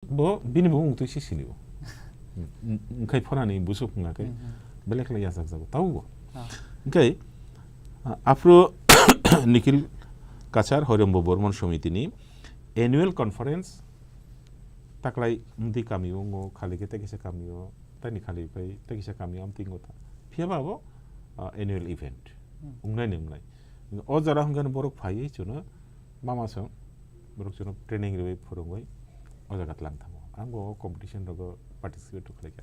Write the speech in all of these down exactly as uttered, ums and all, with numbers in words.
Bo bini bo mung twi si sini bo. Wngkhai phorani busuk wngkha khe belai khlai yachak jago tabo bo. Wngkhai aphuru Nikhil Kachar Hoirombo Bormon Somitini annual conference taklai mdi kami o ngo khali khe tei kisa kami o tani khali pai tei kisa kami o amtwi ngo ta. Phiya ba abo annual event wngnai ni wngnai. O jora hwnkhe borok phaiwi chuno mama song borok chuno training rwi phwrwngwi o jaga tlang thango. Ang bo o competition rogo participate rw khlaikha.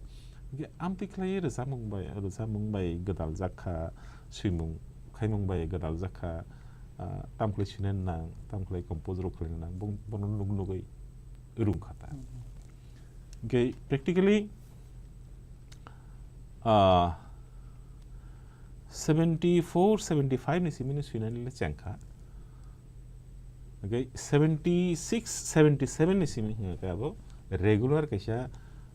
Hwnkhe amtwi khlaiwi rwchapmung bai, rwchapmung bai gwdal jak kha, swimung khaimung bai gwdal jak kha, ah, tamkhlai swinani nang, tamkhlai compose rok khlaina nang, bo-, bono nuk nugwi rwng kha ta. Hwnkhe practically, ah, seventy four, seventy five ni simi no swinani le chengkha. Hwnkhe seventy six, seventy seven ni simi hwnkhe abo regular kaisa,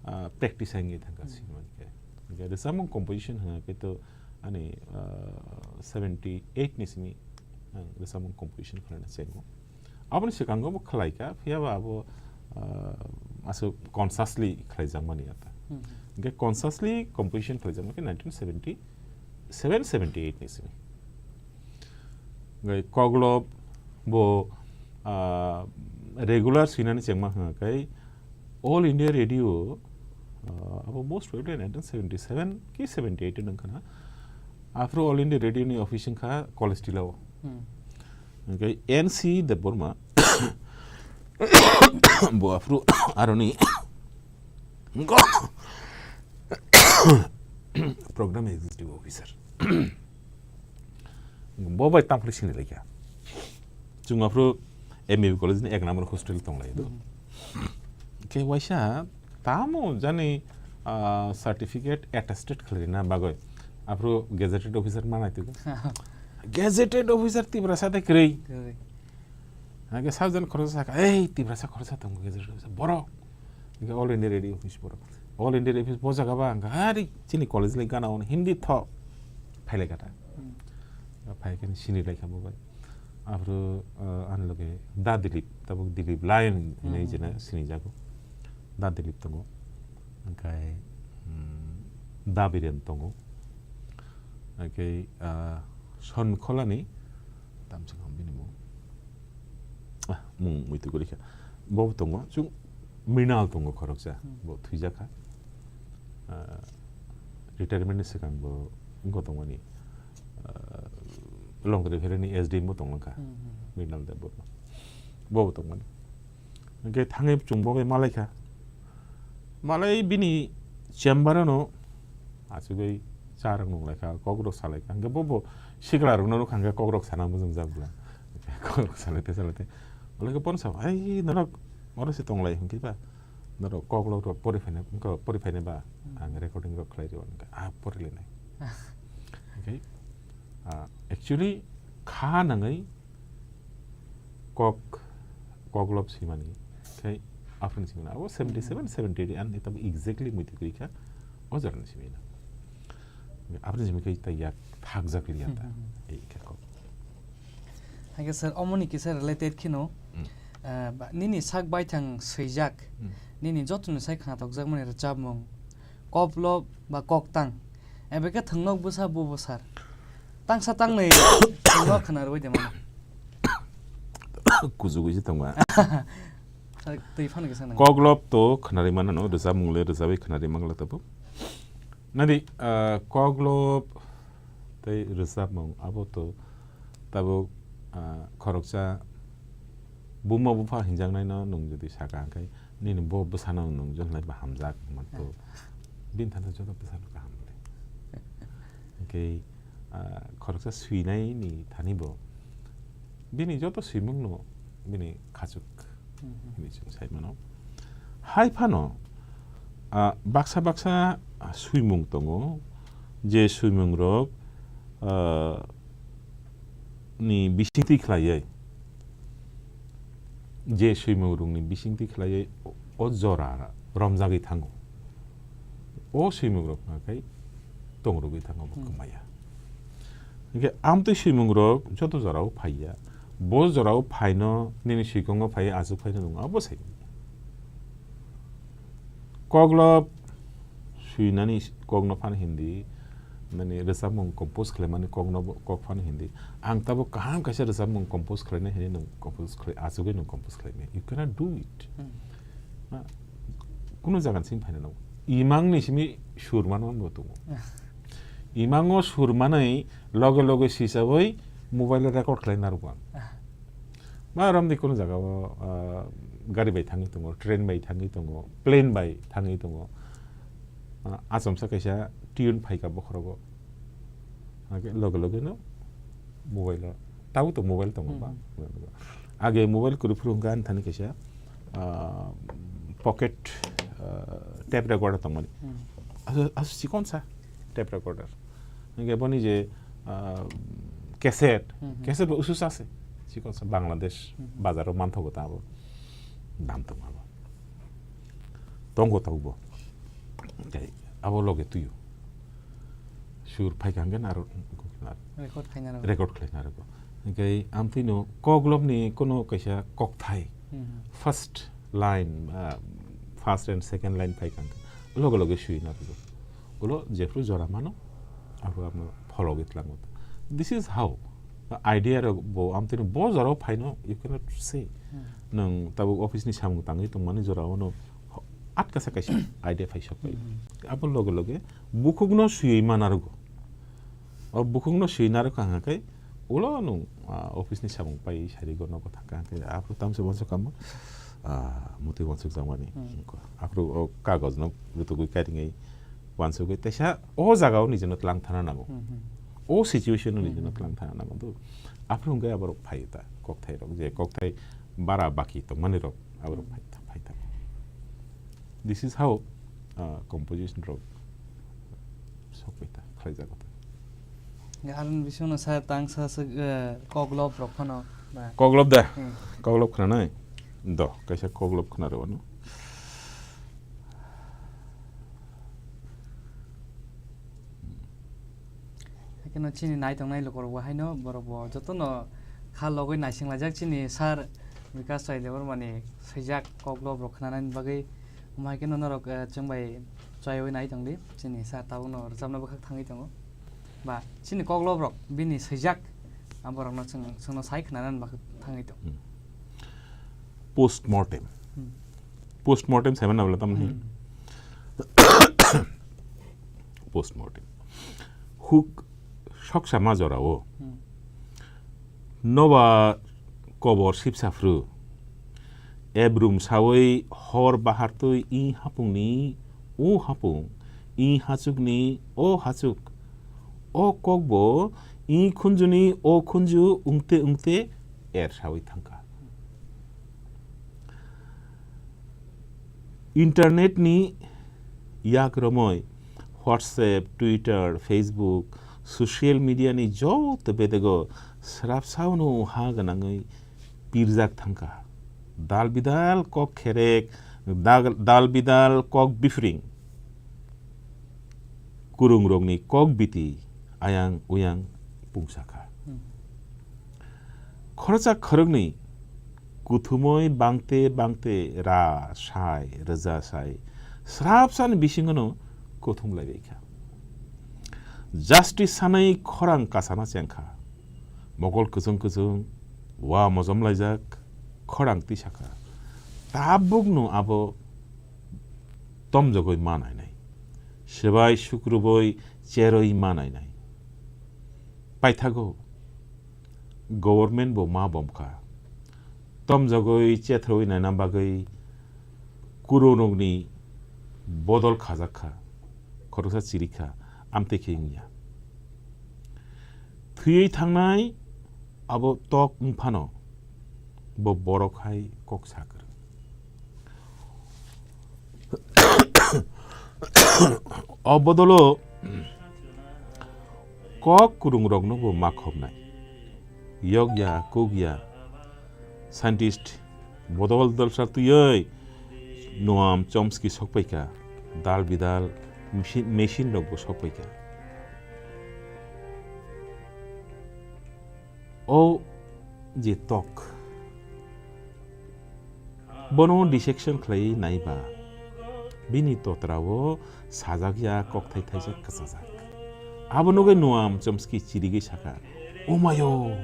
ah, practice wngwi thangkha swimani khe. Hwnkhe rwchapmung composition hwnkhe to ani, ah, seventy eight ni simi ang rwchapmung composition khlaina chengo. Aboni swkango bo khlaikha, phiya ba abo, ah, aswk consciously khlaijakmani ata. Hwnkhe consciously composition khlaijakmani khe nineteen seventy seven, seventy eight ni simi. Hwnkhe Koklob bo, ah, regular swinani chengma hwnkha khe All India Radio, ah, abo most probably nineteen seventy seven ki seventy eight wngkha na. Aphuru All India Radio ni office wngkha College Tila o. Hwnkhe N C Debbarma bo aphuru aroni program executive officer. Bo bai tamphli sini laikha. Chwng aphuru M B B college ni ek number hostel tong lai do. Khe waisa tamo jani, ah, certificate attested khlaina bagwi. Aphuru gazetted officer manai tugo. Gazetted officer Tiprasa de kwrwi. Kwrwi. Hake sabjan khoroksa saka, "Ei, Tiprasa khoroksa tongo gazetted officer, borok." Hake All India Radio office borok. All India Radio office bo jaga ba hwnkha, "Hari, chini college lai gana ono Hindi tho." Phailai kata. Phai khe sini lai kha bo bai. Aphuru, ah, ani loge Da Dilip, tabuk Dilip Lion hinwi jena sini jago. Da Dilip tongo. Hwnkhe, mm, Da Biren tongo. Hwnkhe, ah, Son Kholani, tamsik hwn bini mung. Ah, mung muitu gori kha. Bo tongo, chwng Mrinal tongo khoroksa, bo thwijakha. Ah, retirement ni swkang bo wngkha tongmani, ah, Longri Valley ni S D M bo tonglankha, Mrinal Debbarma. Bo bo tongmani. Hwnkhe thangwi chwng bo bai malaikha. Malai bini chamber ano achugwi cha rok nunglaikha, kok rok salaikha. Hwnkhe bo bo sikla rokno nukha hwnkhe kok rok sana mujungjak bwla. Kok rok salaite salaite. Bwlai khe bono sa, "Ai, norok oro se tonglai," hwnkhe ba. Norok kok rok rok pori phaina, wngkha pori phaina ba. Ang recording rok khlai rw, hwnkhe a pori lainai. Hwnkhe, ah, actually, kha nangwi kok, Koklob swimani, khai aphuru swimani. Abo seventy seven, seventy eight, ani tamo exactly muitu kwrwi kha, o jorani swimina. Aphuru swimani khai ta yak thakjak liya ta, ei khe kok. Hake sir, omoni kisa related kheno, ah, ba, nini sak baithang swijak, nini jotoni sai khnatokjakmani rwchapmung, Koklob ba koktang. Ebe khe thwngnok bwsa bo bwsar. Tangsa tangnwi thwngnok khna rwui de mano. Kujugwi se tongma. Sir, twi phano kisa nang. Koklob to khnari mano no, rwchapmung le rwchapwi khnari mangla tabo. Nadi, ah, Koklob tei rwchapmung abo to tabuk, ah, khoroksa buma bupha hinjaknaino nwng jodi saka hwnkhe nini bo bwsano nwng jotoni ba hamjak hwnma to bini thani joto bwsano kaham le. Hwnkhe, ah, khoroksa swinaini thani bo bini joto swimungno bini khachuk hinwi chwng sai mano. Hai phano, ah, baksa baksa, ah, swimung tongo, je swimungrok, ah, ni bisingtwi khlaiwi, je swimungrokni bisingtwi khlaiwi o jora romjagwi thango. O swimungrok hwnkhai tongrogwi thango, bo kwmaya. Hwnkhe amtwi swimungrok joto jorao phaiya. Bo jorao phaino nini swikongo phai, aswk phaino nwng abo sai. Koklob swinani kokno phano hindi, nani rwchapmung compose khlaimani kokno bo, kok phano hindi. Ang tabuk kaham kaisa rwchapmung compose khlainai hinwi nwng compose khlai, achugwi nwng compose khlaimai. You cannot do it. Hmm. Na, kunu jaga ni simi phaina nango. Imang ni simi sur manma bo tongo. Imango sur manwi loge loge sisawi mobile o record khlai narwgo ang. Ah. Ma romni kunu jaga o, ah, gari bai thangwi tongo, train bai thangwi tongo, plane bai thangwi tongo. Ah, achomsa kaisa tune phaikha bokhorogo. Hake loge loge no mobile o. Tabuk to mobile tongo ba. Hmm. Age mobile kwrwi phuru hwnkha ani thani kaisa, ah, pocket, ah, tape recorder tongmani. Hmm. Asu, asu chikon sa tape recorder. Hingke boni je, ah, cassette, Hmm, hmm. cassette bo usu sa se. Chikon sa Bangladesh Hmm. bazar o manthogo ta abo. Dam tong abo. Tongo tabuk bo. Tei abo loge tuio. Sur phaikha hwnkhe naro, naro. Record khaina rw. Record khlaina rwgo. Hingke amtwino koklopni kono kaisa kokthai. Hmm. First line, ah, first and second line phaikha hwnkhe loge loge sui narwgo. Ulo jephru jora mano, aphuru abono fologwi tlango. This is how. Idea rok bo amtwino bo jorao phaino, you cannot say. Hmm. Nwng tabuk office ni samung tangwi tongmani jorao no atka sa kaisa idea phai sok pai. Hmm. Abo loge loge bukhukno swiwi ma narwgo. O bukhukno swiwi narwkha hwnkha khe ulo nwng, ah, office ni samung pai sari go nogo thangkha hwnkhe aphuru tamse uansuk kamo, ah, mutwi uansuk jakmani. Hmm. Aphuru o kagoj no rwtugwi kairingwi uansugwi teisa o jaga o nijino tlang thana nango. Hmm, hmm. O situation o nijino Hmm, hmm. tlang thana nango. Aphuru hwnkhe aborok phai ta kokthai rok je kokthai bara baki tongmani rok aborok Hmm. phai ta, phai ta. This is how, uh, composition rok sokphaita, khlaijago ta. Aroni bisingno sa tangsa swk, eh, koklop rok phano ba. Koklop da? Hmm. Koklop khnanai? Do, kaisa koklop khna rw ano. Haikhe no chini naitongnai lukurok bo haino borok bo jotono kha logwi naisinglaijak chini sir Bikash Rai Debbarmani swijak koklop rok khnanani bagwi. Omo hai kheno norok, eh, chwng bai choiwi nai tong di. Chini sir tabukno rwchapna bwkhak thangwi tongo. Ba chini koklop rok bini swijak, ah, borokno chwng, chwngno sai khwnanani bwkhak thangwi tong. Hmm. Post mortem. Hmm. Post mortem saimano bwla tamni. Hmm. Post mortem. Huk soksa ma jorao. Hmm. Noba kobor sipsa phru. Ebrum sawi hor bahartwi i hapungni o hapung, i hachukni o hachuk. O kokbo i khunjuni o khunju wngte wngte er sawi thangkha. Internetni yak romoi WhatsApp, Twitter, Facebook, social media ni joto bedego srapsao no ha gwnangwi pirjak thangkha. Dal bidal kok kherek, dal, dal bidal kok bifring. Kurungrokni kok biti ayang uyang pungsakha. Hmm. Khoroksa khoroknwi kuthumoi bangte bangte ra sai, rwja sai, srapsani bisingono kuthum laibaikha. Justice sanai khorang kasana chengkha. Mokol kwchwng kwchwng, wa mojom laijak, khorang tisakha. Tabukno abo tomjogwi ma nainai. Swbai sukruboi cherwi ma nainai. Paithago government bo ma bomkha. Tomjogwi chethrwi naina bagwi kurungrokni bodol khajakha. Khoroksa chirikha, amtwi khe wngya. Thwiwi thangnai abo tok wngphano bo borok hai kok sa kwrwng. O bodolo kok kwrwngrokno bo ma khobnai. Yokya, kukya, scientist bodol dolsa twiwi Noam Chomsky sokpaikha, dal bidal machine, machine rokbo sokpaikha. O je tok, bono dissection khlaiwi naiba, Bini totra o sajak ya kokthai thaisa kwchajak. Abo nugwi Noam Chomsky chirigwi saka, "O mayo,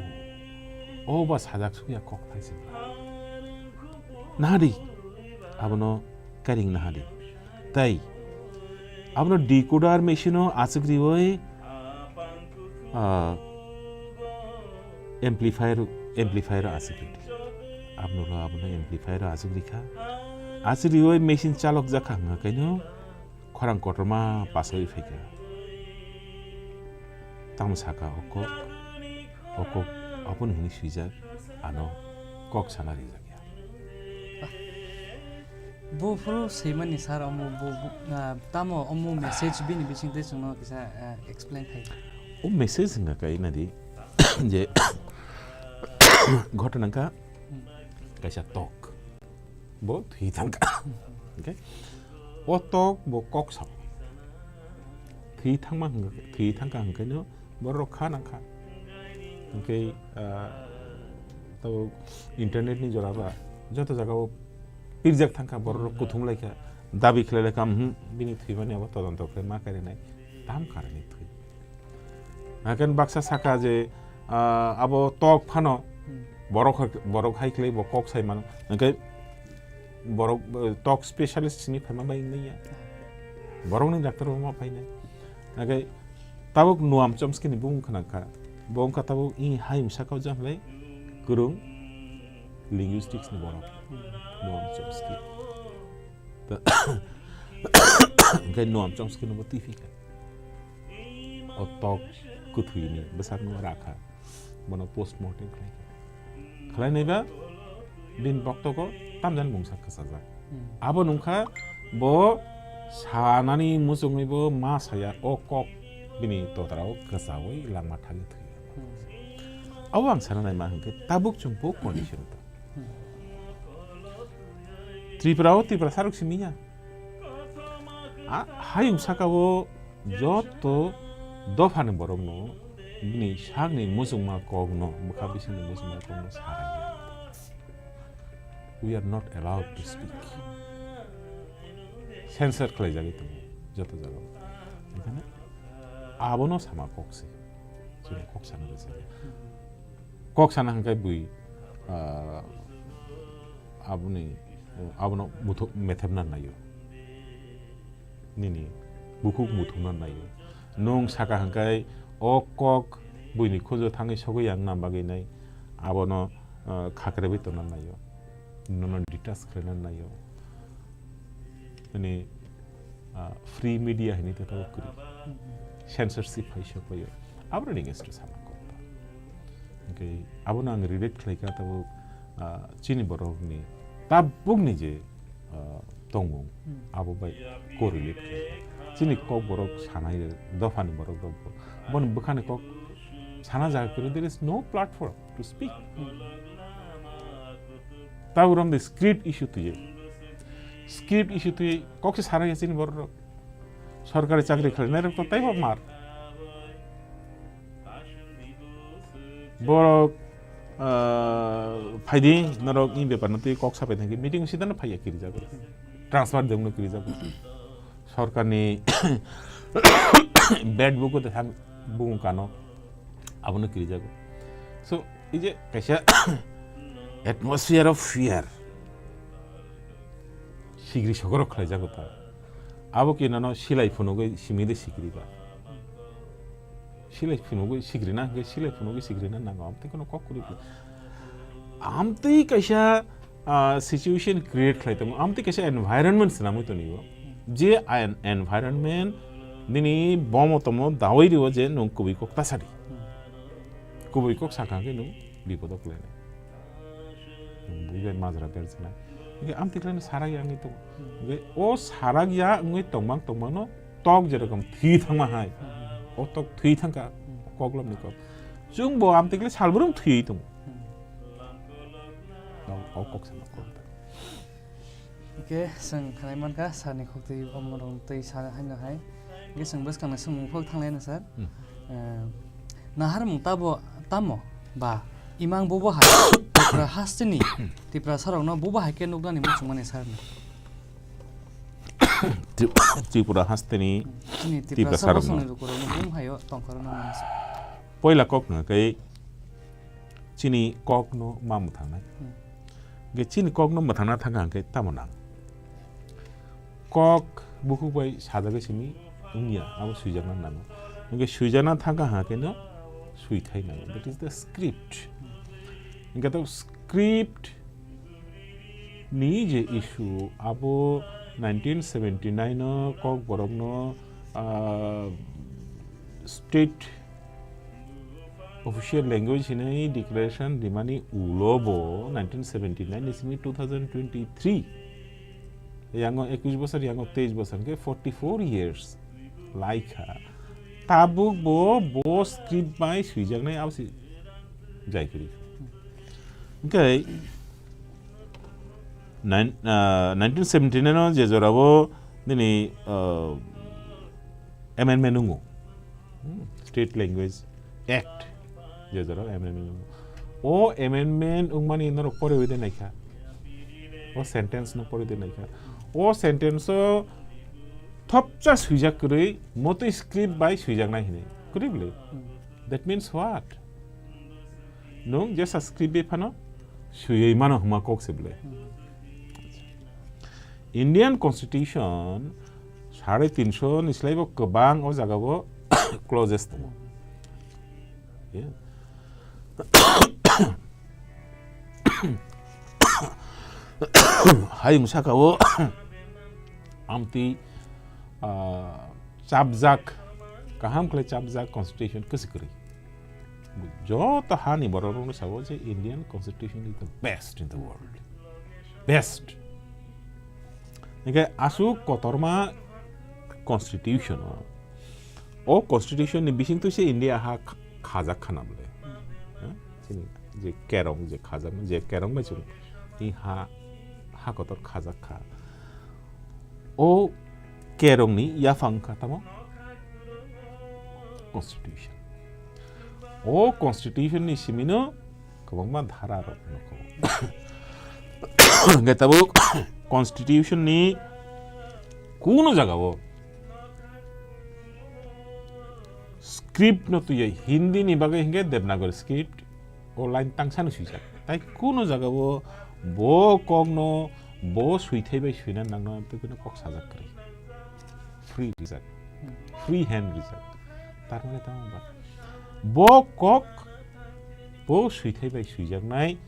o ba sajak suk ya kokthai se." Nahadi, abono kairing nahadi. Tai, abono decoder machine o aswk riwi, ah, amplifier, amplifier o aswk ridi. Abno lo abono amplifier o aswk rikha. Aswk riwi machine chalok jakha hwnga kaino khorang kotorma pasawi phaikha. Tamo saka o kok, o kok aboni hwnwi swijak, ano kok sana rijak ya. Buphuru swimani sir omo bu, bu, ah, tamo omo message bini bisingtwi chwngno kisa, ah, explain khai. O message hwnga kai nadi je ghotona wngkha Hmm. kaisa tok. Bo thwi thangkha. Hmm. Okay? O tok bo kok sao. Thwi thangma hwnga, thwi thangkha hwnkheno borok kha nangkha. Hwnkhe, ah, tabuk internet ni jora ba joto jaga o pirjak thangkha, borok rok kuthum laikha, dabi khlai laikha, "Mhm, bini thwimani abo todonto khlai ma karinai, tam karinai thwi." Haikhe baksa saka je, ah, abo tok phano Hmm. borok, borok hai khlai bo kok sai mano. Hwnkhe borok, eh, tok specialist sini phaima bai wngya. Borokni doctor bo ma phainai. Hwnkhe tabuk Noam Chomsky ni bumung khna kha. Bo wngkha tabuk i hayung saka o jang lai kwrwng linguistics ni borok. Noam Chomsky. Ta-, hwnkhe Noam Chomsky no bo twi phi kha. O tok kwthwini bwsakno rakha, bono postmortem khlai kha. Khlainaiba bini boktogo tamjani mungsa kwchajak. Hmm. Abo nungkha bo sanani muchungwi bo ma saya o kok bini todrao kwchaui langma thangwi thwi. Hmm. Abo ang sana naima hwnkhe tabuk chwng bo condition tong. Hmm. Tripura o Tripura saruk simi ya. A, hayung saka o joto dophani borokno bini sakni muchungma kokno, bwkha bisingni muchungma kokno sarai ya. We are not allowed to speak. Censor khlaijagwi tongo joto jagao. Ekhane abono sama kok se. Chwng kok sana rwchapya. Kok sana hwnkhe bui, ah, aboni, abono muthu-, methepna naio. Nini bukhuk muthumna naio. Nwng saka hwnkhe o kok buini khunju thangwi sogwi yang na bagwi nai abono, ah, khakrewi tongna naio. Nono detach khlaina naio. Ani, ah, free media hinwi tei tabuk kwrwi. Censorship hai sok paio. Aboroni against o sama kok ta. Hwnkhe abono ang relate khlai kha tabuk, ah, chini borokni tabukni je, ah, tongmung, Hmm. abo bai correlate khlai kha. Chini kok borok sanai dophani borok rok bo. Boni bwkhani kok sana jaga kwrwi, there is no platform to speak. Hmm. Tabuk rom de script issue twi. Script issue twi kok se sana ya chini borok rok. Sorkari chakri khlainai rok to taibo mar. Borok, ah, phaidi norok ni bepar no twi kok sapai thangkhe meeting sida no phaiya kirijago. Transfer dengno kirijago. Sorkarni bad buku de thang bungo kano abono kirijago. So, ei je kaisa atmosphere of fear. Sigri sogorok khlaijago ta. Abo khe nono silai phunugwi simi de sigri ba. Silai phunugwi sigrina hwnkhe silai phunugwi sigrina nango. Amtwi kheno kok kwrwi phi. Amtwi kaisa, ah, situation create khlai tongo. Amtwi kaisa environment swnamwi tonigo. Je en-, environment nini bomo tomo dawi rio je nwng kubui kok ta sadi. Kubui kok sakha khe nwng bipodo kwlainai. Nwng bui bai majra berjana. Hingke amtwi kwlaino sarak ya wngwi tongo. Hingke o sarak ya wngwi tongmang tongmano tok jerokom thwi thangma hai. O tok thwi thangkha koklopni kok. Chwngbo amtwi kwlai salbrum thwiwi tongo. O, o kok sama kok ta. Hingke chwng khnai mankha sir ni kok twi omo rok twi sa haino hai. Hingke chwng bwskang no swngmung phok thanglaino sir. Hmm. Eh, naharmung tabo tamo ba imang bubo hai Tripura hasteni Tiprasarokno bubo hai khe nuknani muchungmani sir no. Tri-, Tripura hasteni Chini Tiprasa Tiprasa rokno. Bosongni lukurokno bum hayo tongkhorokno mano se. Poila kok hwnkha khe chini kokno ma mwthangnai. Hmm. Hwnkhe chini kokno mwthangna thangkha hwnkhe tamo nang? Kok bukhuk bai sajagwi simi wngya, abo swijakna nango. Hwnkhe swijakna thangkha hwnkhe no swithai nango. That is the script. Hwnkhe to script ni je issue, abo nineteen seventy nine o Kokborokno, ah, state official language hinwi declaration rimani ulo bo nineteen seventy nine ni simi two thousand twenty three, yango ekwis bosor, yango teis bosor, hwnkhe forty four years laikha. Tabuk bo, bo script bai swijaknai abo se jai kwrwi. Hwnkhe nine, ah, nineteen seventy nine o je jorao nini, ah, amendment wngo, hmm, State Language Act, je jorao amendment wngo. O amendment wngmani norok poriwi de naikha. O sentence no poriwi de naikha. O sentence o thopcha swijak kwrwi motwi script bai swijaknai hinwi. Kwrwi bwle? Hmm. That means what? Nwng jesa script bai phano swiwi mano hwnma kok se bwle. Hmm. Indian Constitution sare tinsho ni slai bo kwbang o jaga o clauses tongo. Yeah. Hayung saka o amtwi, ah, chapjak, kaham khlai chapjak constitution kwswi kwrwi. Joto hani borok rokno sabo je Indian Constitution is the best in the world. Best. Hingke aswk kotorma constitution o. O constitution ni bisingtwi se India ha kh-, khajak khana bole. Hmm. Ha? Chini je kerong je khajak, je kerong bai chwng i ha, ha kotor khajak kha. O kerongni yaphang wngkha tamo constitution. O constitution ni simino kwbangma dhara rok nukho. Hwnkhe tabuk constitution ni kuno jagao script no twiwi Hindi ni bagwi hwnkhe Devanagari script, o line tangsano swijak. Tai kuno jagao bo kokno bo swithai bai swina nangno tei kok sajak kwrwi. Free rijak. Free hand rijak. Tar mane tamo ba? Bo kok bo swithai bai swijaknai,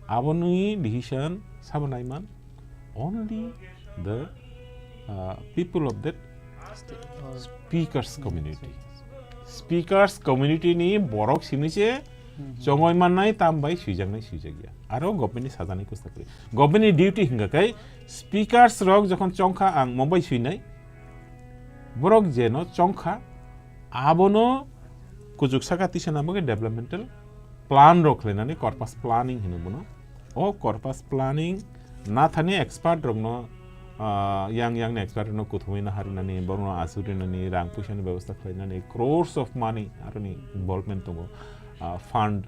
aboni decision sabo naiman only the, uh, people of that speakers community. Speakers community ni borok simi se chongoi mannai, tam bai swijaknai swijakya. Aro government ni sajani kwsakri. Government ni duty hingka kai speakers rok jokhon chongkha ang Mumbai swinai, borok jeno chongkha, abono kuchuk saka tisa nangmani developmental plan rok khlainani corpus planning hino bono. O corpus planning nathani expert rokno, ah, yang yang ni expert rokno kuthumui naharinani, borokno asurinani, rang puisa ni bebosta khlainani, crores of money aroni involvement tongo, ah, fund,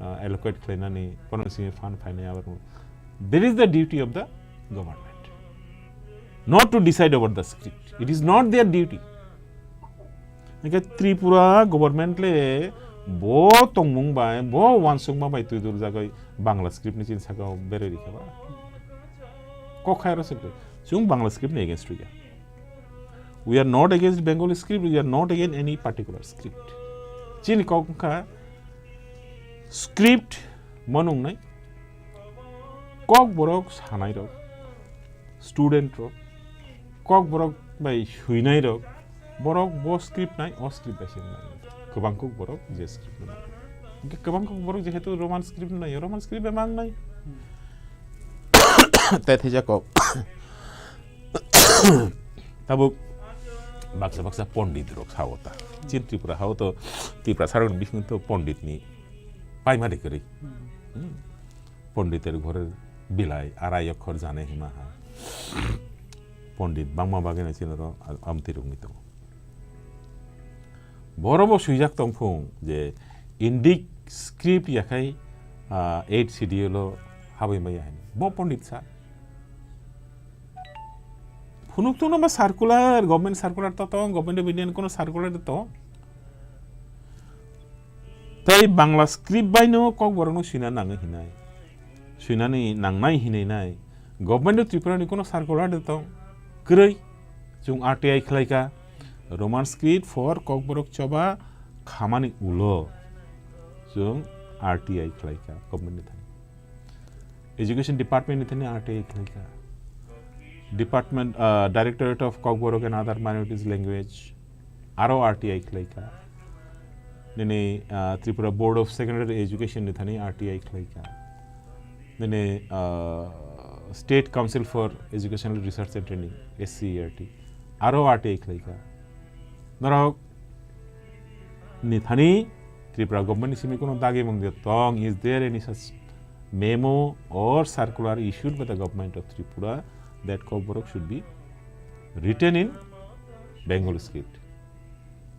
ah, allocate khlainani, borokni simi fund phainai aborokno. That is the duty of the government. Not to decide over the script. It is not their duty. Hingke Tripura government le bo tongmung bai, bo uansukma bai twi durjagwi Bangla script ni chini saka o berai rikha ba. Kok hai aro se bwrwi. Chwng Bangla script ni against rikha. We are not against Bengali script, we are not against any particular script. Chini kok wngkha script mo nungnai, kok borok sanai rok, student rok, kok borok bai swinai rok, borok bo script nai, o script bai se wngnai. Kwbang kok borok je script nai. Hingke kwbang kok borok jehetu Roman script nai, Roman script bai mang nai. Tai thijak kok. Tabuk baksa baksa pondit rok sao ta. Chin Tripura hao to Tiprasa rok ni bising to pondit ni paima de kwrwi. Hmm. Ponditer ghore bilai arai okhor jane hima ha. Pondit bangma bagwi na chini oro amtwi rok ni tongo. Boro bo swijak tong phung je Indic script yakhai, ah, eighth schedule o habwi maya hini. Bo pondit sa. Phunuk thungno ba circular, government circular to tong, government of India ni kono circular to tong. Tei Bangla script bai no Kokborok no sina nangwi hinai. Sinani nangnai hinai nai. Government of Tripura ni kono circular to tong. Kwrwi. Chwng R T I khlai kha. Roman script for Kokborok choba khamani ulo. Chwng R T I khlai kha government ni thani. Education Department ni thani R T I khlai kha. Department, uh, Directorate of Kokborok and Other Minorities Language, aro R T I khlai kha. Nini, uh, Tripura Board of Secondary Education ni thani R T I khlai kha. Nini, uh, State Council for Educational Research and Training, S C E R T, aro R T I khlai kha. Norok ni thani Tripura government ni simi kono dagi mung de tong, is there any such memo or circular issued by the government of Tripura that Kokborok should be written in Bengali script?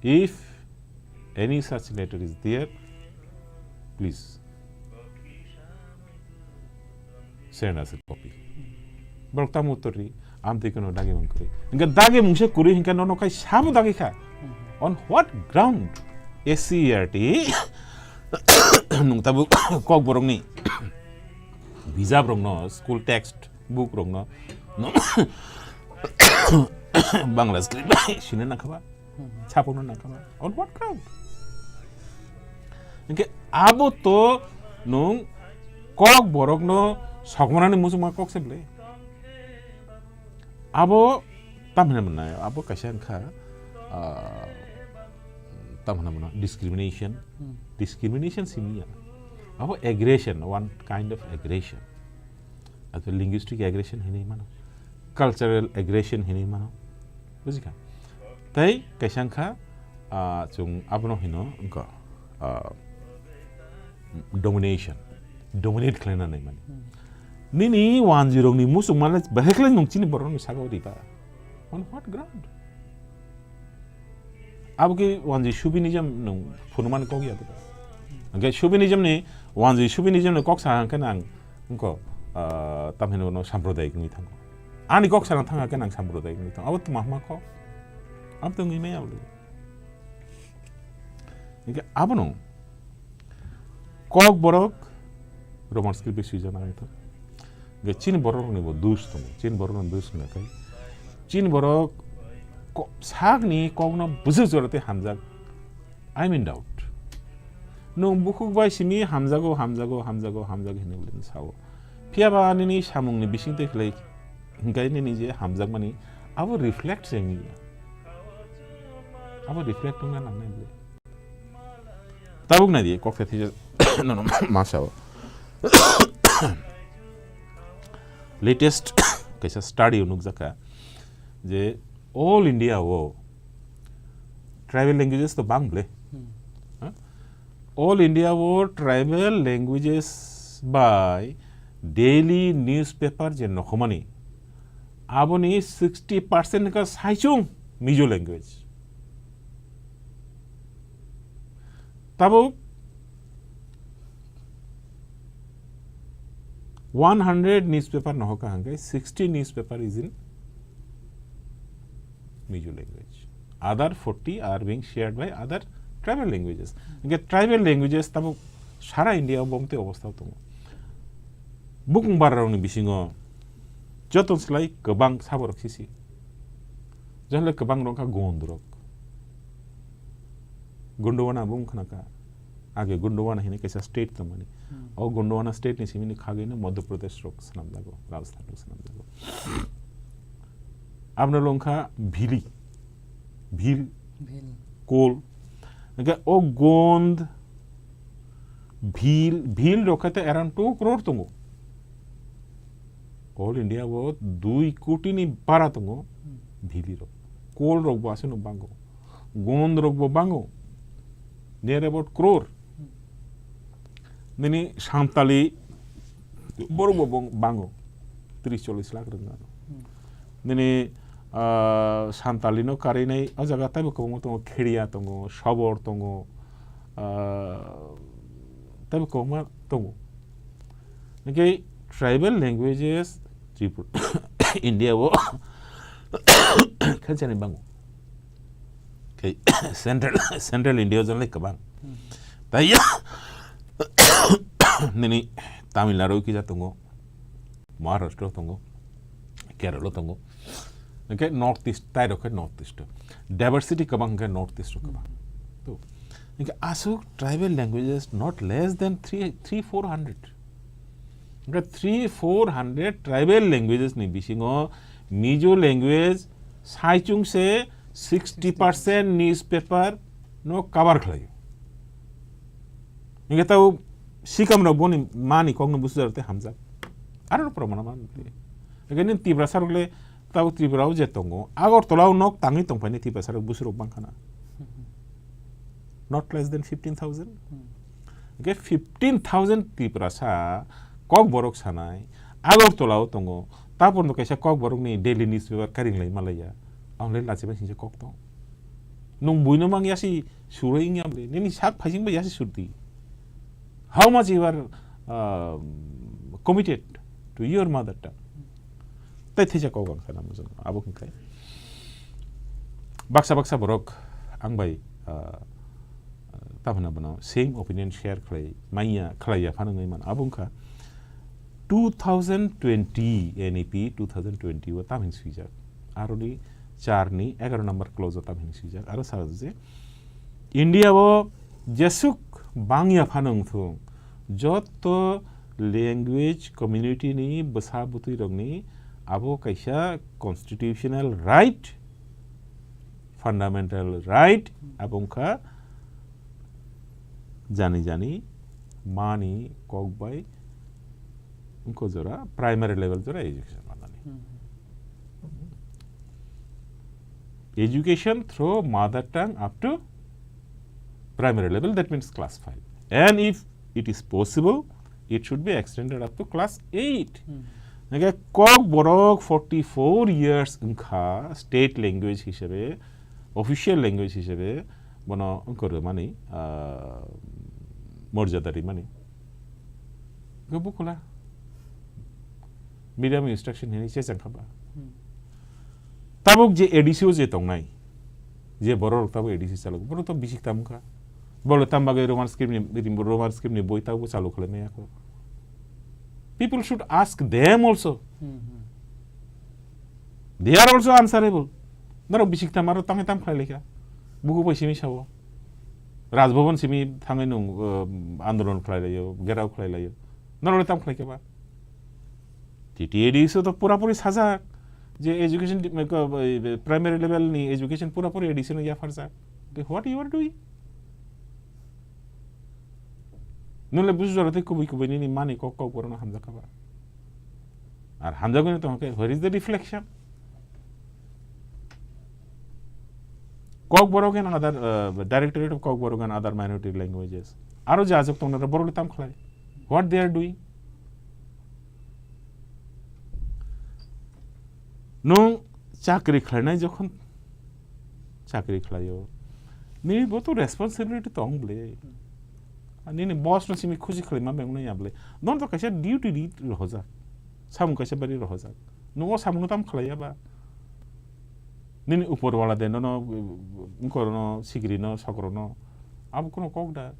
If any such letter is there, please send us a copy. Borok tamo uttor ri, amtwi kono dagi mung kwrwi. Hingke dagi mungse kwrwi hingke nono kai sabo dagi kha. On what ground? S C E R T nung tabuk Kokborokni bijap rokno, school text book rokno, no, Bangla script bai sina nangkha ba? Chapokno nangkha ba? On what ground? Hingke abo to nung Kokborokno sokmanani muchungma kok se ble. Abo tam hwnwi mano, abo kaisa wngkha, ah, tam hwnwi mano discrimination. Hmm. Discrimination simi ya. Abo aggression, one kind of aggression. Abo linguistic aggression hinwi mano, cultural aggression hinwi mano. Bujikha? Tei kaisa wngkha, ah, chwng abono hino wngkha, ah, domination, dominate khlaina naimani. Hmm. Nini wanjwirokni muchungmano bahai khlai nwng chini borokni saka-o riba? On what ground? Abo khe wanjwi chauvinism nwng phunukmani kok ya bwkha. Hwnkhe chauvinism ni, wanjwi chauvinism ni kok sa hwnkhe nang wngkha, ah, tamhinwi no sampradayik wngwi thango. Ani kok sana thang khe nang sampradayik wngwi thango. Abo tma hwnma kok? Abo tongwi maya abo. Hingke abono Kokborok Roman script bai swijak nang tong. Hingke chini borok rokni bo dos tongo. Chini borok rokni dos wngkha khe. Chini borok ko-, sakni kokno bwswk jora tei hamjak. I'm in doubt. Nwng bukhuk bai simi hamjago, hamjago, hamjago, hamjago hinwi sao. Phiya ba nini samungni bising twi khlai hingkai nini je hamjakmani abo reflect se wngya. Abo reflect wngna nangnai bwle. Tabuk nai di kok se thija nono ma sao. Latest kaisa study o nukjakha je all India o tribal languages to bang bwle. Hmm. Ha? All India o tribal languages bai daily newspaper je nokhomani, aboni sixty percent ka saichung Mizo language. Tabuk one hundred newspaper nohoka hingke sixty newspaper is in Mizo language. Other forty are being shared by other tribal languages. Hingke tribal languages tabuk sara India o bomte obostha tongo. Bukung bararokni bisingo joto slai kwbang saborok sisi. Jale kwbang rok kha Gondrok. Gondwana bung khna kha. Age Gondwana hinwi kaisa state tongmani. Hmm. O Gondwana state ni simi ni khagwi no Madhya Pradesh rok swnamjago, Rajasthan rok swnamjago. Abno longkha Bhili. Bhil. Bhil. Kol. Hingke o Gond, Bhil, Bhil rok khe te around two crore tongo. All India o dui koti ni bara tongo Bhili rok. Kol rok bo aswk no bango. Gond rok bo bango. Near about crore. Nini Santali borok bo bong-, bango. Tris chollis lakh rwngna. Hmm. Nini, ah, Santali no karinai o jaga taibo kwbangma tongo, Khiriya tongo, Sobor tongo, ah, taibo kwbangma tongo. Hingke tribal languages Tripura, India o Khe chani bango. Khe central, central India o jani kwbang. Tai nini Tamil Nadu kisa tongo, Maharashtra tongo, Kerala tongo. Hingke North East, tai rok khe North East. Diversity kwbang hingke North East rok kwbang. To, hingke aswk tribal languages not less than three, three, four hundred. Hingke three, four hundred tribal languages ni bisingo Mizo language saichung se sixty percent newspaper no cover khlaio. Hingke tao sikam rok boni mani kokno busu jaro te hamjak. Aro no proman man. Hingke ni Tiprasa rok le tao Tripura o je tongo, Agartala o nok tangwi tongphai ni Tiprasa rok busu rok bangkha na. Not less than fifteen thousand. Hingke fifteen thousand Tiprasa Kokborok sanai Agartala o tongo, taporno kaisa Kokborok ni daily newspaper karing lai malaiya. Ang le lachibai singsa kok tong. Nung buino mang yasi suroi wngya bole, nini sak phaising bai yasi surdi. How much you are, um, committed to your mother tongue? Tai theisa kok ang sana mujung, abo hingkai. Baksa baksa borok ang bai, uh, tamhana bono same opinion share khlai manya, khlai ya phano wngwi mano. Abo wngkha two thousand twenty N E P two thousand twenty o tamhin swijak. Aroni char ni egaroh number clause o tamhin swijak. Aro sajak je India o jesuk bangya phano wngthung, jotto language community ni bwsa bwtwi rokni abo kaisa constitutional right, fundamental right, abo wngkha jani jani mani kok bai wngkha jora primary level jora education manani. Education through mother tongue up to primary level, that means class five. And if it is possible, it should be extended up to class eight. Hingke Kokborok forty-four years wngkha state language hisabe, official language hisabe, bono wngkha rwmani, ah, morjada rimani. Hingke bukula medium instruction hinwi chechang kha ba. Tabuk je A D C o je tongnai, je borok rok tabuk A D C chalo, borok to bisik tam wngkha. Borok tam bagwi Roman script ni, Roman script ni boi tabuk chalu khlai maya kho. People should ask them also. They are also answerable. Norok bisik tam aro tangwi tam khlai laikha. Buku bai simi sao. Rajbhavan simi thangwi nung, uh, andolon khlai laio, gherao khlai laio. Norok le tam khlai khe ba? T T A D C o to pura puri sajak je education di-, ko-, bai, bai, primary level ni education pura puri A D C no yapharjak. Then what you are doing? Nung le busu jora tei kubui kubui nini mani kok kok borok no hamjak kha ba? Ar hamjagwi no tongkhe, where is the reflection? Kokborok and other, uh, Directorate of Kokborok and other minority languages. Aro je ajak tongnai rok borok le tam khlai. What they are doing? Nung chakri khlainai jokhon chakri khlaio, nini bo to responsibility tong bole. Nini boss no simi khusi khlaima beng nai ya bole. Non to kaisa duty di rohojak. Samung kaisa bari rohojak. Nung o samung no tam khlaiya ba? Nini upor wala de nono, wngkor no, sikri no, sokro no, abo kono kok da.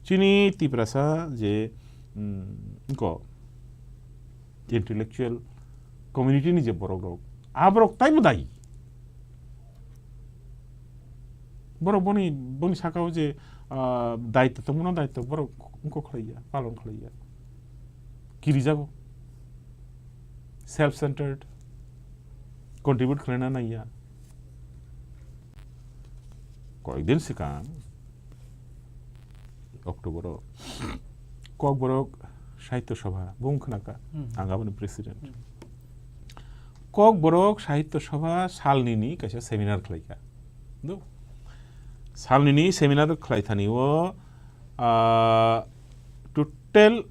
Chini Tiprasa je, mm, wngko intellectual community ni je borok rok, aborok taibo dai. Borok boni, boni sakao je, ah, daitw tongmano daitw borok wngko khlaiya, palon khlaiya. Kirijago. Self-centered. Contribute khlaina naiya. Koyekdin swkang October o Kokborok Sahitya Sabha bung khnaka, ang aboni president. Kokborok Sahitya Sabha salnini kaisa seminar khlaika. Do? Salnini seminar khlaithani o, ah, total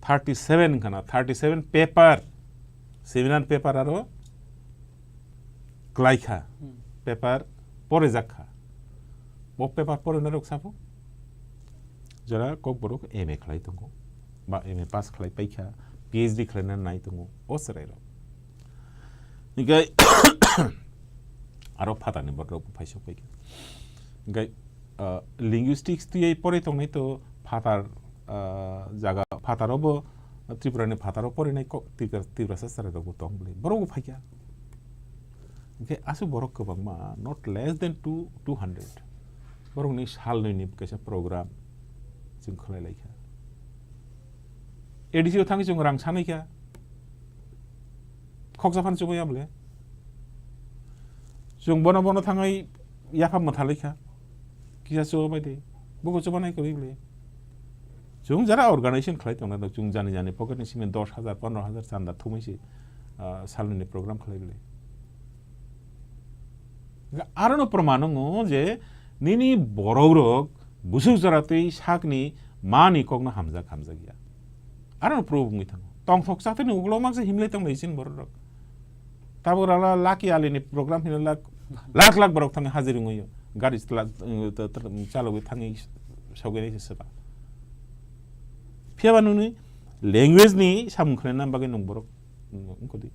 thirty seven khana, thirty seven paper, seminar paper aro klaikha, paper porejak kha. Bo paper porenai rok sabo jora Kokborok M A khlai tongo, ba M A pass khlai paikha, P H D khlaina nai tongo o chwrairok. Hinkhe aro phatarni borok phai sok phaikha. Hinkhe, ah, linguistics twiwi porwi tongnai to phatar, ah, jaga phataro bo Tripurani phataro porinai kok Tipra-, Tiprasa chwrairokbo tong bwlai. Borokbo phaikha. Hinkhe aswk borok kwbangma, not less than two, two hundred. Borokni salnwini kaisa program chwng khlai laikha. A D C o thangwi chwng rang sanai kha. Khoksa phano chubaya bole. Chwng bono bono thangwi yapha mwthalwi kha. Kisa chubabai de. Buko chubanai kwrwi bole. Chwng jara organization khlai tongna dok, chwng jani jani pocket ni simi dos hajar, pondro hajar chanda thumwi se, ah, salnwini program khlai bole. Arono proman wngo je nini borok rok busuk jora twi sakni mani kokno hamjak hamjak ya. Arono proof wngwi thango. Tongthok chathani ulo maksa himlai tonglai chini borok rok. Tabuk rala Lucky Ali ni program hino lak, lak lak borok thangwi hajir wngwi yo. Gari chla-, ta-, ta-, chalogwi thangwi sogwi se seba. Phiyaba nini language ni samung khlaina bagwi nung borok wngkha di.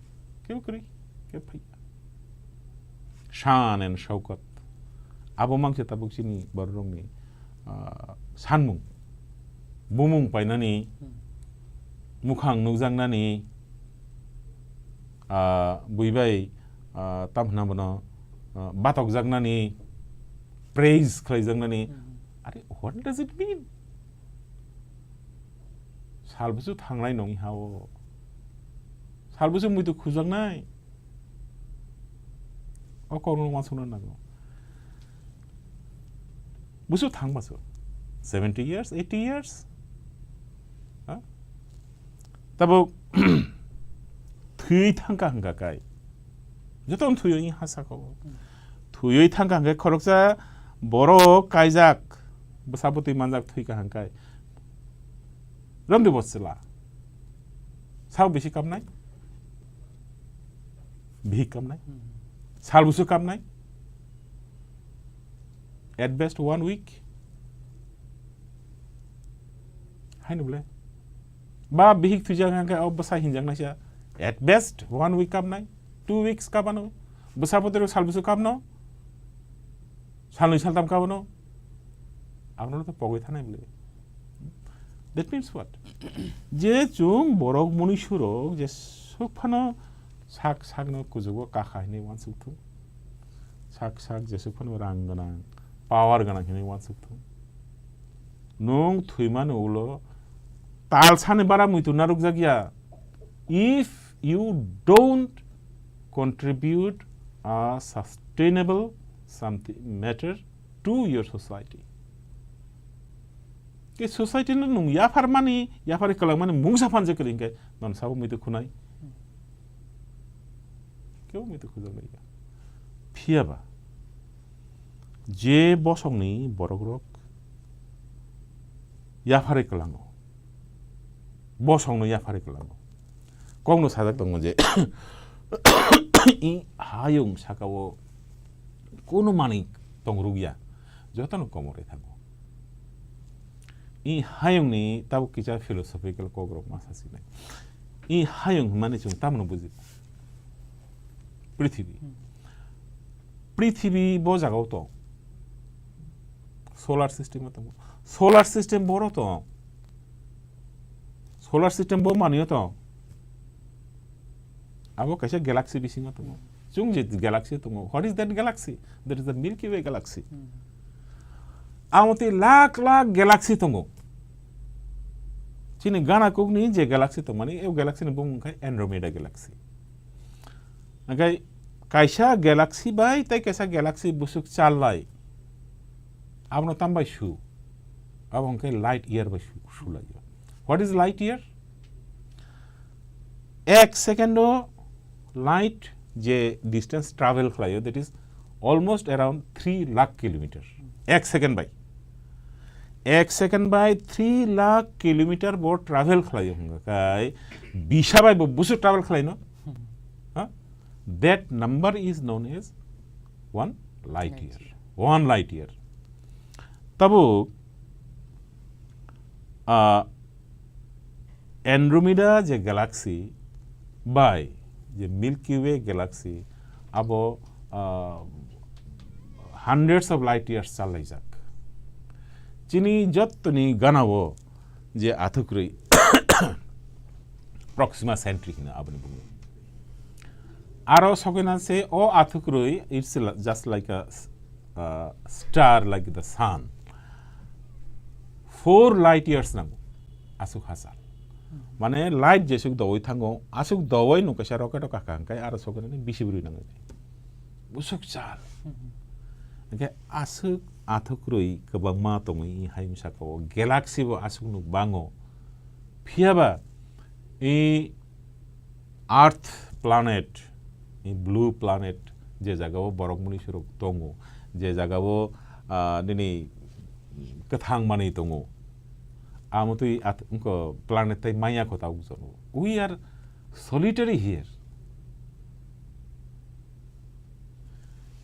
Kebo kwrwi, kebo phai. Shan and Shaukat. Abo mangse tabuk chini bororokni, ah, sanmung. Bumung painani, mukhang nukjaknani, ah, buibai, ah, tam hwnna bono, ah, batokjaknani, praise khlaijaknani. Are, what does it mean? Sal busu thangnai nongwi ha o. Sal busu muitu khujaknai. O kokno wansukna nango. Busu thangbaso. Seventy years, eighty years. Ha? Tabuk thwi thangka hwnkha kai. Joto thwiwi ha saka o. Thwiwi thangka hwnkhe khoroksa borok kaijak. Bwsa bwtwi manjak thwi kaham kai. Romdi bo chwla. Sao bisi kamnai? Bihik kamnai? Sal busu kamnai? At best one week. Haino bole. Ba bihik thwijak hwnkhe o bwsa hinjak naisa. At best one week kamnai, two weeks kabano. Bwsa bwtwi rok sal busu kamno. Salnwi saltam kabano. Abono to pogwi thanai bole. That means what? Je chwng borok mwnwi surok je swk phano sak sakno kujugo kakha hinwi uansuk thung. Sak sak jesuk phano rang gwnang, power gwnang hinwi uansuk thung. Nwng thwimani ulo tal sani bara muitu narwkjak ya. If you don't contribute a sustainable something matter to your society. Ke society no nwng yapharmani, yaphar kwlangmani mungsa phan je kwrwi hwnkhe, non sabo muitu khunai. Kebo muitu khujak lai ya. Phiya ba, je bosongni borok rok yapharwi kwlango, bosongno yapharwi kwlango. Kokno sajak tongo je, i hayung saka o kunu manwi tong rwkya, jotono komorwi thango. I hayungni tabuk kisa philosophical kokrok ma sasinai. I hayung hwnmani chwng tamno buji? Prithibi. Prithibi bo jagao tong. Solar system o tongo. Solar system boro tong. Solar system bo manio tong. Abo kaisa galaxy bisingo tongo. Chwng je galaxy tongo. What is that galaxy? That is the Milky Way galaxy. Amo tei lakh lakh galaxy tongo. Chini gana kukni je galaxy tongmani, e galaxy ni bumung khe Andromeda galaxy. Hingkhe kaisa galaxy bai tei kaisa galaxy busuk challai. Abono tambai su. Abo hingkhe light year bai su, sulaio. What is light year? Ek second o light je distance travel khlaio, that is almost around three lakh kilometer. Ek second bai. Ek second bai three lakh kilometer bo travel khlaio hwnga kai bisa bai bo busu travel khlaino. Ha? That number is known as one light year. One light year. Tabuk, ah, Andromeda je galaxy bai je Milky Way galaxy abo, ah, hundreds of light years challaijak. Chini jottoni ganao je athukrwi Proxima Centauri hino aboni bumo. Aro sokena se o athukrwi, it's li-, just like a s-, uh, star, like the sun. Four light years nango aswk hachal. Mane light jeswk dowoi thango, aswk dowoi nung kaisa rocket o kaka hwnkhe aro sokena ni bisi bwrwi nango. Buswk chal. Hwnkhe aswk athukrwi kwbangma tongwi hayung saka o galaxy bo aswk nuk bango. Phiyaba i Earth planet, i blue planet, je jagao borok muni surok tongo, je jagao, ah, nini kwthang manwi tongo, amotwi at-, wngkha planet tai maya kho tabuk jono. We are solitary here.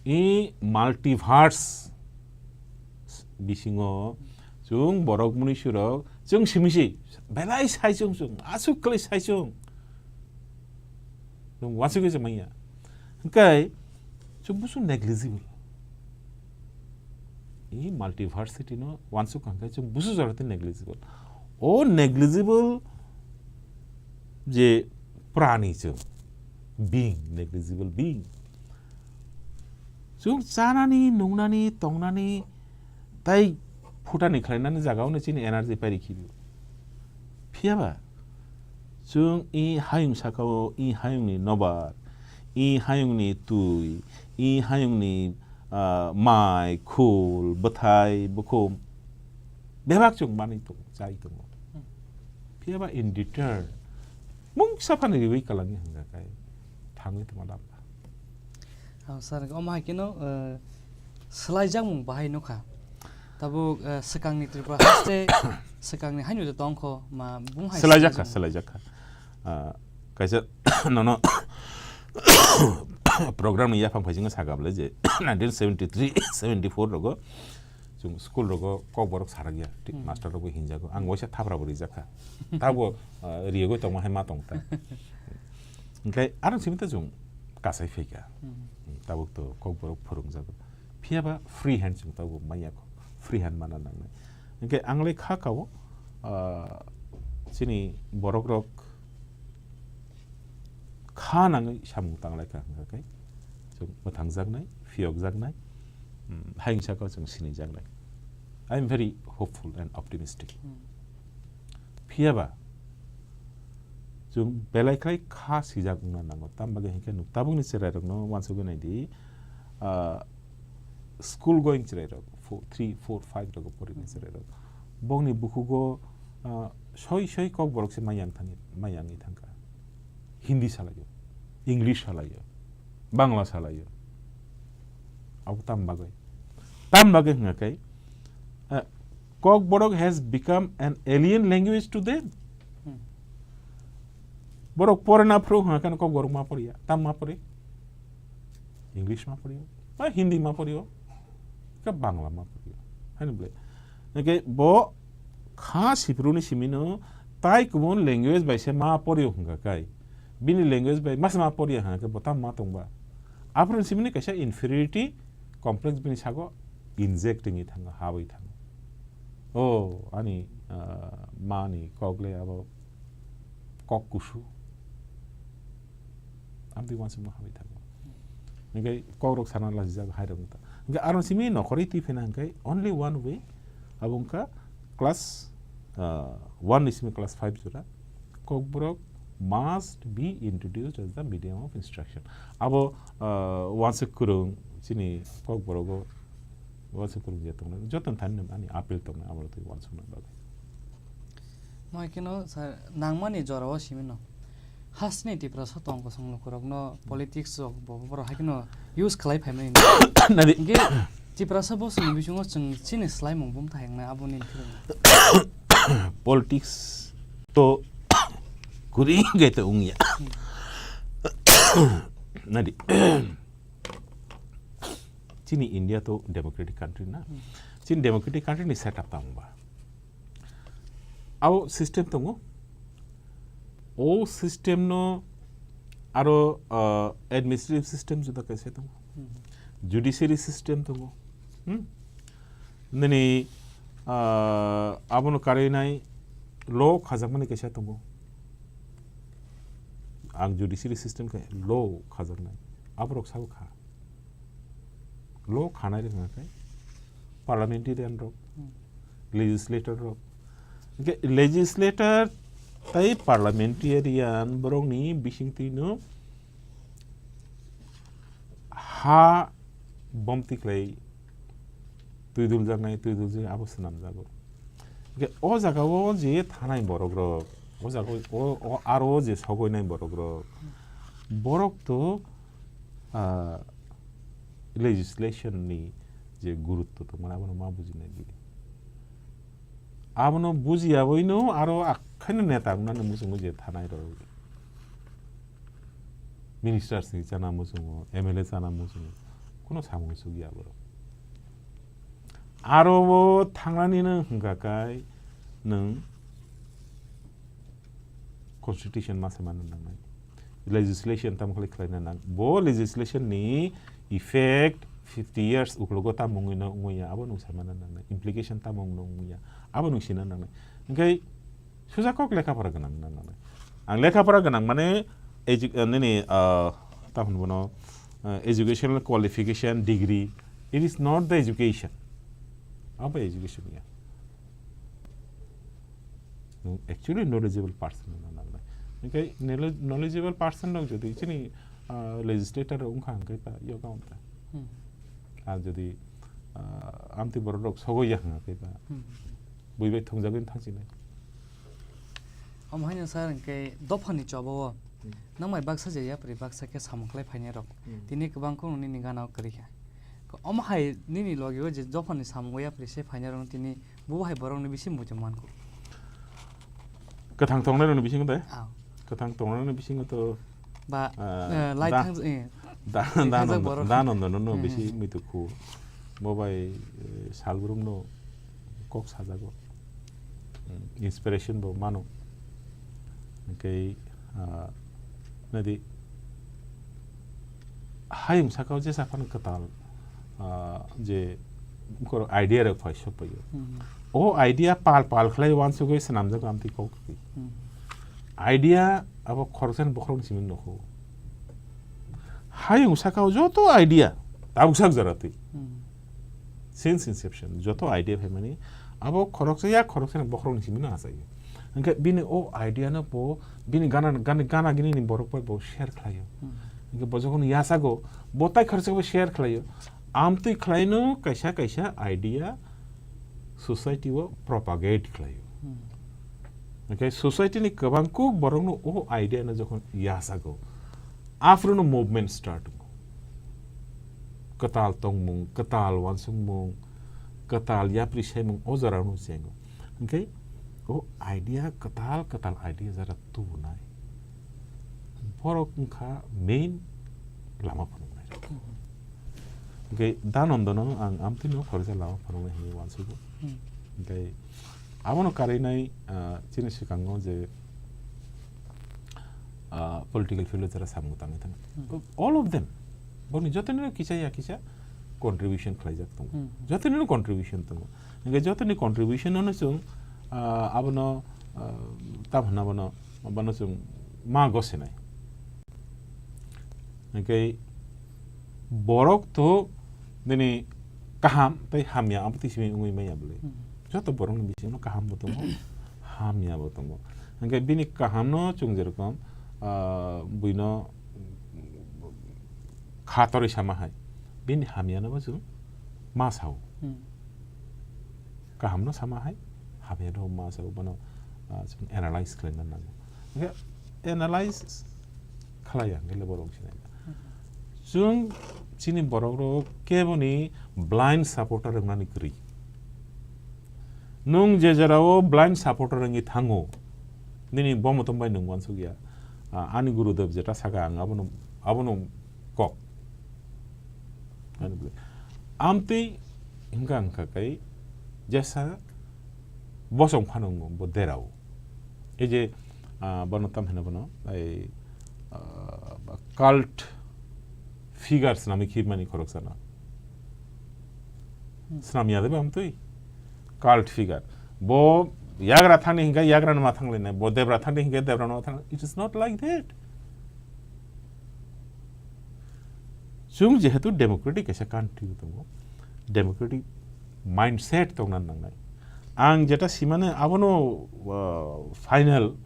I multiverse bisingo chwng borok muni surok chwng simi si belai sai chwng chwng aswk kwlai sai chwng. Nwng uansugwi se manya. Hwnkhe chwng busu negligible. I multiversity no uansuk hwnkhe chwng busu jora tei negligible. O negligible je prani chwng, being, negligible being. Chwng chanani, nungnani, tongnani, tai phutani khlainani jagao no chini energy pairi khibio. Phiyaba chwng i hayung sakao, i hayungni nobar, i hayungni twi, i hayungni, ah, mai, khul, bwthai, bukhum, bebak chwng manwi tongo, chai tongo. Phiyaba in return, mungsa phano riwi kwlangwi hwnka khe thangwi tongma lama. Oh, sir, omo hai kheno, eh, swlaijakmung bahai nukha. Tabuk, eh, swkangni Tripura haste, swkangni haino de tongkho, ma bung hai Swlaijakha, swlaijakmung. Swlaijakha. Ah, kaisa nono program ni yaphang phaisingo sakha bwle je nineteen seventy-three, seventy-four rogo chwng school rogo kokborok sarakya, ti-, Hmm. master rokbo hinjago. Ang waisa thapra bo rijakha. Tabo, ah, riyogo tongma hai ma tongta. Hwnkhe arang simi ta chwng kasai phaikha. Hmm. Tabuk to kokborok phwrwngjago. Phiyaba free hand chwng tabuk manya kho. Free hand mana nangnai. Hwnkhe ang le kha kao, ah, chini borok rok kha nangwi samung tanglaikha hwnkha khe chwng mwthangjaknai, phiyokjaknai, mm, hayung sakao chwng sinijaknai. I am very hopeful and optimistic. Hmm. Phiyaba chwng belai khlai kha sijak wngna nango. Tam bagwi hinkhe nuk tabukni chwrairokno uansugwi naidi, ah, school going chwrairok, four, three, four, five rogo porinai chwrairok. Bokni bukhugo, ah, soi soi kokborok se mayang thangwi, mayangwi thangkha. Hindi salaio, English salaio, Bangla salaio. Abo tam bagwi? Tam bagwi hwnkha khe, ah, Kokborok has become an alien language to them. Hmm. Borok porina phuru hwnkha khe Kokborok ma poriya, tam ma pori? English ma porio, ba Hindi ma porio, khe Bangla ma porio. Haino bwle. Hwnkhe bo kha siphuru ni simi no tai kubun language bai se ma porio hwnkha khe, bini language bai masa ma poriya hwnkha khe bo tam ma tongba? Aphuru simi ni kaisa inferiority complex bini sago inject wngwi thango, habwi thango. O, ani, ah, mani kok le abo kok kusu. Amtwi uansukma habwi thango. Hwnkhe kokrok sana lajijak hai rok wngkha. Hwnkhe aro simi nokhorwi twi phina hwnkhe only one way, abo wngkha class, ah, one ni simi class five jora. Kokborok must be introduced as the medium of instruction. Abo, ah, uansuk kwrwng chini Kokborogo uansuk kwrwng je tongnai, joto thani ani appeal tongnai abo twi uansukna bagwi. Moi kheno sa nangmani jorao simino. Hasteni Tiprasa tong kosong lukurokno politics rok bo borok hai kheno use khlai phaimani. Nadi. Hingke Tiprasa bosongni bisingo chwng chini swlaimung bumthai wngnai aboni phirwng. Politics to kuri hingke to wngya. Nadi. Chini India to democratic country na. Hmm. Chini democratic country ni setup tamo ba. Abo system tongo. O system no aro, ah, administrative system juda kaisa tongo. Hmm. Judiciary system tongo. Hmm? Nini, ah, abono karinai law khajakmani kaisa tongo. Ang judiciary system khe law khajaknai. Aborok sabo kha. Law khanai rwkha khe parliamentarian rok, Hmm. legislator rok. Hwnkhe legislator tei parliamentarian borokni bisingtwino ha bomti khlai twi duljaknai, twi duljaknai abo swnamjago. Hwnkhe o jagao je thanai borok rok, o jagao o, o aro je sogoinai borok rok, borok to ah, legislation ni je gurutto tongmani abono ma bujinai di. Abono bujiyaboino aro akhaino neta wngnani muchungo je thanai rok. Ministers ni chana muchungo, M L A chana muchungo. Kuno samung sugya borok. Aro o thangnani nwng hwnkha kai nwng constitution ma se manna nangnai. Legislation tamo khlai khlaina nang. Bo legislation ni effect fifty years uklogo tamo wngwi no wngwi ya, abo nwng sai manna nangnai. Implication tamo wngno wngwi ya, abo nwng sina nangnai. Hwnkhe suja kok lekha pora gwnang wngna nangnai. Ang lekha pora gwnang mane edu-, eh, nini, ah, tamo hwn bono, eh, educational qualification, degree. It is not the education. Abo education ya. Nwng actually knowledgeable person wngna nangnai. Hwnkhe knowle-, knowledgeable person rok jodi chini, ah, legislator rok wngkha hwnkhe ba yoga wngkha. Hmm. Ar jodi, ah, amtwi borok rok sogwi ya hwnkhe ba Hmm. bui bai thwngjagwi thangsinai. Omo haino sir hwnkhe dophani choba o Hmm. nang bai baksa je yapri baksa khe samung khlai phainai rok. Hmm. Tini kwbang khe nini gana o kwrwi kha. Omo hai nini logi o je dophani samung o yapri se phainai rok tini Bo hai borokni bising muitu mankuk. Kwthang tongnai rokni bisingo de? Aw. Kwthang tongnai rokni bisingo to, Ba, ah, eh, lai da-, thang, eh, da-, lai da thangjakbo nondo, rok. Da nondo no, no Hmm, bisi hmm, hmm. muitu khu. Bo bai, eh, salbrum no kok sajago. Hmm, inspiration bo mano. Hwnkhe, ah, nadi, hayung sakao jesa phano kwtal, ah, je borok idea rok phai sok paio. Hmm. O idea pal pal khlai uansugwi swnamjago amtwi kok twi. Hmm. Idea abo khoroksa ni bokhorok ni simi nukho. Hayung sakao joto idea tabuk sak jora twi. Hmm. Since inception, joto idea phaimani, abo khoroksa ya khoroksa ni bokhorok ni simi no achaio. Hwnkhe bini o idea no bo bini gana, gana, gana gini ni borok bai bo share khlaio. Hmm. Hwnkhe bo jokhon yachago, bo tai khoroksa bo share khlaio. Amtwi khlaino kaisa kaisa idea society o propagate khlaio. Hmm. Hwnkhe society ni kwbang kuk borok no o idea no jokhon yachago, aphuru no movement start wngo. Kwtal tongmung, kwtal uansukmung, kwtal yapri saimung o jora no chengo. Hwnkhe o idea kwtal kwtal idea jora tubunai borok wngkha main lama phunuknai rok. Hwnkhe Dhanandono ang amtwino khoroksa lama phunuknai hinwi uansugo. Hmm. Hwnkhe abono karwi nai, ah, chini swkango je, ah, political field o jora samung tangwi thangkha. Hmm. All of them. Boni jotonino kisa ya kisa contribution khlaijak tongo. Hmm. Jotonino contribution tongo. Hwnkhe jotoni contribution no chwng, ah, abono, ah, tamo hwnna bono, bono chwng ma gosinai. Hwnkhe borok to nini kaham tei hamya abo twi simi wngwi manya bwlwi. Hmm. Joto borokni bisingo kaham bo tongo, hamya bo tongo. Hwnkhe bini kaham no chwng jerokom, ah, buino khatorwi sama hai, bini hamya no bo chwng ma sao. Hmm. Kaham no sama hai, hamya no ma sao, bono, ah, chwng analyze khlaina nango. Hwnkhe analyze khlaiya hwnkhe le borok sinai. Hmm. Chwng chini borok rok keboni blind supporter wngnani kwrwi. Nwng je jorao blind supporter wngwi thango, nini bo motom bai nwng uansukya, ah, ani Gurudev jeta saka ang abono, abono kok. Ani bwlwi. Amtwi hwnkha hwnkha kai jesa bosong phano wngo bo derao. Ei je Ah, bono tam hino bono, ai, ah, cult figures nami khibmani khoroksa na. Hmm. Snam ya de bam twi? Cult figure. Bo yagra thangni hinga yagra numa thanglainai, bo debra thangni hinga debra numa thang. It is not like that. Chwng jehetu democratic kaisa country tongo, democratic mindset tongna nangnai. Ang jeta simani abono, uh, final,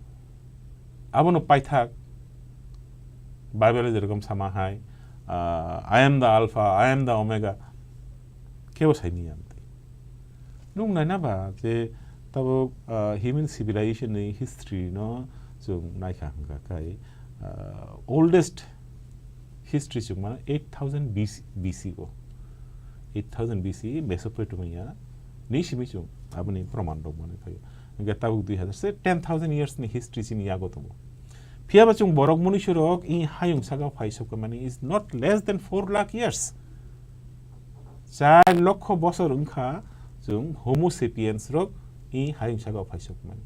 abono paithak, Bible jerokom sama hai, uh, "I am the Alpha, I am the Omega," kebo saimanya. Nung naina ba je tabuk, ah, human civilization ni history no chwng naikha hwnkha khai, ah, oldest history chwng mano eight thousand B C, B C o. Eight thousand B C Mesopotamia ni simi chwng aboni proman rok mano khai. Hwnkhe tabuk dui hazar se ten thousand years ni history chini yago tongo. Phiya ba chwng borok munuisu rok i hayung saka phai sokmani is not less than four lakh years. Char lokho bosor wngkha chwng Homo sapiens rok i hayung saka phai sokmani.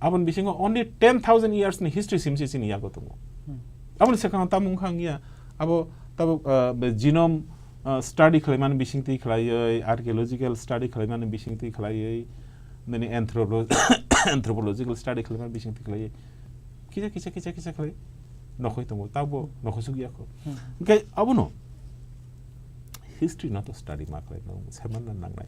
Aboni bisingo only ten thousand years ni history simse chini yago tongo. Hmm. Aboni swkang tamo wngkha wngya, abo tabuk, uh, be genome, uh, study khlaimani bisingtwi khlaiwi, archaeological study khlaimani bisingtwi khlaiwi, nini anthropo-, anthropological study khlaimani bisingtwi khlaiwi, kisa, kisa, kisa, kisa khlai nokhoi tongo, tabo nokhosuk yakho. Hmm. Hwnkhe abono history no to study ma khlai no, saimanna nangnai.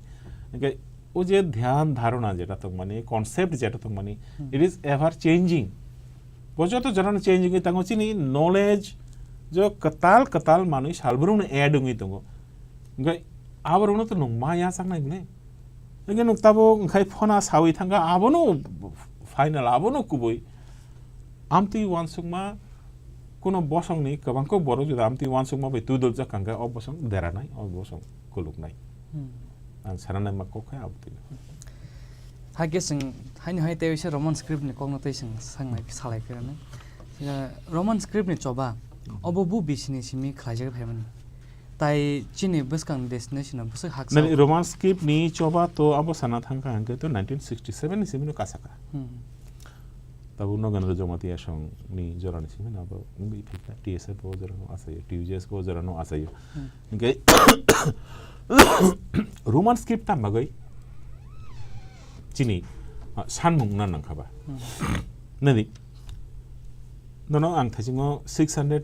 Hwnkhe o je dhyan dharona jeta tongmani, concept jeta tongmani, Hmm. it is ever changing. Bo joto jorano changing wngwi tango, chini knowledge jo kwtal kwtal manwi salbrumno add wngwi tongo. Hwnkhe aborokno to nwng ma yachaknai bwle? Hwnkhe nwng tabuk wngkhai phona sawi thangkha, abono final, abono kubui. Amtwi uansukma, kuno bosongni kwbang kok borok juda amtwi uansukma bai twi doljak kangkhe, o bosong deranai, o bosong kuluknai. Hmm. Ang sananai ma kok khe abo twi. Hakhe chwng haino hai tei waisa Roman script ni kokno tei chwng sangnai, salai phirano. Roman script ni choba, obo bu bisini simi khlaijak phaimani. Tai chini bwskang destination o bwswk haksa. Nani Roman script ni choba to abo sana thangkha hwnkhe to nineteen sixty seven ni simi no kasaka. Hmm. Tabuk Nogendra Jamatia song ni jora ni simi no abo wngwi phaikha. T S F bo jora no achaio, T U J S bo jora no achaio. Hmm. Hwnkhe Roman script tam bagwi chini, ah, sanmung na nangkha ba. Hmm. Nani? Nono ang thaisingo six hundred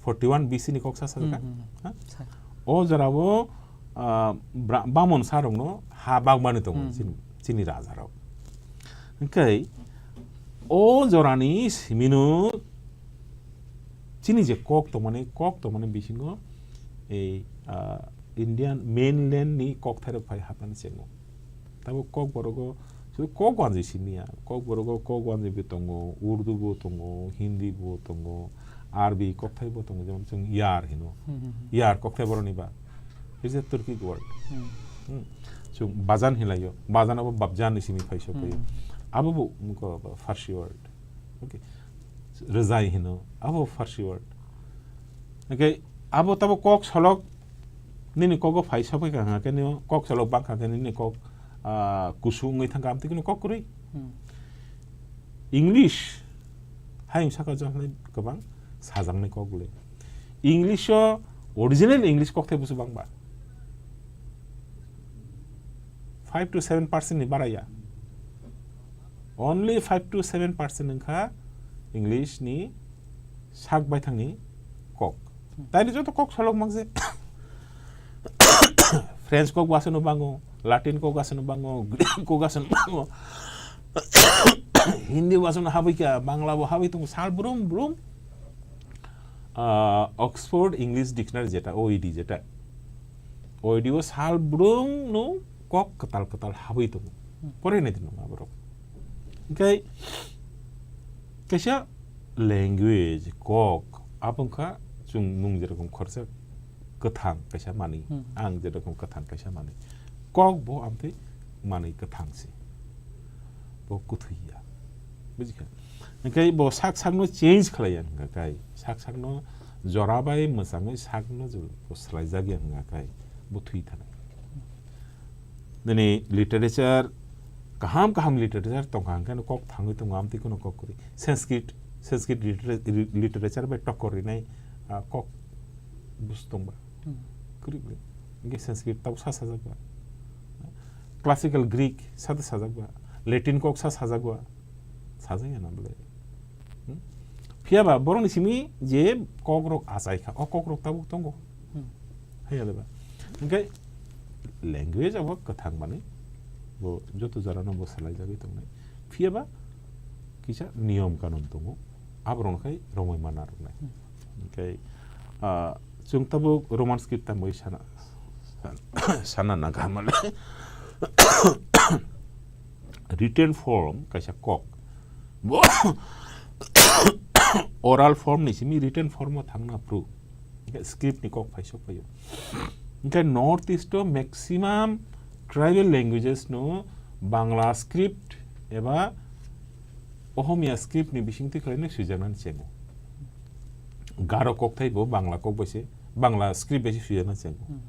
forty one B C ni kok sa sajak kha. Hmm, hmm, hmm. Ha? Sa- O jora o, ah, bra-, bamon sa rok no ha bagmani tongo Hmm. chini, chini raja rok. Hwnkhe o jora ni simi no chini je kok tongmani, kok tongmani bisingo ei, ah, Indian mainland ni kokthai rok phai hapnani chengo. Tabo Kokborogo, so Kokwanjwi simi ya. Kokborogo Kokwanjwi bo tongo, Urdu bo tongo, Hindi bo tongo, Arabi kokthai bo tongo, jemon chwng yar hino. Hmm, hmm, hmm. Yar kokthai boroni ba. It's a Turkic word. Hmm. Hmm. Chwng bazan hilaio. Bazan abo babjan ni simi phai sokoi. Hmm. Abo bo, mko, Farsi word. Okay. Rwjai hino, abo Farsi word. Okay, abo tabo kok solok nini kogo phai sokoi ka hwnkhe nini kok solok bangkha khe nini kok, ah, kusu wngwi thangkha, amtwi khe kok kwrwi. Hmm. English, hayung saka joknai kwbang sajaknai kok le. English o original English kokthai busu bangba. Five to seven percent ni bara ya. Only five to seven percent wngkha English ni sak baithang ni kok. Taini joto kok solok mang se. French kok wasano bango, Latin kok wasano bango, Greek kok wasano bango, Hindi wasano habwi kha, Bangla bo habwi tongo, sal brum brum. Ah, Oxford English Dictionary jeta, O E D jeta. O E D o sal brum no kok kwtal kwtal habwi tongo. Hmm. Porinai di nung aborok. Hwnkhe kaisa language, kok, abo wngkha chwng nung jerokom khorsa kwthang kaisa manwi, Hmm. ang jerokom kwthang kaisa manwi. Kok bo amtwi manwi kwthang se. Bo kwthwi ya. Buji kha? Hwnkhe bo sak sakno change khlai ya hwnkha kai. Sak sakno jora bai mwchangwi sakno bo swlaijak ya hwnkha kai. Bo thwi thanai. Nini literature kaham kaham literature tongkha, hwnkhe no kok thangwi tongo, amtwi kheno kok kwrwi. Sanskrit, Sanskrit litera-, ri-, literature bai tokor rinai, ah, kok busu tongba. Hmm. Kwrwi bwle. Hwnkhe Sanskrit tabuk sa sajakba. Classical Greek sa da sajakba. Latin kok sa sajakba. Sajaya na bwle. Hmm? Phiya ba borokni simi je kokrok achai kha, o kokrok tabuk tongo. Hmm. Haiya de ba? Hwnkhe language abo kwthang manwi bo joto jora no bo swlai jagwi tongnai. Phiya ba kisa niyom kanun tongo. Aborok no khai romwi mana rwnai. Hmm. Hwnkhe, ah, chwng tabuk Roman script tangwi sana, sana, sana na kaham le. Written form kaisa kok. Bo oral form ni simi written form o thangna phru. Hwnkhe script ni kok phai sok phaio. Hwnkhe North East o maximum tribal languages no Bangla script eba Ohomia script ni bisingtwi khlainai swijaknani chengo. Garo kokthai bo Bangla kok bai se, Bangla script bai se swijakna chengo. Hmm.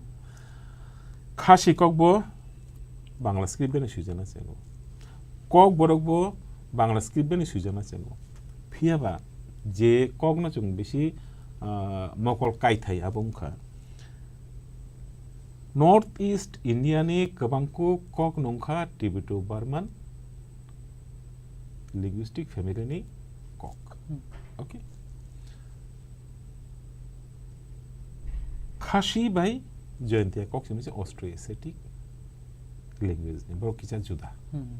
Khasi kok bo Bangla script bai no swijakna chengo. Kok borok bo Bangla script bai no swijakna chengo. Phiya ba je kok no chwng bisi, ah, mokol kaithai abo wngkha. North East India ni kwbangkuk kok nungkha Tibeto-Burman linguistic family ni kok. Hmm. Okay. Khasi bai Jaintia kok simi se Austro-Asiatic language ni, borok kisa juda. Hmm.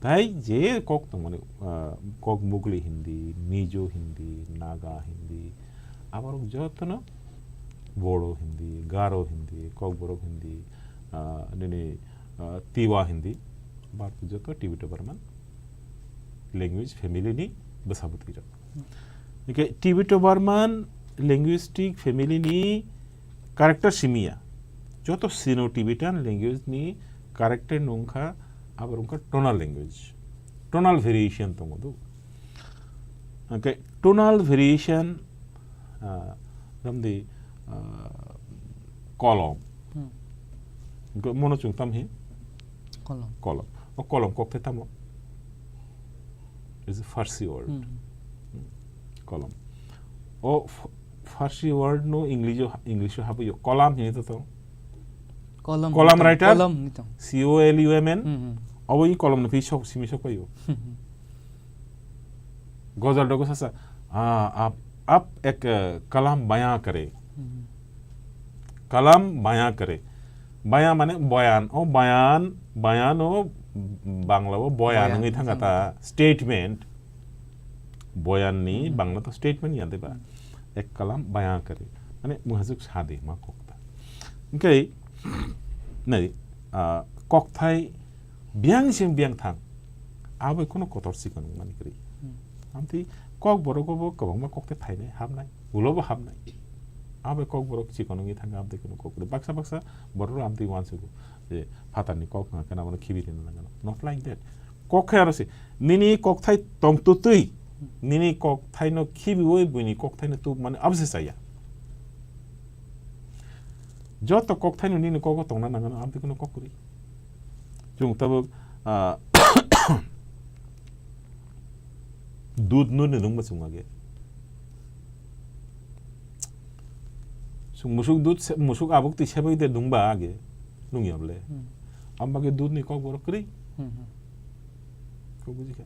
Tai je kok tongmani, ah, kok Mugli Hindi, Mizo Hindi, Naga Hindi, aborok jotono Bodo Hindi, Garo Hindi, Kokborok Hindi, ah, nini, ah, Tiwa Hindi, bar joto Tibeto-Burman language family ni bwsa bwtwi rok. Hwnkhe Tibeto-Burman linguistic family ni character simiya. Joto Sino-Tibetan language ni character no wngkha, abo wngkha tonal language. Tonal variation tongo do. Hwnkhe tonal variation, ah, ramdi, ah, kolom. Hmm. Hwnkhe mono chwng tam hi? Kolom. Kolom. O kolom kokthai tamo? Is a Farsi word. Hmm. Hmm. Kolom. O F-, Farsi word no English o, English o habwi o kolam hini to to. Kolom Kolom hini to, writer? Kolom hini to. C O L U M N. Hmm, hmm. Obo i kolom no phi sok, simi sok paio. Hmm, hmm. Gozal dogo sasa, ah, ap, ap ek, eh, kalam baya kare. Hmm. Kalam baya kare. Baya mane bayan. O bayan, bayan o Bangla o boyan Boyan wngwi thangkha ta, thangkha ta. Statement. Boyan ni Hmm. Bangla to statement ya de ba. Hmm. Ek kalam baya kare. Mane muhajuk sade ma kokta. Hwnkhe, nai, ah, kokthai biyang sing biyang thang. Abo kheno kotor chikon wngmani kwrwi. Hmm. Amtwi kok borok bo kwbangma kokthai phainai, hapnai, ulo bo hapnai. Abo kok borok chikon wngwi thangkha, amtwi kheno kok kwrwi. Baksa baksa borok rok amtwi uansugo je phatarni kok wngkha khe abono khibi rwna nangano. Not like that. Kok khe aro se, nini kokthai tongtwtwi, nini kokthaino khibiwi buini kokthaino tubmani abo se chaya. Joto kokthaino nini kogo tongna nangano, amtwi kheno kok kwrwi. Chwng tabuk, ah, dudh nuni nungba chwng age. Chwng musuk dudh se-, musuk abuk twi sebwi de nungba age. Nungya bole. Hmm. Am bagwi dudh ni kok borok kwrwi. Hmm, hmm. Kok buji kha.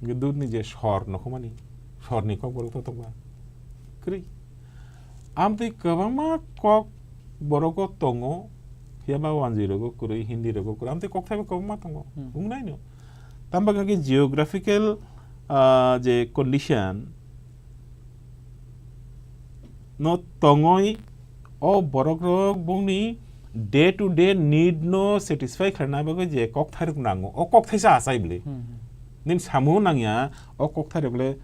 Hwnkhe dudh ni je sor nokhumani, sor ni kok borok to tongba. Kwrwi. Amtwi kwbangma kok borok o tongo, phiya ba wanjwi rogo kwrwi, Hindi rogo kwrwi, amtwi kokthai bo kwbangma tongo, Hmm. wngnaino. Tamo bagwi hwnkhe geographical, ah, je condition no tongoi o borok rok bongni day to day need no satisfy khlaina bagwi je kokthai rok nango, o kokthai sa achai bwle. Hmm, hmm. Nini samung nangya, o kokthai rok le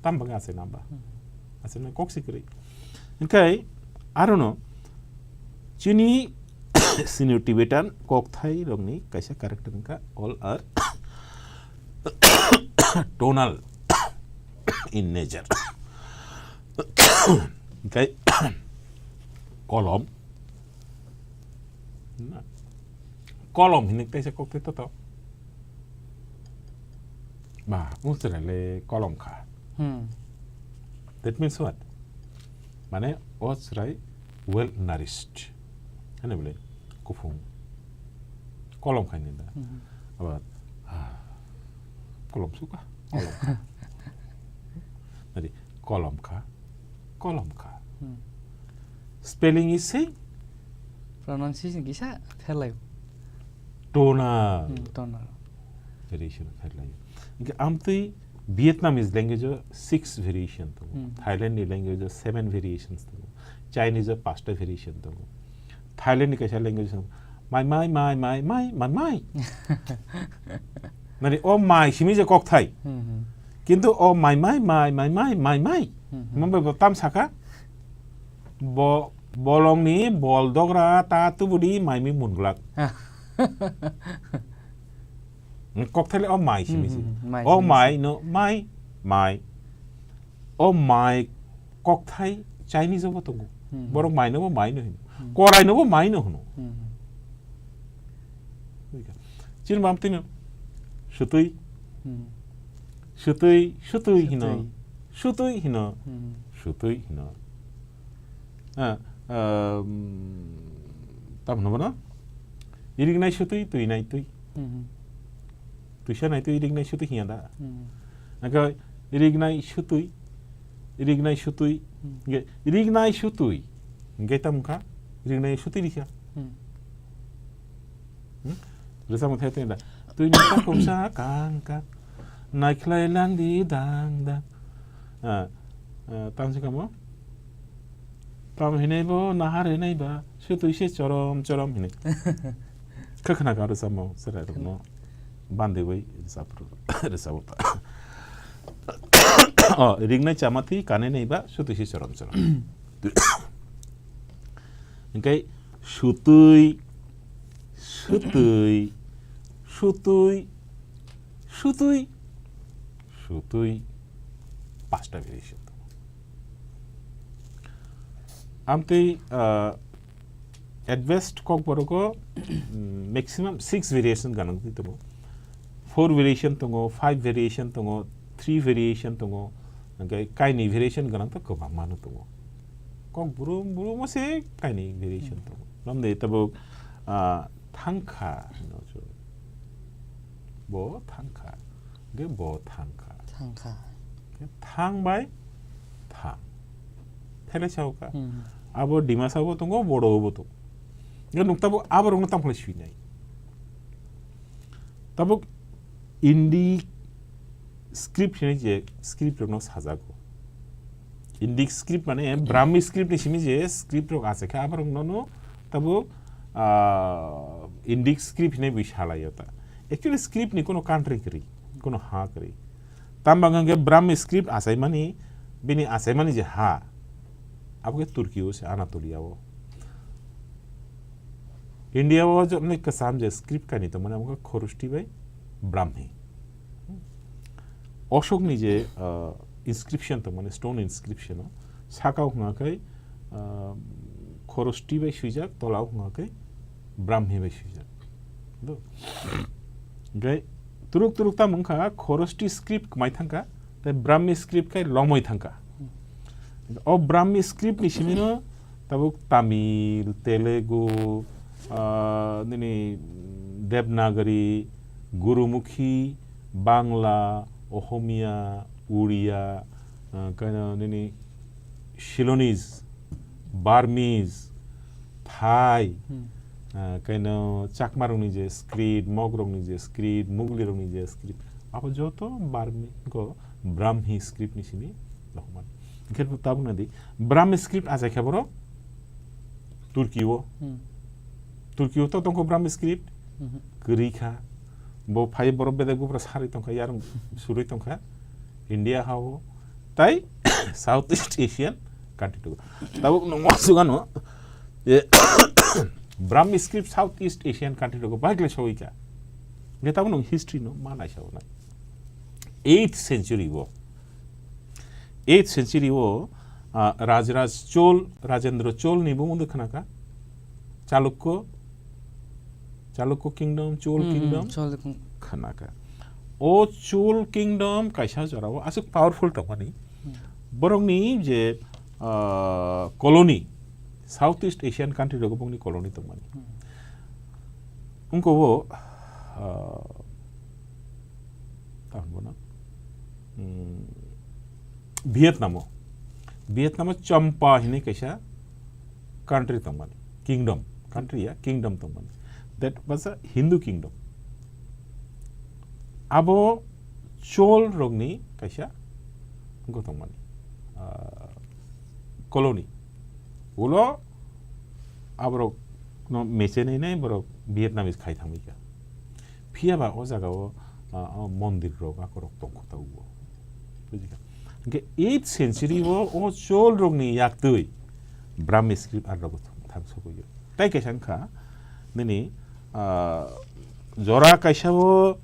tam bagwi achai namba. Hmm. Achai nang kok si kwrwi. Hwnkhe arono chini Sino-Tibetan kokthai rokni kaisa character wngkha, all are tonal in nature. Hwnkhe kolom, na, Kolom hinwi kaisa kokthai to to. Ba, ultra le kolom kha. Hmm. That means what? Mane, o chwrai well nourished. Hene bole, kuphung. Kolom khaini da. Hmm. Aba, ah, kolom suka, kolom kha. Nadi, kolom kha, kolom kha. Hmm. Spelling is same. Pronunciation kisa pherlaio. Tonal. Hmm, tonal. Variation pherlaio. Hingke amtwi Vietnamese language o six variation tongo. Hmm. Thailand ni language o seven variations tongo. Chinese o pasta variation tongo. Thailand ni kaisa language tongo. Mai, mai, mai, mai, mai, man, mai. Nani o mai simi je kokthai. Hmm, hmm. Kintu o mai, mai, mai, mai, mai, mai, mai. Hmm, hmm. Mumbai bo tam saka. Bo, bolong ni bol dogra ta tubudi mai mi munglak. Kokthai le o mai simi Hmm, si. Hmm, mai O simi mai si. No mai, mai. O mai kokthai Chinese obo tongo. Hmm. Borok mai no bo mai no hino. Hmm. Korai no bo mai no hino. Hmm. Chini bam tino. Sutui. Hmm. Sutui, sutui hino. Sutui. Sutui hino. Hmm. Sutui hino. Ah, um, tam hino bono? Irignai sutui, tuinai tui. Hmm. Tuisa nai tui, irignai sutui hiya da. Hmm. Nangkhe irignai sutui, irignai sutui, Hmm. nge irignai sutui. Nge tam kha, irignai sutui rikha. Hmm. Hmm? Risa mo thai tui da. Tui ni ta kumsa kang kang. Naikhlai lang di dang dang. Ah, ah, tam si kamo? Tam hinai bo, nahar hinai ba, sutui se chorom chorom hinai. Khakhna ka rwchapmo, chwrairokno bandwi bai rwchap-, rwchapbo ta. O, ringnai chamati, kanai nai ba, sutui se chorom chorom. Hingke sutui, sutui, sutui, sutui, sutui, pasta variation. Amtwi, ah, advanced kokborok o, mm, maximum six variation ganang twi tongo. Four variation tongo, five variation tongo, three variation tongo, hingke kaini variation ganang to kwbangma no tongo. Kok brum brum o se kaini variation Hmm. tongo. Namde tabuk, ah, thangkha hino chwng. Bo thangkha. Hingke bo thangkha. Thangkha. Hingke thang bai thang. Thele sao ka. Hmm. Abo Dimasa bo tongo, Bodo bo tongo. Hingke nuk tabuk aborokno tamo khlai swinai. Tabuk Indic script hinwi je script rokno sajago. Indic script mane Brahmi script ni simi je script rok achaikha, aborok nono tabuk, ah, Indic script hinwi bui salaio ta. Actually script ni kono country kwrwi, kono ha kwrwi. Tamo hwnkhe Brahmi script achaimani, bini achaimani je ha, abo khe Turkey o se, Anatolia o. India o jotoni kwcham je script kainwi tongmani abo khe Khorosti bai Brahmi. Ashok ni je, ah, inscription tongmani, stone inscription o, saka o hwnga khe, ah, Khorosti bai swijak, tola o hwnga khe Brahmi bai swijak. Do. Hingke turuk turuk tamo wngkha, Khorosti script kwmai thangkha, tei Brahmi script khe lomoi thangkha. O Brahmi script ni simi no tabuk Tamil, Telugu, ah, nini Devanagari, Gurumukhi, Bangla, Ohomia, Uria, ah, kaino nini Shillonese, Burmese, Thai, Hmm. ah, kaino Chakmarokni je script, Mogrokni je script, Muglirokni je script, abo joto Burmi-, go Brahmi script ni simi dokhman. Hingke tabuk nadi, Brahmi script achai khe borok Turkey o. Hmm. Turkey o to tongkho Brahmi script. Mhm. Kwrwi kha. Bo phai borok bedek buphra sarwi tongkha, yarwng surwi tongkha. India ha o. Tai South East Asian country to. Tabuk nung wasugano, e, Brahmi script South East Asian country to bahai khlai sawi kha. Nge tabuk nung history no ma naisa o nai. Eighth century o. Eighth century o, ah, Rajraj Chol, Rajendra Chol ni bumung de khna kha. Chalukko, Chalukya Kingdom, Chol Hmm, hmm, Kingdom Chol Kingdom. Khwnakha. O Chol Kingdom kaisa jorao aswk powerful tongmani. Hmm. Borokni je, ah, colony, South East Asian country rogo bongni colony tongmani. Hmm. Wngkha bo, ah, tamo bono, hmm, Vietnam o. Vietnam o Champa hinwi kaisa country tongmani, kingdom, country ya, kingdom tongmani. That was a Hindu kingdom. Abo Chol rokni kaisa wngkha tongmani, ah, colony. Ulo aborok no mechenai nai borok Vietnamese khai thangwi kha. Phiya ba o jaga o, ah, o mondir rok akorok tongkha ta ubo. Bujikha. Hingke eighth century o, o Chol rokni yaktwi Brahmi script ar rogo thang sogwi o. Tai kaisa wngkha nini, ah, jora kaisa o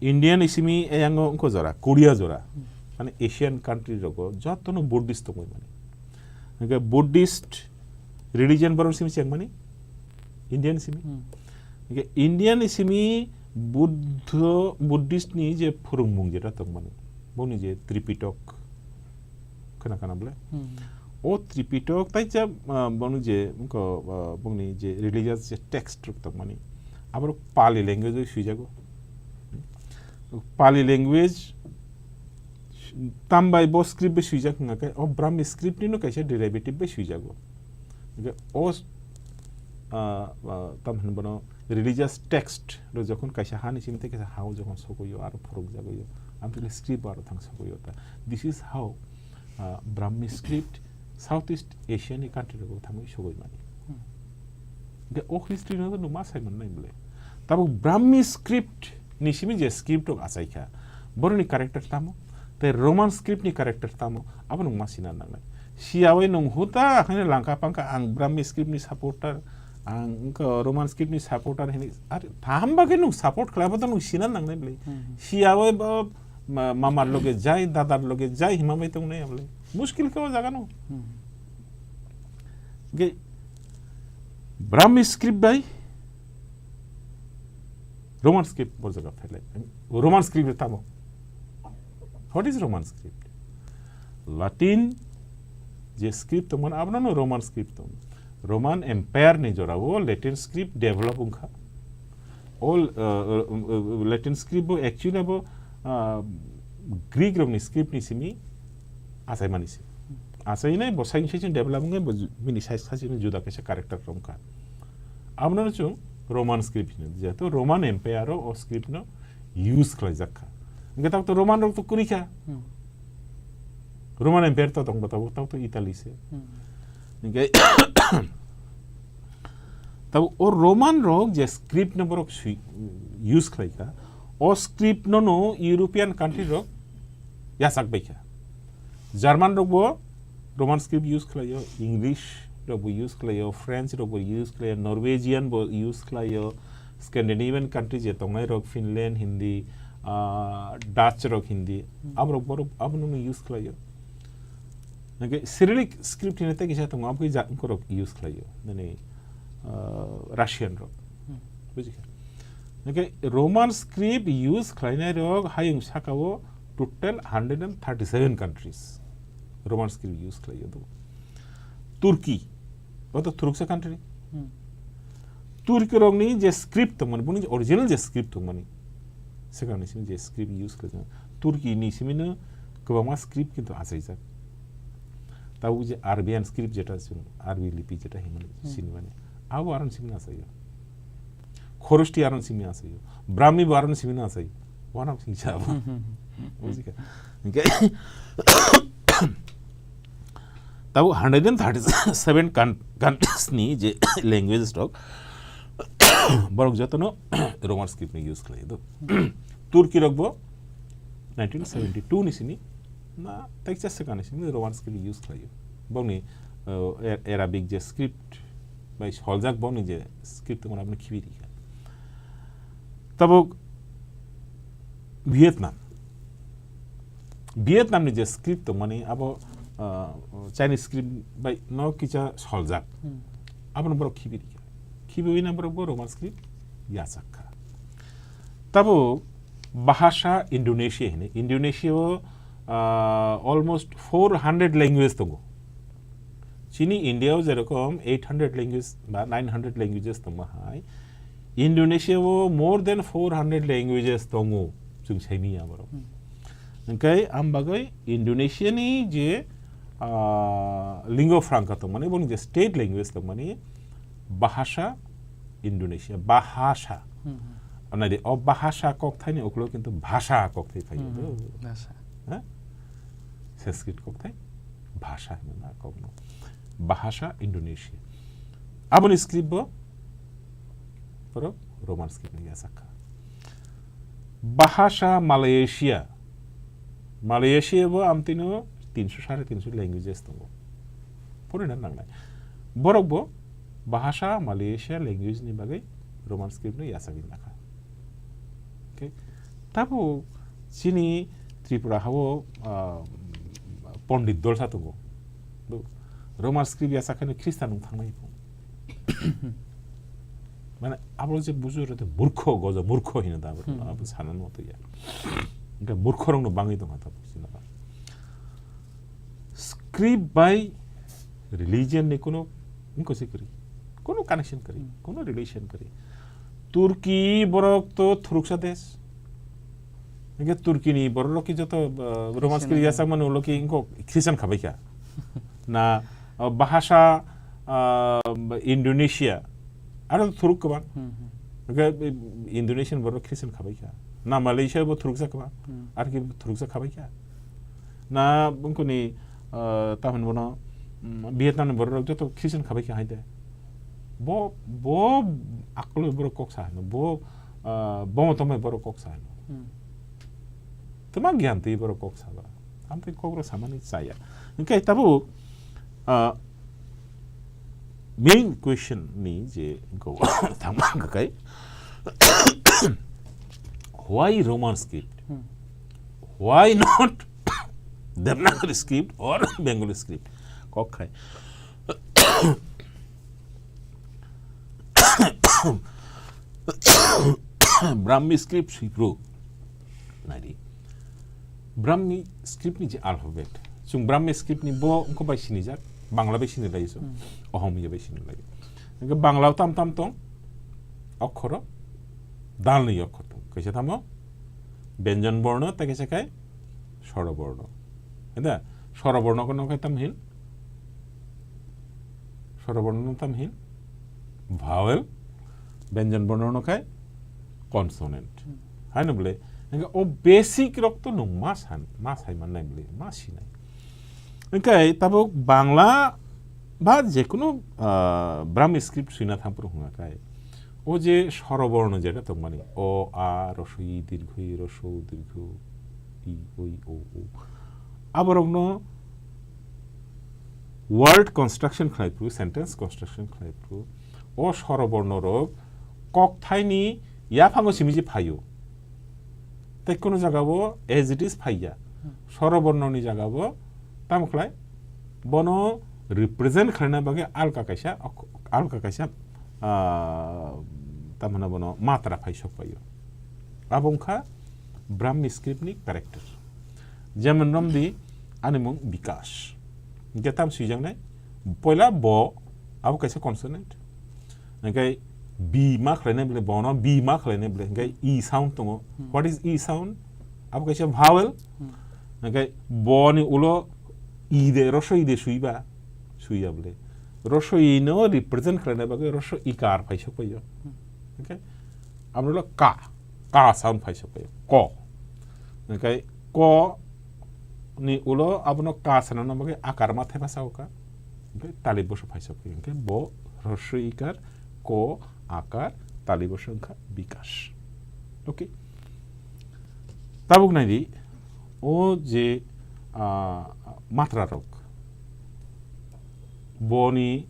Indian simi eyango wngkha jora, Korea jora. Mane Asian country rogo jotono Buddhist tongwi mani. Hingke Buddhist religion borok simi chengmani Indian simi. Hmm. Hingke Indian simi Buddho, Buddhist ni je phwrwngmung jeta tongmani, boni je Tripitok, khwna khwna bole? Hmm. O Tripitok tai cha, ah, boni je, wngkha, ah, boni je religious je text rok tongmani, aborok Pali language o swijago. Pali language tambai bo script bai swijak wngkha khe, o Brahmi script nino kaisa derivative bai swijago. Hingke o, ah, ah, tam hinwi bono religious text rok jokhon kaisa hani simi tei kaisa hao jokhon sogwi o aro phwrwk jagwi o, amtwkhe script aro thang sogwi o ta. This is how, ah, Brahmi script South East Asia ni country rogo thangwi sogwi mani. Hmm. Hingke o history no nwng ma sai mannai bole. Tabuk Brahmi script ni simi je script rok achai kha, boroni character tamo, tei Roman script ni character tamo, abo nwng ma sina nangnai. Siyawi nwng huta haino langkha pangkha, ang Brahmi script ni supporter, ang wngkha Roman script ni supporter hini, ar thaham bagwi nwng support khlai, abo to nwng sina nangnai bole. Hmm. Siyawi bo ma-, mamar loge jai, dadar loge jai hima bai tongnai bole. Muskil khe o jaga no. Hmm. Ge Brahmi script bai Roman script bo jaga phailai. Roman script tamo? What is Roman script? Latin je script tongmani abono Roman script tong. Roman Empire ni jorao Latin script develop wngkha. All, uh, uh, uh, Latin script bo actually abo, uh, Greek rokni script ni simi achaimani se. Achainai bo sai sai develop wngkha, bo ju-, bini sai sai juda kaisa character wngkha. Abono chwng Roman script hino, jehetu Roman Empire o, o script no use khlaijak kha. Hingke tabuk to Roman rok to kwrwi kha. Hmm. Roman Empire to tongbo tabuk, tabuk to Italy se. Hmm. Hingke tabuk o Roman rok je script no borok swi-, use khlai kha, o script no no European country rok yachak bai kha. German rok bo Roman script use khlaio, English rok bo use khlaio, French rok bo use khlaio, Norwegian bo use khlaio, Scandinavian country je tongnai rok, Finland hindi, ah, Dutch rok hindi, Hmm. aborok borok abono no use khlaio. Nangkhe Cyrillic script hinwi tei kisa tongo, abo khe ja-, borok use khlaio, nini, ah, Russian rok. Hmm. Bujikha? Nangkhe Roman script use khlainai rok hayung saka o total hundred and thirty-seven countries Roman script use khlaio do. Turkey, o to thuruksa country. Hmm. Turkey rokni je script tongmani, boni original je script tongmani, sekarni simi je script use khlaijak, Turkey ni simi no kwbangma script kintu achaijak. Tabuk je Arabian script jeta chwng Arabi lipi jeta hinmani Hmm. sinimani, abo aron simi no achaio. Khorosti aron simi achaio. Brahmi bo aron simi no achaio. Wana sing sa abo. Hmm, hmm, hmm. Bujikha? Hingke tabuk hundred and thirty-seven coun-, countries ni je languages rok, borok jotono Roman script ni use khlai do. Turkey rok bo nineteen seventy-two ni simi na tekcha swkang ni simi Roman script use khlaio. Bongni, uh, Ar-, Arabic je script bai soljak bongni je script tongmani abono khibi rikha. Tabuk Vietnam. Vietnam ni je script tongmani abo, uh, Chinese script bai no kisa soljak. Hmm. Abono borok khibi rikha. Khibiwi na borok bo Roman script yachak kha. Tabuk Bahasa Indonesia hini. Indonesia o, ah, almost four hundred language tongo. Chini India o jerokom eight hundred language ba nine hundred languages tongma hai, Indonesia o more than four hundred languages tongo. Chwng saimanya borok. Hmm. Hwnkhe am bagwi Indonesia ni je, ah, lingua franca tongmani, boni je state language tongmani, Bahasa Indonesia, Bahasa. Hmm, hmm. Naidi, o Bahasa kokthaini ukulo kintu Bhasha kokthai phaio. Hmm, hmm. Bhasha. Ha? Sanskrit kokthai, Bhasha hinwi ma kokno. Bahasa Indonesia. Aboni script bo, borok Roman script ni yachak kha. Bahasa Malaysia. Malaysia bo amtwino tinso, sare tinso languages tongo. Porina nangnai. Borok bo Bahasa Malaysia language ni bagwi Roman script no yachagwi nakha. Okay. Tabuk chini Tripura hao, ah, Pondit dolsa tongo. Bo Roman script yachakhani Khristan wng thangnai. Mane abo je bujo rwde murkho, goja murkho hino da abo, hmm, abo sanani moto ya. Hwnkhe murkhorokno bangwi tongkha tabuk chini. Script bai religion ni kuno wngkose kwrwi, kuno connection kwrwi, hmm, kuno relation kwrwi. Turkey borok to thuruksa desh. Hwnkhe Turkey ni borok rok ki joto, uh, Roman script yachakmani ulo ki wngkok Christian khabaikha. Na, uh, Bahasa, uh, Indonesia. Aro thuruk kwbang. Hmm, hmm. Hwnkhe, eh, Indonesian borok Christian khabaikha. Na Malaysia bo thuruksa kwbang. Hmm. Ar ki thuruksa khabaikha. Na bwngkuni, ah, tamoni bono, mm, Vietnam ni borok rok joto Christian khabaikha hai de. Bo, bo akolo borok kok sa hino. Bo, ah, bomo tomai borok kok sa hino. Hmm. Tama gyan twi borok kok saba. Amtwi kok rok samani chaya. Hwnkhe tabuk, ah, main question ni je go thangma hwnkhe kai, why Roman script? Hmm. Why not Devanagari script or Bengali script? Kok khai. Brahmi script sipru. Naidi. Brahmi script ni je alphabet. Chung Brahmi script ni bo wngkha bai sinijak, Bangla bai sinilai so, hmm, Ohomia bai sinilai. Hwnkhe Bangla o tam tam tong, okhoro, dal ni okhor tong. Kaisa tamo, Benjon borno, tei kaisa khai, Soro borno. Heda, Soro borno kono khai tam hin? Soro borno no tam hin? Vowel, Benjon borno no khai consonant. Hmm. Haino bole, hwnkhe o basic rok to nwng ma san, ma sai mannai bole, ma sinai. Hwnkhe tabuk Bangla ba jekunu, ah, Brahmi script swina thangphuru hwnga khai. O je Soro borno jeta tongmani, o, a, rosoi, dirghoi, roso, dirgho, i, oi, o, o. Aborokno word construction khlai phuru, sentence construction khlai phuru, o Soro borno rok kokthaini yaphango simi je phaio. Tei kunu jaga bo as it is phaiya. Hmm. Soro borno ni jaga bo tamo khlai? Bono represent khlaina bagwi alka kaisa, alka kaisa, ah, tamo hwno bono matra phai sok phaio. Abo wngkha Brahmi script ni character. Jemon romdi, ani mung Bikash. Hwnkhe tam swijaknai, poila bo, abo kaisa consonant. Hwnkhe B ma khlainai bole, bono B ma khlainai bole, hwnkhe E sound tongo. Hmm. What is E sound? Abo kaisa vowel. Hmm. Hwnkhe boni ulo I de, roso I de swiba, swiya bole. Roso I no represent khlaina bagwi roso Ikar phai sok phaio. Hmm. Hwnkhe abo ulo ka, ka sound phai sok phaio. Ko. Hwnkhe ko ni ulo abono ka sanana bagwi akar ma thepha sao ka. Hwnkhe tali boso phai sok phaio. Hwnkhe bo roso Ikar, ko, akar, tali boso wngkha Bikash. Okay. Tabuk naidi, o je, ah, matra rok, boni,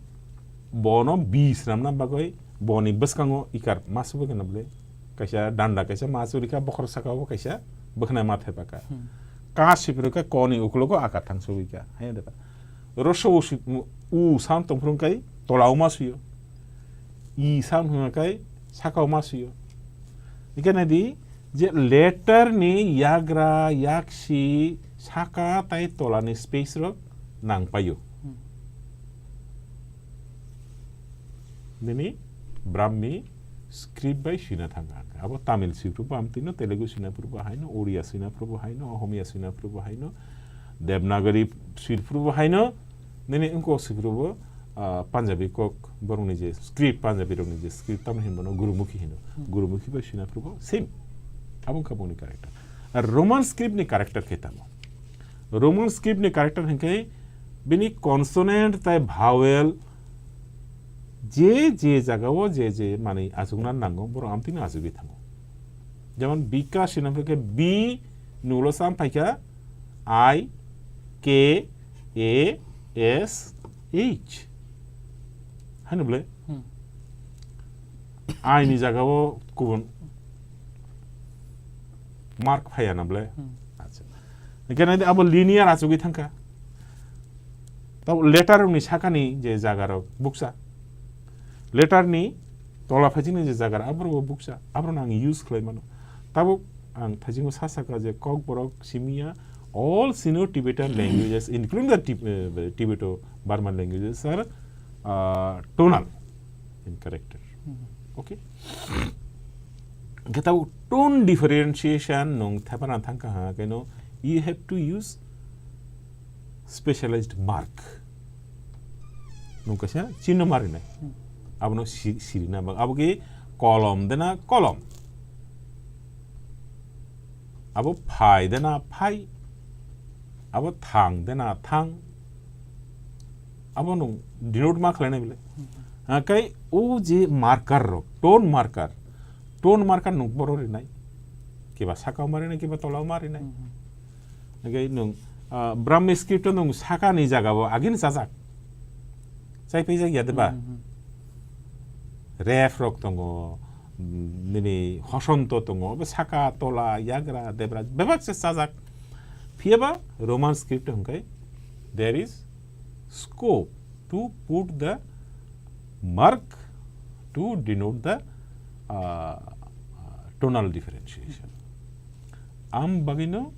bono B swnamna bagwi boni bwskango Ikar ma subui khe na bole, kaisa danda kaisa ma suri kha, bokhorok saka o kaisa bwkhwnai ma thepha kha. Hmm. Ka sipiro khe ko ni ukulogo akar thang subui kha, hai de ba. Roso u si-, u sound tong phuru khe tola o ma suyo. I sound hwnga kai saka o ma swi o. Ikhe nai di je letter ni yagra, yaksi, saka tai tola ni space rok nang pai o. Hmm. Nini Brahmi script bai swina thang kha. Abo Tamil script bo amtwi no, Telugu swina phuru bo hai no, Odia swina phuru bo hai no, Ohomia swina phuru bo hai no, Devanagari swina phuru bo hai no, nini wngkok swifru bo, ah, Punjabi kok borokni je script, Punjabi rokni je script, tamo hinmano Gurumukhi hino. Hmm. Gurumukhi bai swina phuru bo same. Abo wngkha boni character. Ar Roman script ni character khe tamo? Roman script ni character hinkhe bini consonant tai vowel je je jaga o je je manwi achukna nango, borok amtwino achugwi thango. Jemon bika sina phai khe B ni ulo sam phaikha I, K, A, S, H. Haino bole? Hmm. I ni jaga o kubun mark phaiya na bole? Hmm. Acha. Hinkhe nai abo linear achugwi thangkha. Tabo letter ni sakani je jaga rok bukcha. Letter ni tola phaichini je jaga rok, aborok bo bukcha. Aborok no ang use khlai mano. Tabuk ang thaichingbo sa sakha je Kokborok simiya all Sino-Tibetan languages, including the Tib-, eh, Tibeto-Burman languages are, uh, tonal in character. Hmm. Okay? Khe tabuk tone differentiation nung thepana thangkha ha, keno you have to use specialized mark. Nung kaisa chinno marinai. Hmm. Abono si-, sirina bak. Abo ki kolom dena kolom. Abo phai dena phai. Abo thang dena thang. Abo nung denote ma khlainai bile. Hmm. Ha, kai o je marker rok, tone marker. Tone marker nung boro rinai. Kiba sakao marinai, kiba tolao marinai. Hmm. Hingke nwng, ah, Brahmi script o nwng saka ni jaga bo agini chajak. Chai paijak ya de ba? Hmm, hmm. Ref rok tongo, mm, nini hosonto tongo, obo saka, tola, yagra, debra, bebak se chajak. Phiya ba Roman script o hingke there is scope to put the mark to denote the, uh, tonal differentiation. Am bagwino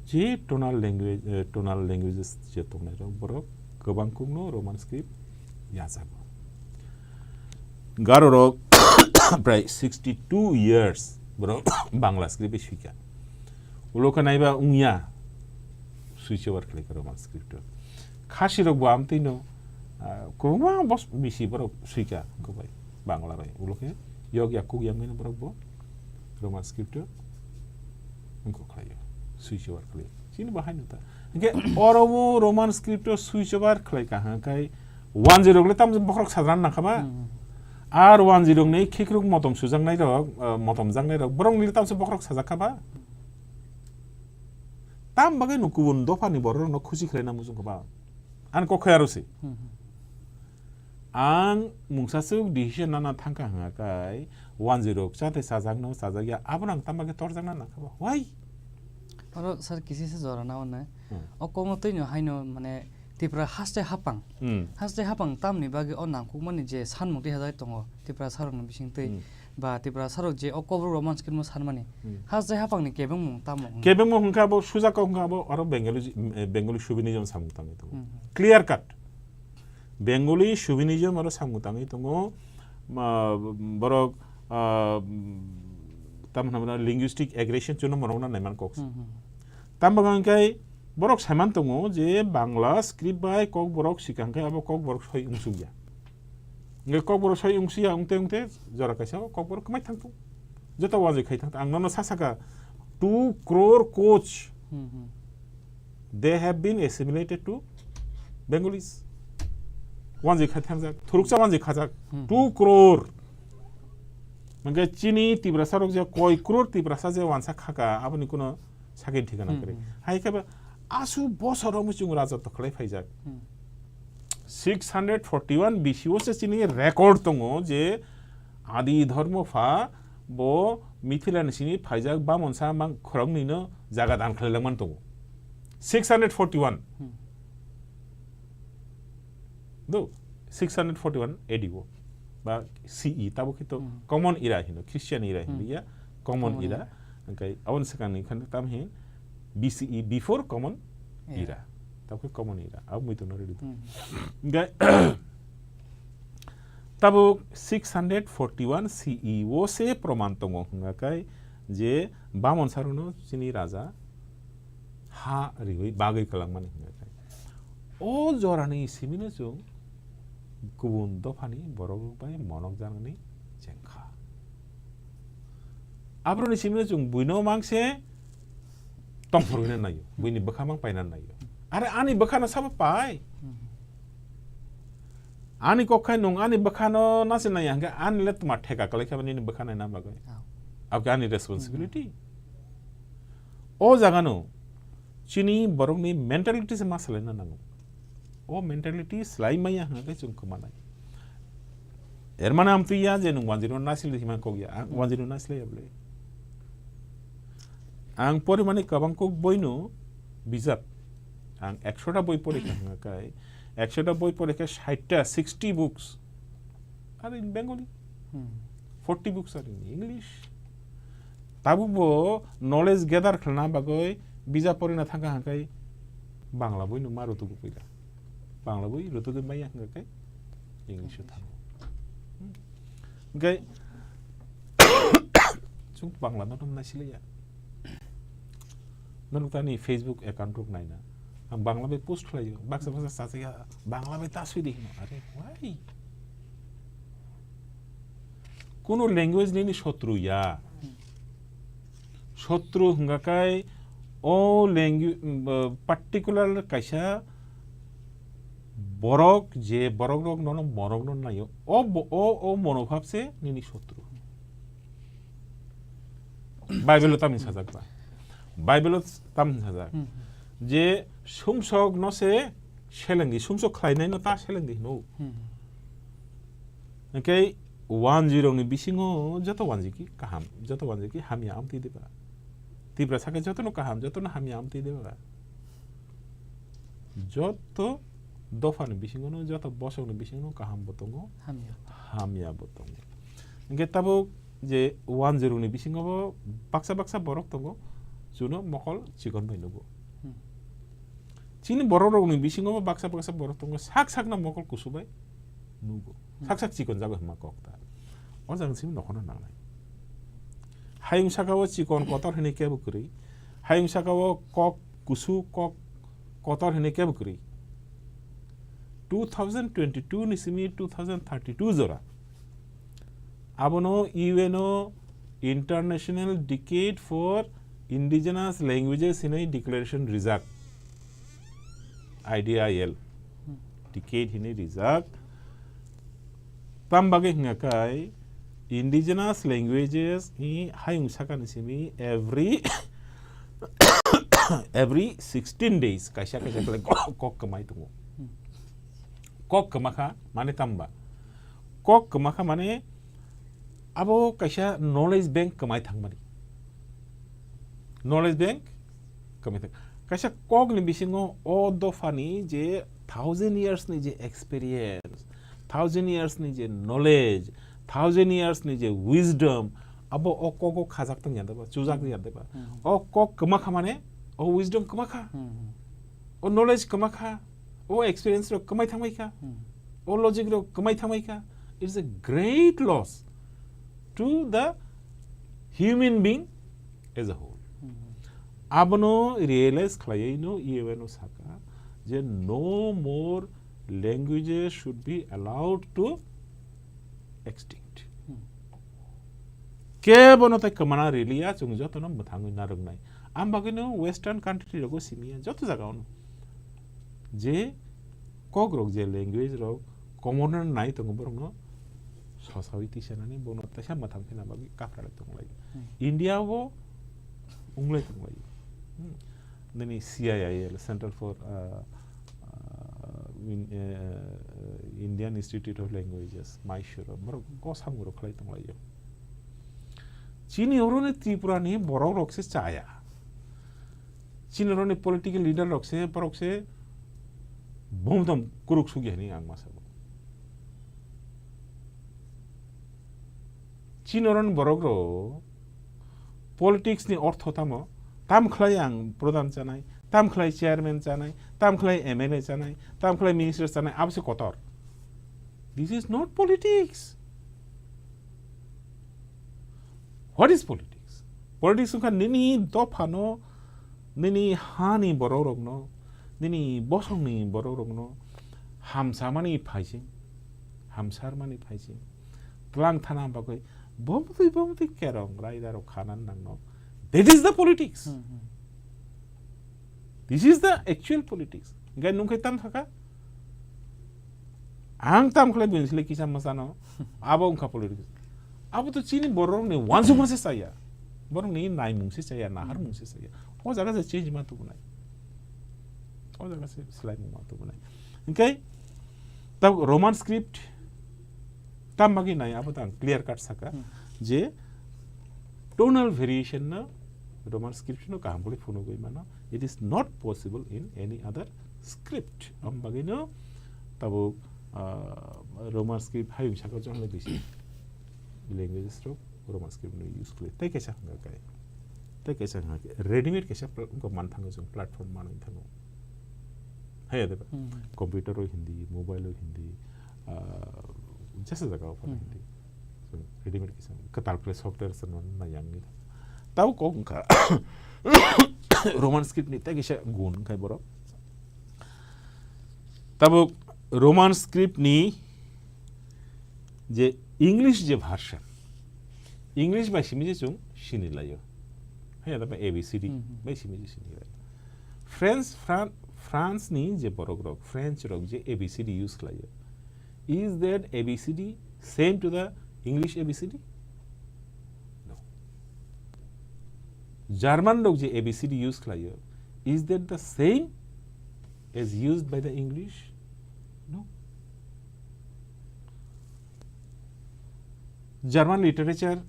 je tonal language, eh, tonal languages je tongnai rok, borok kwbang kukno Roman script yajago. Garo rok prai sixty two years borok Bangla script bai swika. Ulo khe naiba wngya switch over khlaikha Roman script o. Khasi rok bo amtwi no, ah, kwbangma bos bisi borok swika wngkha bai Bangla bai. Ulo khe yok ya kuk ya wngwi no borok bo Roman script o wngkha khlaio. Switch over khlaio. Chini bo hai no ta. Hingke oro bo Roman script o switch over khlai ka hingke one zero le tam bokhorok sajran nangkha ba? Hmm. Ar one zero ni khikruk motom sujaknai rok, ah, motom jaknai rok, borok ni tam se bokhorok sajak kha ba? Tam bagwi no kubun dopha ni borok no khusi khlai na muchung kha ba? Ani kok khe aro se. Hmm, hmm. Ang mungsa swk decision nana thangkha hwnga kai, one zero cha tei chajak no chajak ya, abono ang tam bagwi torjak na nangkha ba? Why? Oro sir kisi se jora na one. Hmm. O komo twi no haino mane Tipra haste hapang. Hmm. Haste hapang tamni bagwi o nangkukmani je sanmung twi hajai tongo Tipra sarokni bising twi. Hmm. Ba Tipra sarok je o Kokborok Roman script no sanmani. Hmm. Haste hapangni kebengmung tamo hwnwi. Kebengmung hwnkha abo sujak kok hwnkha abo aro Bengali, eh, Bengali chauvinism samung tangwi tongo. Hmm. Clear cut. Bengali chauvinism aro samung tangwi tongo. Ma, borok, ah, tam hwnna linguistic aggression chuno morok na naiman kok. Hmm, hmm. Tam bagwi hwnkhe borok saiman tongo je Bangla script bai Kokborok swikang khe abo Kokborok soi wngsukya. Hingke Kokborok soi wngsiya wngte wngte jora kaisa o Kokborok kwmai thang tongo. Joto wanjwi khai thang tongo. Ang nono sa saka two crore Koch. Hmm, hmm. They have been assimilated to Bengalis. Wanjwi khai thangjak. Thuruksa wanjwi khajak. Hmm. Two crore. Hingke chini Tiprasa rok je koi crore Tiprasa je wansa khaka aboni kuno sakini thikana Hmm, kwrwi. Hmm. Hai khe ba asu bosor rok muchung raja to khlai phaijak. Hmm. Six hundred forty one B C o se chini record tongo je Adi Dharma pha bo Mithila ni simi phaijak Bamonsa mang khoroknwi no jaga dan khlai langman tongo. Six hundred forty one. Hmm. Do, six hundred forty-one A D o ba C E, tabo khe to Hmm. common era hino, Christian era Hmm. hino ya, common Common era. era. Hingke aboni swkangni khan tam hin B C E, before common Era. era. Tabo khe common era. Abo muitu no ready. Hmm. Hingke tabo six hundred forty-one C E o se proman tongo hwnga kai je Bamon saruno chini raja ha riwi bagwi kwlangmani hwnga kai. O jorani simino chwng kubun dophani borok bai monok janani chengkha. Abroni simino chwng buino mangse tongphorwino naio, buini bwkha mang paina naio. Are ani bwkhano sabo pai. Hmm. Ani kok khai nung ani bwkhano nasi naiya hwnkhe ani le tma theka kwlai khe nini bwkha naina bagwi. Oh. Abokhe ani responsibility. Hmm. O jagano chini borokni mentality se ma salaina nango. O mentality slai maya hwnkhe chwng kwmanai. Er mane amtwi ya je nwng wanjwino naisle hima kok ya, ang Hmm. wanjwino naisle ya bwle. Ang porimani kwbang kok boino bijap, ang ekshota boi porikha hwnga kai, ekshota boi porikha saitta, sixty books are in Bengali, Hmm. forty books are in English. Tabukbo knowledge gather khlana bagwi bijap porina thangkha hwnkhe Bangla boino ma rutugo puila. Bangla boi rutugo maya hwnkhe English o thango. Hmm. Hwnkhe chwng Bangla no naisiliya. Norok tani Facebook account rok naina. Ang Bangla bai post khlaio. Baksa baksa sachaya Bangla bai ta sui di hino. Are why? Kuno language nini shotru ya. Shotru hwnga kai o language, particular kaisa borok je borok rok nono borok no naio. O bo-, o, o monobhab se nini shotru. Bible o tamni sajak ba. Bible o tamni sajak. Hmm. Je sumsok no se selengdi, sumsok khlainai no ta selengdi hino. Hmm. Hingke wanjwi rokni bisingo joto wanjwi ki kaham, joto wanjwi ki hamya amtwi diba. Tipra saka jotono kaham, jotono hamya amtwi diba. Joto dophani bisingono, joto bosongni bisingono kaham bo tongo, Hamya. hamya bo tongo. Hingke tabuk je wanjwi rokni bisingo bo baksa baksa borok tongo, chuno mokol chikon bai nugo. Hmm. Chini borok rokni bisingo bo baksa baksa borok tongo, sak sakno mokol kusu bai nugo. Hmm. Sak sak chikon jago hwnma kok ta. O jaga simi nokhorno nangnai. Hayung saka o chikon kotor hwnwi kebo kwrwi. Hayung saka o kok kusu kok kotor hwnwi kebo kwrwi. Two thousand twenty-two ni simi two thousand thirty-two jora. Abono U N o International Decade for Indigenous Languages hinwi declaration rijak. I D I L. Hmm. Decade hinwi rijak. Tam bagwi hwnga kai indigenous languages ni hayung sakani simi every, every sixteen days kaisa kaisa khlai kok, kok kwmai tongo. Hmm. Kok kwma kha mane tamba? Kok kwma kha mane abo kaisa knowledge bank kwmai thangmani. Knowledge bank kwmai thang. Kaisa kokni bisingo o dophani je thousand years ni je experience, thousand years ni je knowledge, thousand years ni je wisdom, abo o kogo khajak tong ya deba, chujak ya deba. Hmm. O kok kwma kha mane, o wisdom kwma kha, Hmm. o knowledge kwma kha, o experience rok kwmai thangbai kha, Hmm. o logic rok kwmai thangbai kha. It's a great loss to the human being as a whole. Hmm. Abono realize khlaiwi no U N o saka je no more languages should be allowed to extinct. Hmm. Kebo no tai kwmana riliya, chwng jotono mwthangwi narwknai. Am bagwino western country rogo simiya, joto jaga ono. Je kok rok, je language rok common no nai tongo, borokno sosawi tisanani bono teisa mwthang phina bagwi kaphra lai tonglai. Hmm. India o wnglai tonglai. Hmm. Nini C I I L, Center for, uh, uh, in, uh, Indian Institute of Languages, Mysore, borok kosam guro khlai tonglaio. Chini oroni Tripura ni borok rok se chaya. Chini oroni political leader rok se, borok se bumdom kuruk sugya hini ang masa bo. Chini oro ni borok rok politics ni ortho tamo? Tam khlai ang pradhan chanai, tam khlai chairman chanai, tam khlai M L A chanai, tam khlai minister chanai, abo se kotor. This is not politics. What is politics? Politics wngkha nini dophano, nini hani borok rokno, nini bosongni borok rokno hamsamani phaising, hamsarmani phaising, tlang thana bagwi bomtwi bomtwi kerong raida rok khanan nangno. That is the politics. Hmm, hmm. This is the actual politics. Hingke nung khe tam thaka? Ang tam khlai buini sile kisa mwsano. Abo wngkha politics. Abo to chini borok ni wansuk mase chaya. Borok ni naimung se chaya, nahar mung se chaya. O jaga se change ma tubunai. O jaga se slai ma tubunai. Hingke tab Roman script tam bagi nai abo tang clear cut saka Hmm. je tonal variation no Roman script no kaham khe phunugwi mano. It is not possible in any other script. Am bagwi no tabo, ah, Roman script hayung saka jong le bisi languages rok Roman script no use khlai. Tai kaisa hwnga kai. Tai kaisa hwnga kai. Readymade kaisa pla-, wngkha man thango jong platform manwi thango. Haya deba. Hmm. Computer o Hindi, mobile o Hindi, ah, jesa jaga o phano Hmm. Hindi. So, readymade kisa kwtal khlai software se no na yang ni. Tabo kok wngkha Roman script ni tai kisa gun khai borok. Tabo Roman script ni je English je version, English bai simi je chung sini layo. Haya da A B C D Hmm, hmm. bai simi je sini layo. France, Fran-, France ni je borok rok, French rok je A B C D use khlaio. Is that A B C D same to the English A B C D? No. German rok je A B C D use khlaio, is that the same as used by the English? No. German literature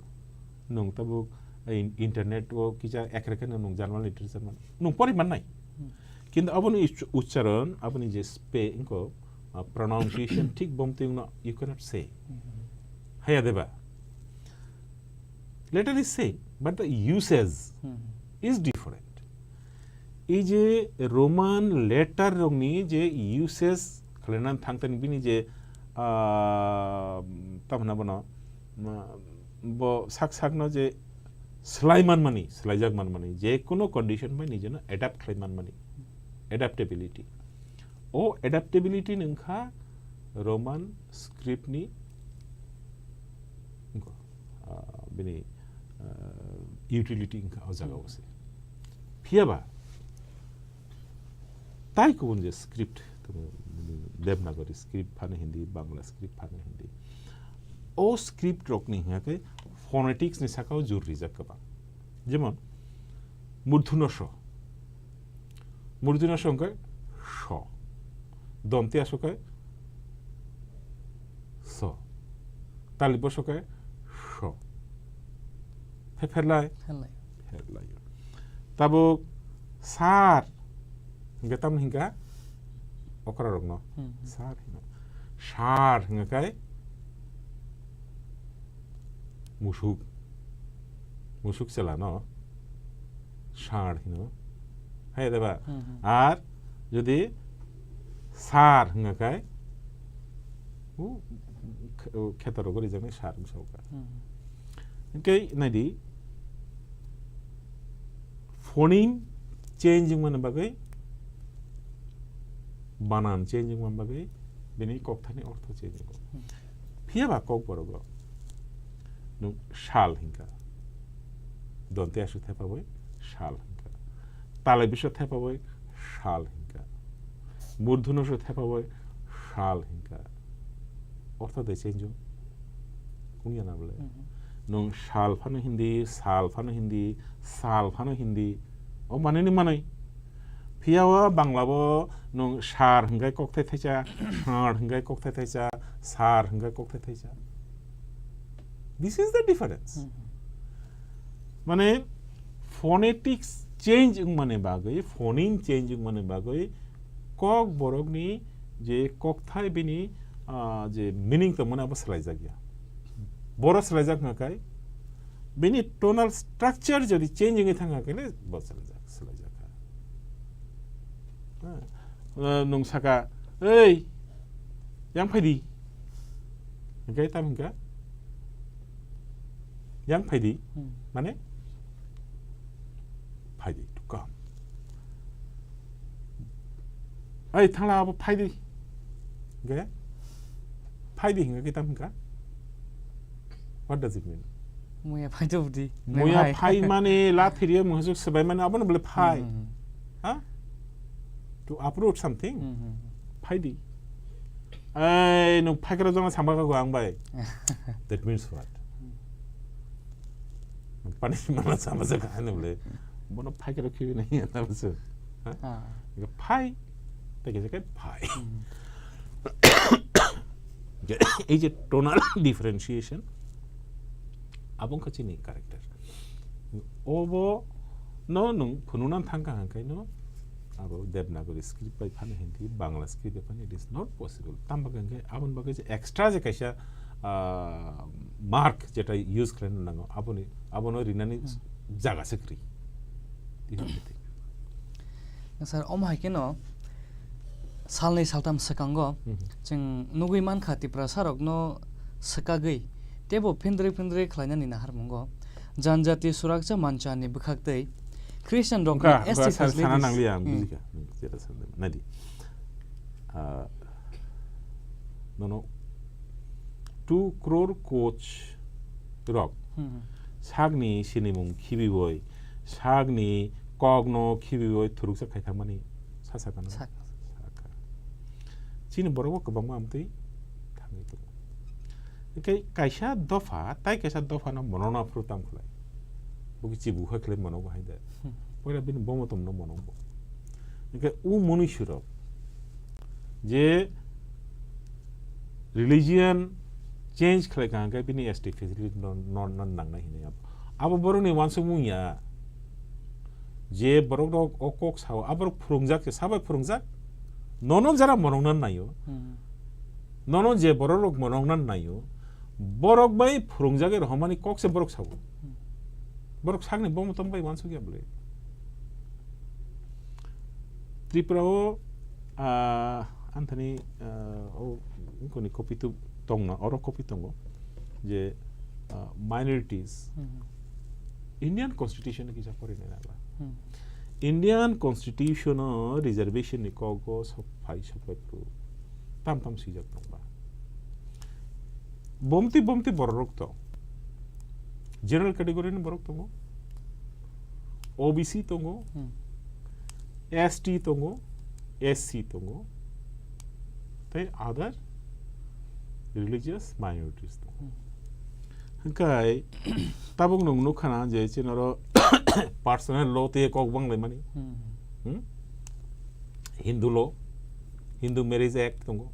nung tabuk in-, internet o kisa ekrekhe no nung German literature man, nung pori mannai. Hmm. Kintu aboni uch-, uchcharon, aboni je spe, ingko, uh, pronunciation thik bomtwi wngno you cannot say. Hmm. Haya deba? Letter is same, but the usage Hmm. is different. Ei je Roman letter rokni je usage khlainani thangtani bini je, ah, tamo hwnna bono, ma, bo sak sakno je slai manmani, slaijak manmani, je kuno condition bai nijono adapt khlai manmani, adaptability. O adaptability ni wngkha Roman script ni, ah, bini, ah, utility wngkha o jaga o se. Phiya ba, tai kubun je script, tamo Devanagari script phano Hindi, Bangla script phano Hindi. O script rokni hingkha khe phonetics ni sakao jor rijak kwbang. Jemon, murthuna so. Murthuna so hingkha so. Donti aso khe so. Talibo so khe so. Phe pherlai? Pherlai. Pherlai. Tabuk sar. Hingke tamni hingka okra rokno. Hmm, hmm. Sar hino. Sar hingka kai musuk. Musuk chela no. Sar hino. Hai deba. Hmm, hmm. Ar jodi sar hingka kai u khe-, u kheto rogo rijak ni sar hingka. Hmm. Hingke naidi, phoneme change wngmani bagwi, banan change wngmani bagwi, bini kokthani ortho change wngo. Hmm. Phiya ba kokborogo nwng sal hingkha, donti aswk thepawi sal hingkha, talai biswk thepawi sal hingkha, murdhunaswk thepawi sal hingkha. Ortho de change o. Kung ya na bole. Mhm. Nwng sal phano Hindi, sal phano Hindi, sal phano Hindi. O manwi ni manwi. Phiya o Bangla bo nwng sar hingkai kokthai thaisa, sar hingkai kokthai thaisa, sar hingkai kokthai thaisa. This is the difference. Mhm. Mane phonetics change wngmani bagwi, phoneme change wngmani bagwi kok borokni je kokthai bini, ah, je meaning tongmani abo swlaijak ya. Boro swlaijak hwnka kai Bini tonal structure jodi change wngwi thangkha khe bo swlaijak, swlaijak kha. Ha. Uh, nwng saka, "Ei, yang phaidi." Hingke tam hingka? "Yang phaidi." Hmm. Mane? "Phaidi, to come." "Ei, thangla abo phaidi." Hingke? "Phaidi" hingka khe tam hingka? What does it mean? Muya phai to budi. Muya phai mane la thiriyo muhasuk sebai mane abono bole phai. Hmm, hmm, hmm. Ha? To uproot something. Hmm, hmm, hmm. Phaidi. Ei, nwng phaikra jona samba ka ang bai. That means what? Pani mana sama sa ka ano bole. Bono phaikra khibi nahi ano bole. Ha? Ah. Phai. Tei kisa khe phai. Hmm. Ei je tonal differentiation, abo wngkha chini character. Obo no nwng phunukna thangkha hwnkhe no abo Devanagari script bai phano Hindi, Bangla script bai phano it is not possible. Tamo hwnkhe aboni bagwi je extra je kaisa, ah, mark jeta use khlaina nango, aboni, abono rinani Hmm. jaga se kwrwi. Tei hwnkhe tei. Sir, omo hai kheno salnwi saltam swkango Mhm. chwng nugwi mankha Tiprasa rokno swkagwi teibo phindri phindri khlainani naharmungo Janjati Surakcha Mancha ni bwkhaktwi Christian rokni Wngkha, S T wngkha, sa-, facilities. Sana nangliya, ang Hmm. bujikha. Hmm, jeta sana, naidi. Ah, nono two crore coach rok Hmm. sakni sinimung khibiwi, sakni kokno khibiwi thuruksa khai thangmani sa sakano. Sak. Saka. Chini borok bo kwbangma amtwi thangwi tongo. Hingke kaisa dopha, tai kaisa dophano monokna phuru tam khlai. Bo khe chibu kha khlai monogo hai de. Hmm. Poila bini bomo tongno monogo. Hingke u mwnwi surok je religion change khlai kha hingke bini S T facility no, no, no nangnai hinwi abo. Abo borokni uansukmung ya. Je borok rok o kok sao, aborok phwrwngjak se, sabai phwrwngjak? Nono jara monokna naio. Hmm. Nono je borok rok monokna naio, borok bai phwrwngjagwi rohormani kok se borok sao. Hmm. Borok sakni bomotom bai uansukya bwle. Tripura o, ah, anthani, ah, o, koni copy tu tongna, oro copy tongo. Je, ah, minorities. Hmm. Indian Constitution ni kisa pori nai naba. Hmm. Indian Constitution o reservation ni kogo sok phai, sok phai phuru tam tam swijak tongba. Bomti, bomti bororok to. General category ni borok tongo. O B C tongo. Hmm. S T tongo. S C tongo. Tei other religious minorities tongo. Hmm. Hingkai tabuk nwng nukha na je chini oro personal law tei kok bang laimani. Hmm. Hmm? Hindu law, Hindu Marriage Act tongo,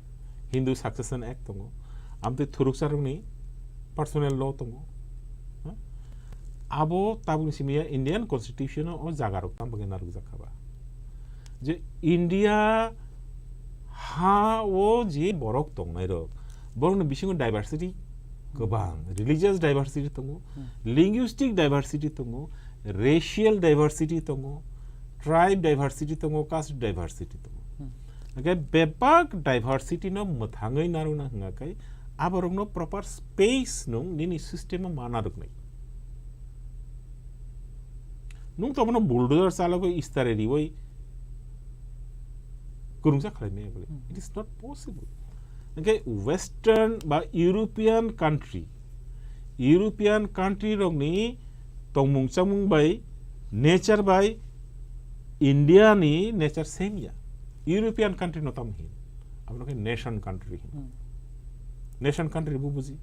Hindu Succession Act tongo. Amtwi thuruksa rokni personal law tongo. Hmm? Abo tabukni simi ya Indian Constitution o jaga rok tamo khe narwkjak kha ba. Je India ha o je borok tongnai rok, borokni bisingo diversity kwbang, religious diversity tongo, Hmm. linguistic diversity tongo, racial diversity tongo, tribe diversity tongo, caste diversity tongo. Hmm. Hingke bebak diversity no mwthangwi narwkna hwnga khe aborokno proper space nwng nini system o ma narwknai. Nwng to bono bulldozer chalogwi istare riwi kwrwngsa khlai maya bole. Hmm. It is not possible. Hingke Western ba European country, European country rokni tongmung chamung bai, nature bai India ni nature same ya. European country no tamo hin. Abono khe nation country hin. Hmm. Nation country bo buji.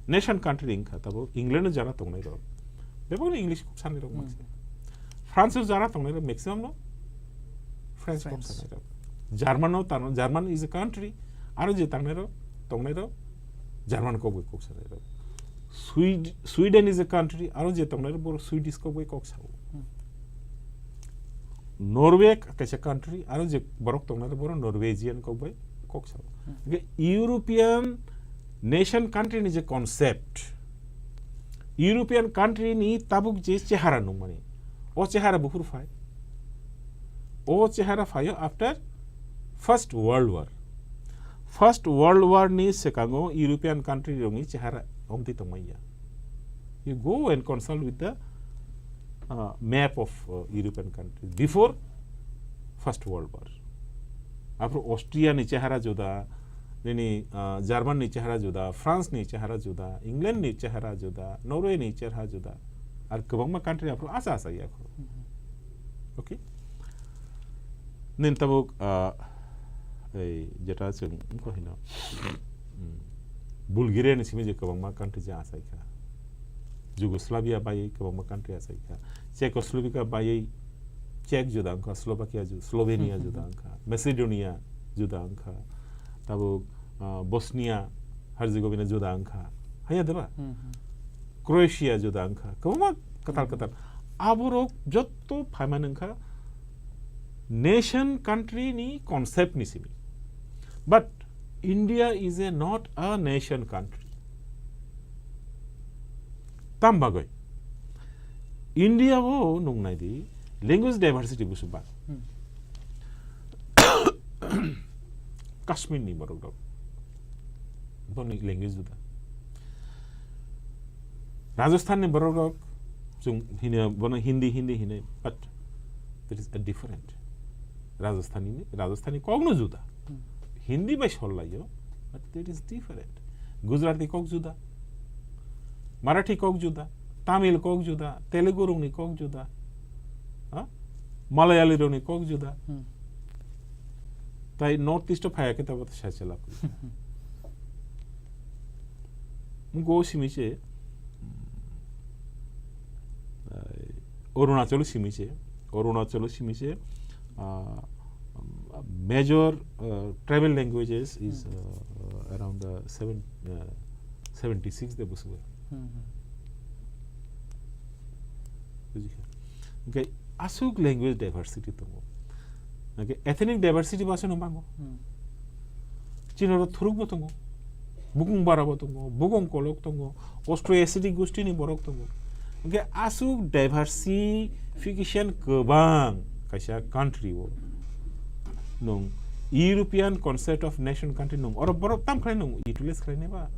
Nation country wngkha tabo England o jara tongnai rok. Bebakno English kok sanai rok Hmm. maximum. France o jara tongnai rok maximum no French kok French. Sanai rok. German o tano, German is a country. Aro je tangnai rok, tongnai rok, German kok bai kok sanai rok. Swed-, Sweden is a country. Aro je tongnai rok borok Swedish kok bai kok sao. Hmm. Norway kaisa country, aro je borok tongnai rok borok Norwegian kok bai kok sao. Hmm. Hingke European nation country ni je concept, European country ni tabuk je chehara nungmani, o chehara buphuru phai. O chehara phaio after First World War. First World War ni swkango European country rokni chehara omtwi tongmanya. You go and consult with the, uh, map of, uh, European countries before First World War. Aphuru Austria ni chehara juda, nini, uh, German ni chehara juda, France ni chehara juda, England ni chehara juda, Norway ni chehara juda. Ar kwbangma country aphuru asa asa ya kho. Mhm. Okay? Nini tabuk, uh, ei jeta chwng wngkha hino. Hmm. Bulgaria ni simi je kwbangma country je achaikha. Yugoslavia bai kwbangma country achaikha. Czechoslovakia bai Czech juda wngkha, Slovakia ju-, Slovenia Hmm, hmm, juda hmm. wngkha, Macedonia juda wngkha. Tabuk, uh, Bosnia Herzegovina juda wngkha. Haya deba? Hmm, hmm. Croatia juda wngkha. Kwbangma kwtal Hmm. kwtal. Aborok jotto phaimani wngkha nation country ni concept ni simi. But India is a not a nation country. Tam bagwi India o nung nai di language diversity busu ba. Hmm. Kashmir ni borok rok. Boni language juda. Rajasthan ni borok rok, chung hino, bono Hindi, Hindi hino, but there is a different. Rajasthani ni, Rajasthani kok no juda. Hmm. Hindi bai sol laio, but there is different. Gujarati kok juda, Marathi kok juda, Tamil kok juda, Telugu rokni kok juda, ha? Malayali rokni kok juda. Hmm. Tai North East o phaya khe tabo sai chala. Go simi se, eh, Arunachal simi se, Arunachal simi se, ah, major, uh, tribal languages is, Hmm. uh, around, uh, seven, uh, seventy six de busu. Hmm, hmm. Bujikha. Hingke asuk language diversity tongo. Hingke ethnic diversity ba seno bango. Hmm. Chini oro thuruk bo tongo. Bukung bara bo tongo. Bukung kolok tongo. Austro-Asiatic gosti ni borok tongo. Hingke asuk diversification kwbang kaisa country o. Nung European concept of nation country nung. Oro borok tam khlai nung utilize khlai nai ba.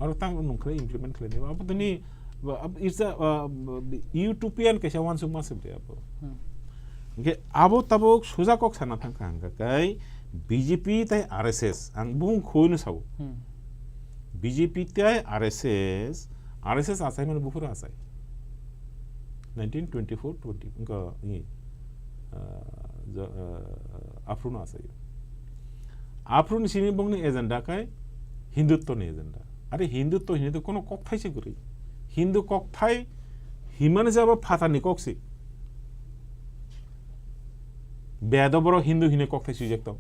Oro tam nung khlai implement khlai nai ba. Abo tini Ba, ab-, it's a, uh, b-, b-, utopian kaisa uansukma se de abo. Hmm. Hingke abo tabuk suja kok sana thangkha hingkha khe B J P tei R S S, ang bung khoi no sao. Hmm. B J P tei R S S, R S S achai mani buphuru achai. Nineteen twenty-four twenty, wngkha, i, uh, ja-, uh, aphuru no achai. Aphuru ni simi bongni agenda khe Hindutva ni agenda. Are Hindutva hinwi to kono kokthai se kwrwi. Hindu kokthai himani jabo phatar ni kok se. Bedo borok Hindu hinwi kokthai swijak tong.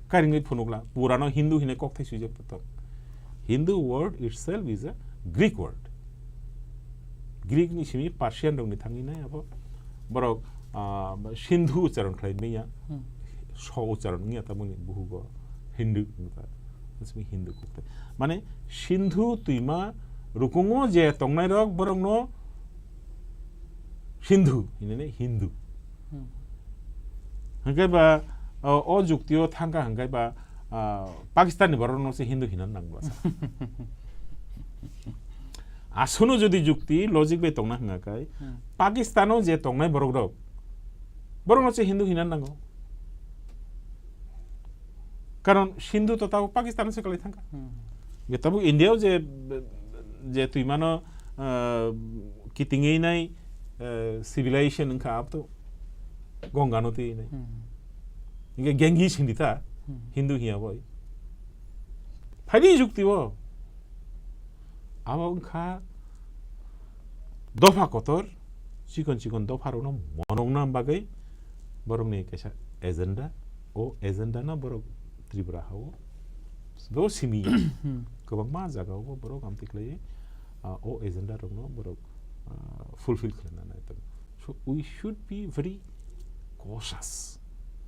Karingwi phunukla, Purano Hindu hinwi kokthai swijak tong. Hindu word itself is a Greek word. Greek ni simi Persian rok ni thangwi nai abo. Borok, ah, Sindhu ucharon khlai manya. Hmm. So ucharon wngya tamoni buhugo Hindu wngkha. Simi Hindu kokthai. Mane Sindhu twima rukungo je tongnai rok borok no Sindhu hinwi Hindu. Hmm. Hingke ba, o, o jukti o thangkha hingke ba, ah, Pakistan ni borok no se Hindu hinan nang bwsa. Aswkno jodi jukti, logic bai tongna hwnga khe, Hmm. Pakistano je tongnai borok rok, borok no se Hindu hinan nango. Karon Sindhu to tabuk Pakistano se kwlai thangkha. Hmm. Be tabuk India o je, je twimano, ah, kitingwi nai, ah, civilization wngkha, abo to Gongano twi nai. Hmm. Hingke Gengi sindi ta, Hmm. Hindu hiya boi. Phaidi jukti o. Abo wngkha dopha kotor, chikon chikon dopha rokno monokna bagwi borokni kaisa agenda, o agenda no borok Tripura hao bo simi ya. Hmm. Kwbangma jaga o borok amtwi khlaiwi, ah, o agenda rokno borok, ah, fulfill khlaina nai tongo. So we should be very cautious.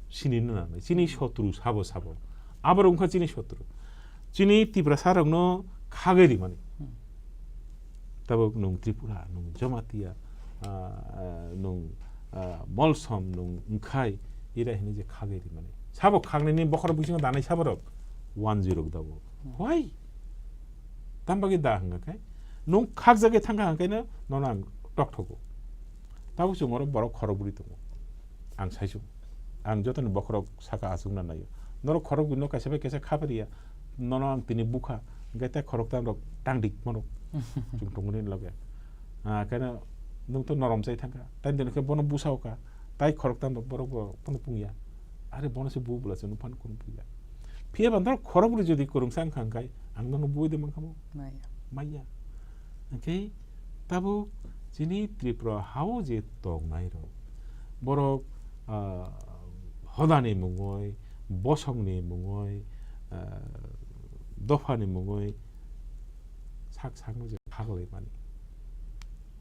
Chini no nangnai, chini sotru sabo sabo. Abo rok wngkha chini sotru. Chini Tiprasa rokno khagwi rimani. Hmm. Tabuk nung Tripura, nung Jamatia, ah, ah, nung, ah, Molsom, nung Wngkhai, ira hini je khagwi rimani. Sabo khagnini bokhorok bisingo danai saborok one zero dabo. Hmm. Why? Tam bagwi da hwnga khe? Nung khakjagwi thangkha hwnkhai no, nono ang tokthogo. Tabuk chwng oro borok khorokbwrwi tongo. Ang saichung. Ang jotoni bokhorok saka achukna naio. Norok khorokbwrwino kaisa bai kaisa khaphariya. Nono ang tini bukha. Hwnkhe tei khoroktamrok tangdik mano. Chwng tongmani loge. Ah, khe no nwng to norom chai thangkha. Tai dino khe bono busa oka. Tai khoroktamrok borok bo bono pungya. Are bono se bu bwla chwngno phano kunu pungya. Phiya ba norok khorokbwrwi jodi kwrwngsa wngkha hwnkhai ang nono buide mankha bo? Maya. Maya. Hwnkhe tabuk chini Tripura hao je tongnairok, borok, ah, hodani mungwi, bosongni mungwi, ah, dophani mungwi sak sakno je khaglaimani.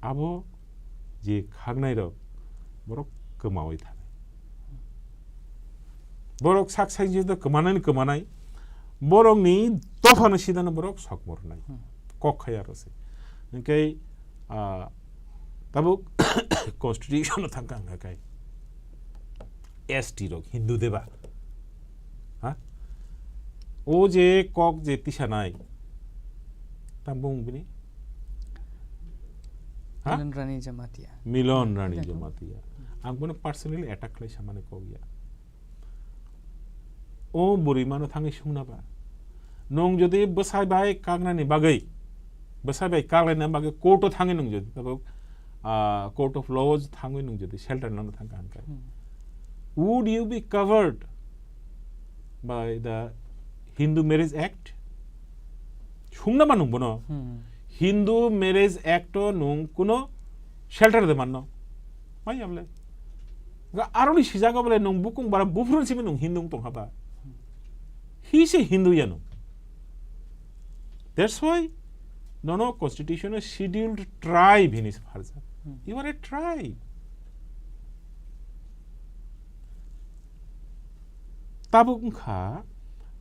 Abo je khagnairok borok kwmawi thanai. Borok sak sak je kwmanani kwmanai, borokni dophano sidano borok sok mornai. Hmm. Kok khai aro se. Hwnkhe, ah, tabuk constitution o thangkha hwnkha khai S T rok Hindu deba. Ha? O je kok je tisanai. Tam bung bini? Ha? Milon Rani Jamatia. Milon Rani Jamatia. Ang bono personally attack khlai samani kok ya. O bwrwi mano thangwi sungna ba. Nwng jodi bwsai bai kaknani bagwi, bwsai bai kaklaina bagwi court o thangwi nwng jodi tabuk, ah, court of laws thangwi nwng jodi shelter nangna thangkha hwnkhe, Hmm. would you be covered by the Hindu Marriage Act? Sungna ma nwng bono. Hmm. Hindu Marriage Act o nwng kuno shelter de manno. Manya bole. Ga aroni sijago bole nwng bukung bara buphurun simi nwng Hindu wng tongkha ba. He se Hindu ya nwng. That's why nono constitution o scheduled tribe hini se pharjak. Hmm. You are a tribe. Tabuk wngkha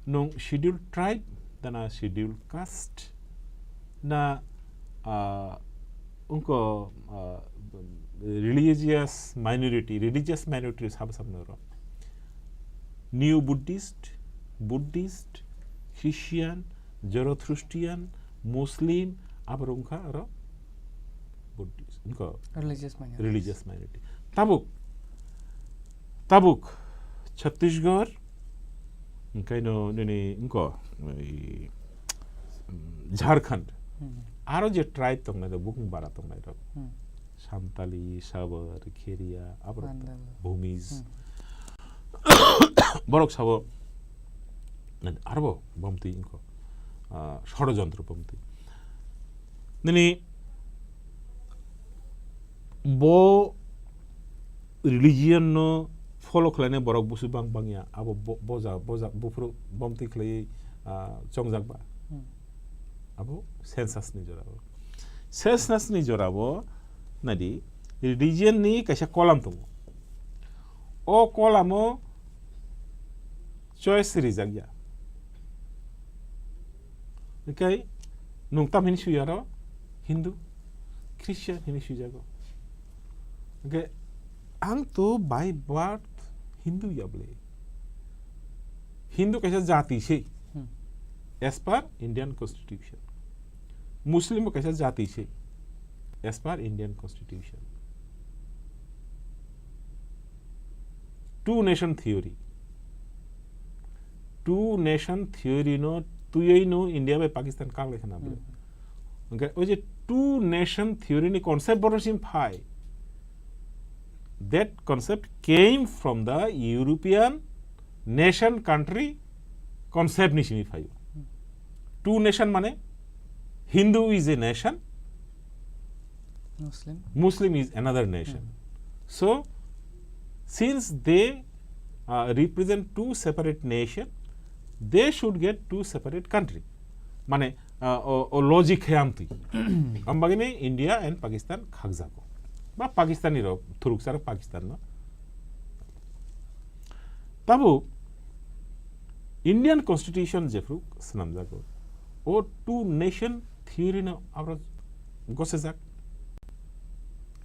nwng scheduled tribe, dana scheduled caste, na, ah, wngkha, ah, religious minority, religious minority sabo sabo noro. Neo Buddhist, Buddhist, Christian, Zoroastrian, Muslim, aborok wngkha aro Buddhist, wngkha Religious minority. Religious minority. Tabuk, tabuk, Chhattisgarh, hwnkhe no nini wngkha, oi, um, Jharkhand. Hmm. Aro je tribe tongnai rok, bukung bara tongnai rok. Hmm. Santali, Sabar, Kheria, aborok Mandal. Bhumis. Hmm. Borok sabo, arbo bomtwi wngkha, ah, षडयन्त्र bomtwi. Nini bo religion no follow khlainai borok busu bang bangya, abo bo-, boja, boja, buphuru bomtwi khlaiwi, ah, chongjak ba. Hmm. Abo census ni jora o. Census ni jora o, nadi, religion ni kaisa column tongo. O column o choice rijak ya. Hwnkhe nwng tam hini sui aro Hindu, Christian hini suijago. Hwnkhe ang to by birth Hindu ya bole. Hindu kaisa jati se, Hmm. as per Indian Constitution. Muslim bo kaisa jati se, as per Indian Constitution. Two nation theory. Two nation theory no twiwi no India bai Pakistan kaklai khana bole. Hmm. Hwnkhe o je two nation theory ni concept borok sim phai. That concept came from the European nation country concept ni simi phaio. Hmm. Two nation mane Hindu is a nation, Muslim. Muslim is another nation. Hmm. So, since they, uh, represent two separate nation, they should get two separate country. Mane, uh, o, o logic khe amtwi. Ambagini India and Pakistan khakjago. Ba Pakistani rok, thuruksa rok Pakistan no. Tabuk Indian Constitution jephru swnamjago, o two nation theory no abro gosejak.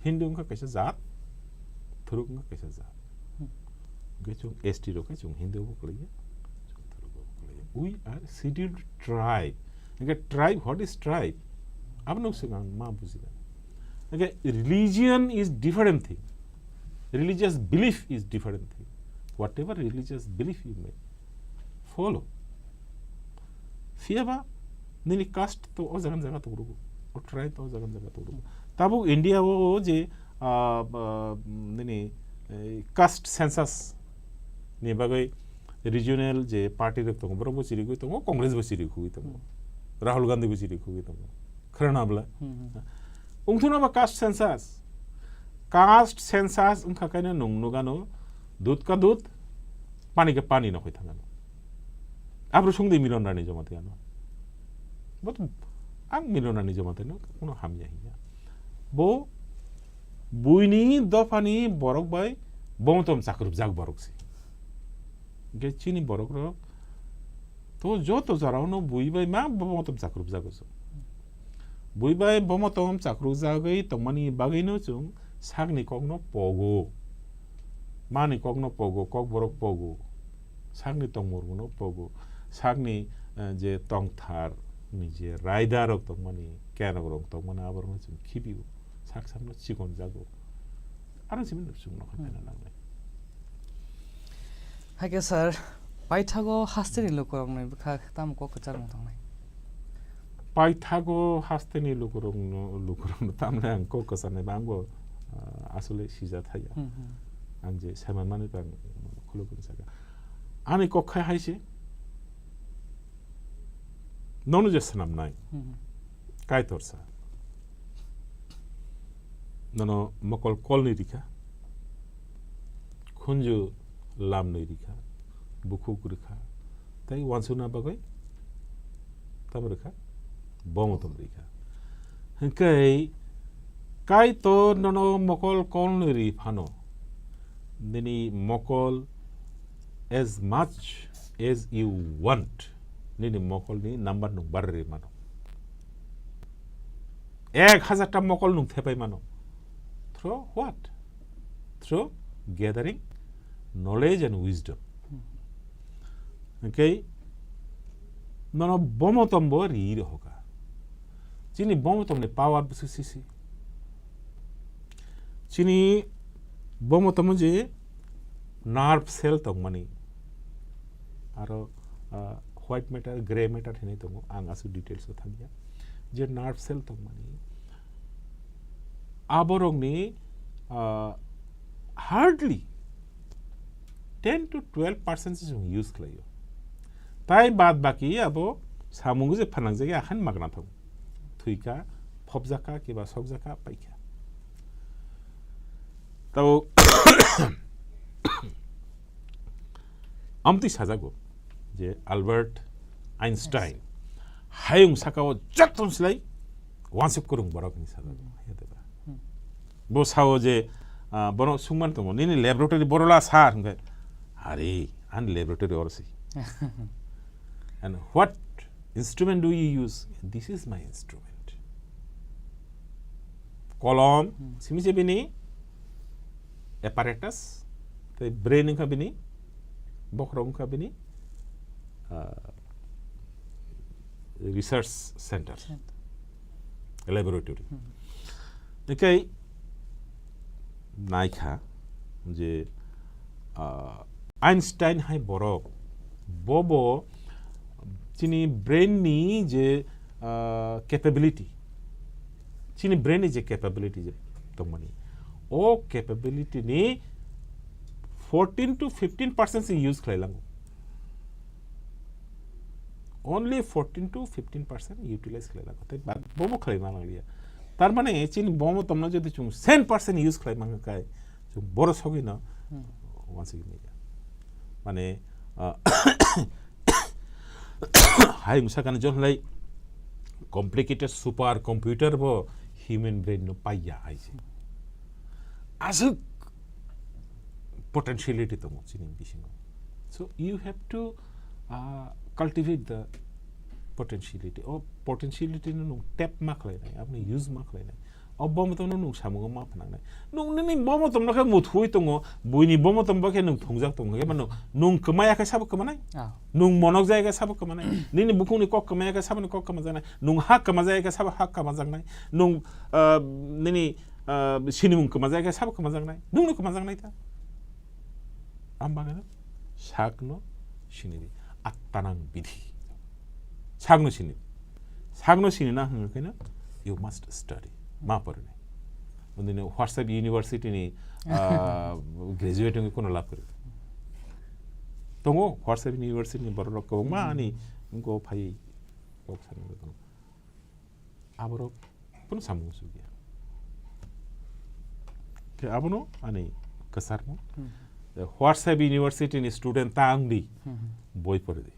Hindu wngkha kaisa jat, thuruk wngkha kaisa jat. Hwnkhe chwng S T rok khe chwng Hindu bo kwlaiya, chwng thuruk bo kwlaiya. We are scheduled tribe. Hwnkhe tribe, what is tribe? Abono swkang ma bujina. Hwnkhe religion is different thing. Religious belief is different thing. Whatever religious belief you may follow. Phiyaba nini caste to o jaga jaga tong rugo, o tribe to o jaga jaga tong rugo. Tabuk India o je, ah, ah, nini, eh, caste census ni bagwi regional je party rok tongo, borok bo chiri gwi tongo, Congress bo chiri khugwi tongo, Rahul Gandhi bo chiri khugwi tongo. Khwrwng abla. Hmm, hmm. Wngthuna ba caste census. Caste census wngkha kaino nwng nugano, dud ka dud, pani ka pani no hoi thangano. Abro sungdi Milon Rani Jamatia no. But ang Milon Rani Jamatia no kuno hamya hiya. Bo buini dophani borok bai bomotom chakrupjak borok si. Ge chini borok rok to joto jora no bui bai ma bomotom chakrupjak o. Bui bai bomotom chakrukjagwi tongmani bagwino chwng sakni kokno pogo. Mani kokno pogo, kokborok pogo. Sakni tongmorokno pogo. Sakni, eh, je tongthar ni je raidarok tongmani, kenakrok tongmani aborokno chwng khibio. Sak sakno chikonjago. Aro simi nuk chwng nokha Hmm. phaina nangnai. Haikhe sir, paithago hasteni lukurokni bwkha tamo kok kwchar wng tongnai? Paithago hasteni lukurokno, lukurokno tamle ang kok kwcharnai ba angbo, ah, asole sija thaya. Hmm, hmm. Ang je saimanmani ba ang khulukuni saka. Ani kok khai hai se, nono je swnamnai, Hmm, hmm. Kaitorsa. Nono mokol kolni rikha, khunju lamnwi rikha, bukhuk rikha, tei wansukna bagwi tamo rikha, bomotom rikha. Hwnkhe Kaitor nono mokol kolnwi ri phano, nini mokol as much as you want, nini mokolni number nwng barwi rwi mano. Ek hazar ta mokol nwng thepai mano. Through what? Through gathering knowledge and wisdom. Hwnkhe nono bomotom bo ri rohoka. Chini bomotomni power bwswk sisi. Chini bomotomo je nerve cell tongmani. Aro, ah, white matter, grey matter hinwi tongo. Ang aswk details o thangya. Je nerve cell tongmani. Aborokni, ah, hardly ten to twelve percent se chwng use khlaio. Tai bad baki abo samung je phanangjak ya, ahan magna thango. Thwikha, phobjakha, kiba sokjakha, paikha. Tabo amtwi sajago je Albert Einstein hayung sakao jotton slai wansuk kwrwng borok hinwi sajago. Hmm. Bo sao je, ah, bono sungman tongo, "Nini laboratory borola sir?" Hwnkhe, "Are, ani laboratory oro se." "And what instrument do you use?" "This is my instrument." Kolom, Hmm. simi se bini apparatus, tei brain wngkha bini, bokhorok wngkha bini, ah, research center, Center. Laboratory. Hmm. Tei naikha je, ah, Einstein hai borok, bobo chini brain ni je, ah, capability, chini brain ni je capability je tongmani, o capability ni fourteen to fifteen percent se use khlai lango. Only fourteen to fifteen percent utilize khlai lango. Tei ba-, bobo khlai ma nang liya. Tar mane chini bomotomno jodi chwng cent percent use khlai mangkha kai, chwng boro sogwi no Hmm. wansugwi manya. Mane, ah, hayung sakani johlai complicated super computer bo human brain no paiya hai se. Aswk potentiality tongo chini bisingo. So you have to, uh, cultivate the potentiality. O potentiality no nwng tap ma khlainai, aboni use ma khlainai. O bomotom no nwng samungo ma phnangnai. Nwng nini bomotom no khe muthui tongo, buini bomotom bo khe nwng phungjak tongo. Khe mano nwng kwmaya khe sabo kwmanai? Ah. Nwng monok jaya khe sabo kwmanai? Nini bukhukni kok kwmaya khe saboni kok kwmajaknai? Nwng ha kwmajaya khe sabo ha kwmajaknai? Nwng, ah, nini, ah, sinimung kwmajaya khe sabo kwmajaknai? Nwngno kwmajaknai ta? Ang bagwi no sakno sinidi. Attanang bidhi. Sakno sini. Sakno sini na hwnga khe no, you must study. Ma porinai. Bondino WhatsApp University ni, ah, graduate wngwi kono lab kwrwi. Tongo WhatsApp University ni borok rok kwbangma ani wngkho phai kok sanai tongo. Aborok kunu samung sukya. Khe abono ani kwcharno, Hmm. WhatsApp University ni student ta wngdi, Hmm. boi poridi.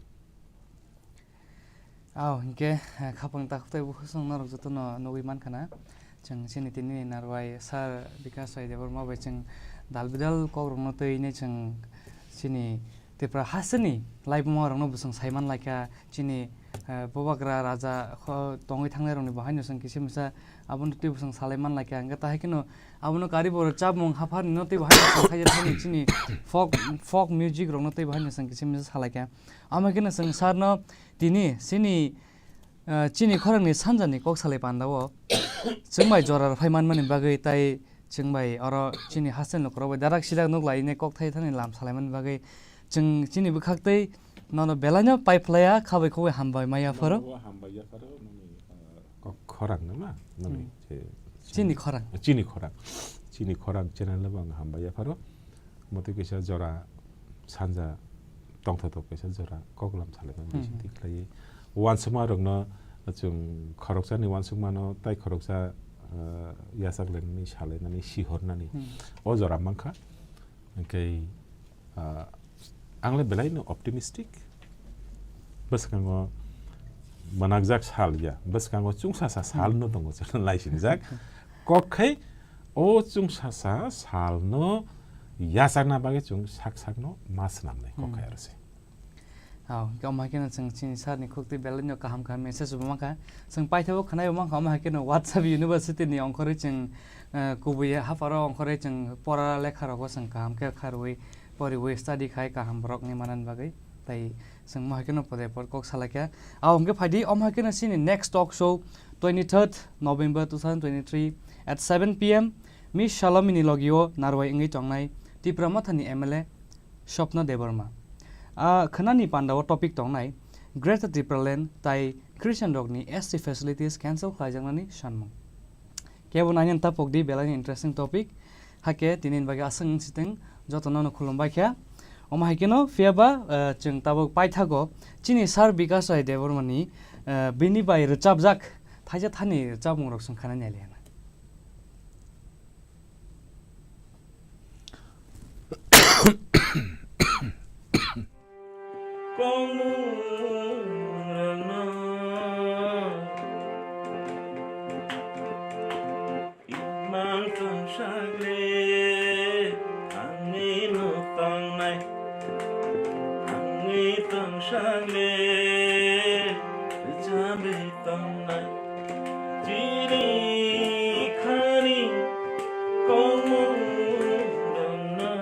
Aw, hinkhe, eh, khapang takhuk tei bukhuk chwng norok jotono nugwi mankha na. Chwng chini tini narwai sir Bikash Rai Debbarma bai chwng dal bidal kokrokno twi hwnwi chwng chini Tripura hasteni laibuma rokno bo chwng sai man laikha. Chini, eh, bubagra raja kho tongwi thangnairokni bo haino chwng kisa misa abono twibo chwng salai man laikha. Hwnkhe tahai kheno abono kari bo rwchapmung hapharnino twibo haino chwng khaijak thani chini folk, folk music rokno twibo haino chwng kisa misa salaikha. Omo kheno chwng sir no tini chini, eh, chini khorangni sanjani kok salai pandao chwng bai jora rwphai manmani bagwi tei chwng bai oro chini hostel ni khorok bai darak sidak nuk lai ne kok thai thani lam salaimani bagwi chwng chini bwkhak tei nono belai no pai phlaiya khabai khogwi hambai maya pharo. Nono hambai ya pharo, nini, eh, kok khorang no ma? Nini Hmm. je Chini khorang. Chini khorang. Chini khorang channel no bo ang hambai ya pharo. Motwi kaisa jora sanja tongthotok kaisa jora koklam salaimani Hmm. bisingtwi khlaiwi. Uansukma rokno chwng khoroksani uansukmano tai khoroksa, ah, yachak lainani, salainani, sihornani Hmm. o jora mankha. Hwnkhe, ah, ang le belai no optimistic. Bwskango mwnakjak sal ya, bwskango chwngsasa sal no tongo, chwng laisinjak. Kok khai o chwngsasa sal no yachakna bagwi chwng sak sak no ma swnamnai kok khai Hmm. aro se. Aw, hwnkhe omo hai kheno chwng chini sir ni khuktwi belai no kaham kaham message bo mankha. Chwng paithakgo khwnai bo mankha, omo hai kheno WhatsApp University ni ongkhorwi chwng, eh, kubui hapharo ongkhorwi chwng pora lekha rogo chwng kaham khe kharwi poriwi study khai kaham borok wngwi manani bagwi. Tai chwng mo hai kheno pore por kok salaikha. Aw, hwnkhe phaidi omo hai kheno chini next talk show twenty-third November two thousand twenty-three at seven P M Miss Salomini logio narwai wngwi tongnai Tipra Mothani M L A Swapna Debbarma. A khwnani pandao topic tongnai Greater Tipraland tai Christian rokni S T facilities cancel khlaijaknani sanmung. Kebo nainani tapokdi belai interesting topic. Hakhe tini bagwi aswk wng sitwng jotono no khulumbai kha. Omo hai kheno phiyaba, eh, chwng tabuk paithago chini sir Bikash Rai Debbarmani, eh, bini bai rwchapjak thaisa thani rwchapmung rok chwng khwnani aliana. Imang tongsagle, angni no tongnai, angni tongsagle, rwchapwi tongnai. Chini khani kongmung dongno.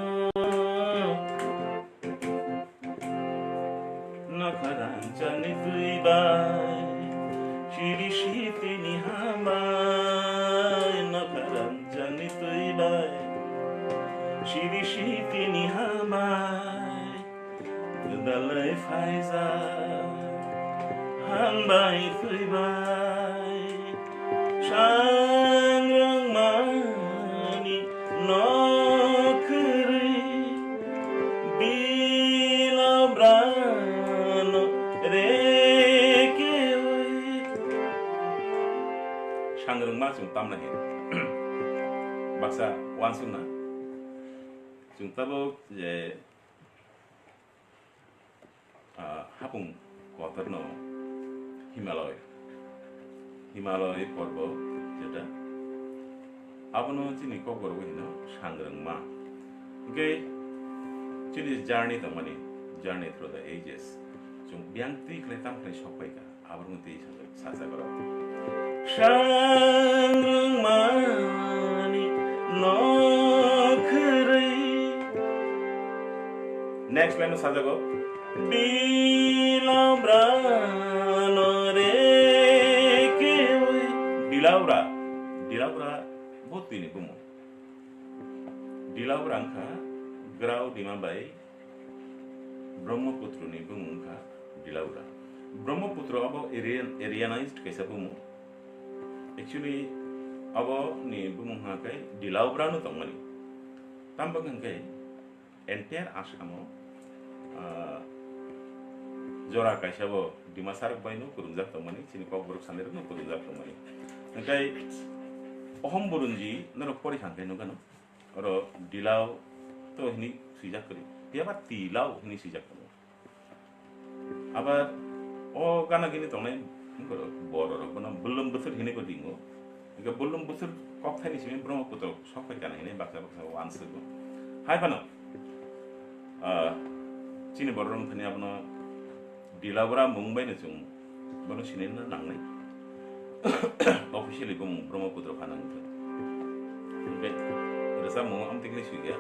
Nokha rangchakni twi bai, siri sitini hambai. Nokha rangchakni twi bai, siri sitini hambai. Gwdalwi phaijak, hambai thwibai. Sangrwngmani nok kwrwi, bilobrano rekewi. Sangrwngma chwng tamna hino. Baksa uansukna. Chwng tabuk je Ah, hapung kotorno Himalaya, Himalaya porbo jeta. Abono chini kokborok hino sangrwngma. Hwnkhe chini journey tongmani, journey through the ages. Chwng biyang twi khlai tam khlai sok pai kha, abo rwng twi sajak, sajak rok. Sangrwngmani nokhorwi. Next line o sajago. Dilabrano rekewi. Dilabra. Dilabra bo twini bumung. Dilabra wngkha Grao Dima bai Brahmaputroni bumung wngkha Dilabra. Brahmaputra abo Aryan-, Aryanized kaisa bumung. Actually, abo ni bumung hwnka khe Dilabra no tongmani. Tamo hwnka khe entire Assam o, ah, jora kaisa bo Dimasarok bai no kwrwngjak tongmani, chini Kokborok sanai rok no kwrwngjak tongmani. Hwnkhai Ohom Burunji norok pori kha hwnkhai nukgano. Oro Dilao to hini swijak kwrwi. Phiya ba Tilao hini swijak tongo. Abar o gana gini tongnai borok rok bono Bullum Buthur hini bo ringo. Hingke Bullum Buthur kok thaini simi Brahmaputra sok pai kana hini baksa baksa o answgo. Hai phano, ah, chini borok rok thani abono Dilabra mung bai no chwng bono sinina nangnai. Officially bumung Brahmaputra phano wngkha. Hingke rwchapmung amtwi khlai sui ya.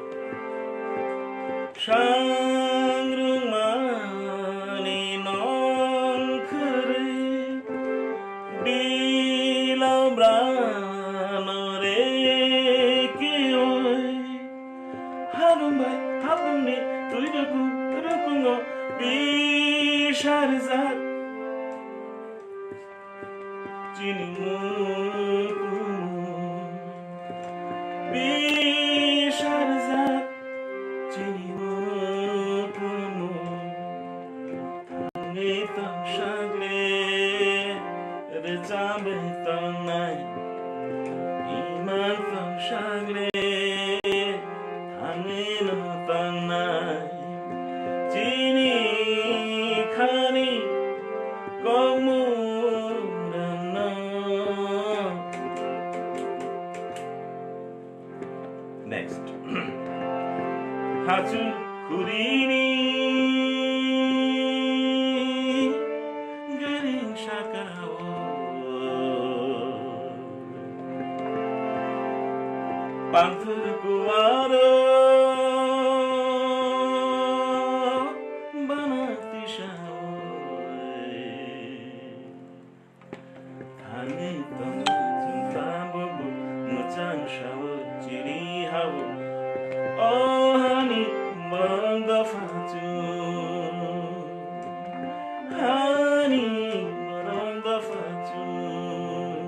Sangrwngmani nokhorwi Dilabrano rekewi. Harung bai hapungni twi rukung rukungo bisarjak. Chini mukumu bisarjak. Chini mukumu thangwi tongsagle rwchapwi tongnai. Imang tongsagle thangwi no tongnai. Chini khani kokmung rwngno. Next. Hachuk khurini gering sakao. Panthor kuaro bana tisao. Thangwi tongo chwng tabukbo mwchang sao chiri hao. O hani borok dopha chwng, hani borok dopha chwng.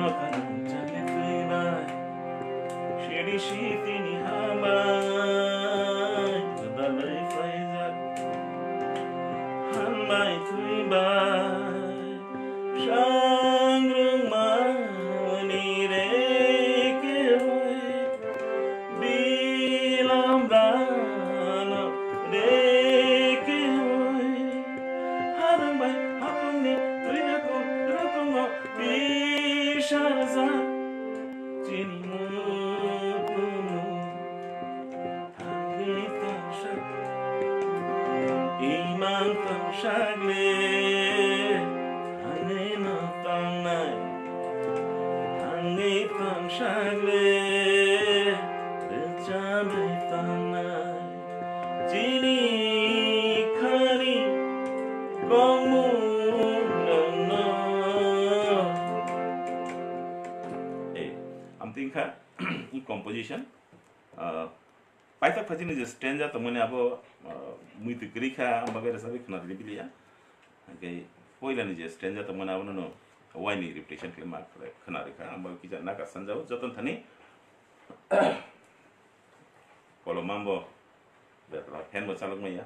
Nokha nung changwi twi bai, siri sitini hambai, gwdalwi phaijak. Hambai thwi bai, sangrwngmani rekewi, Dilabrano rekewi, harung bai hapungni twi rukung rukungo bisarjak. Chini mukumu thangwi tongsak, imang tongsak le, thangwi no tongnai, thangwi tongsak le, rwchapwi tongnai. Chini khani kokmung rwngno. Eh, amtwi wngkha composition, ah, paithak phaijini je stanza tongmani abo, ah, muitu kwrwi kha, ang bagwi rwchapwi khwna rwdi biliya. Hwnkhe poilani je stanza tongmani abono no waini repetition khlai ma khwna rwkha, ang bagwi kisa naka sanjao joton thani. Kolom mambo, fan bo chalok maya.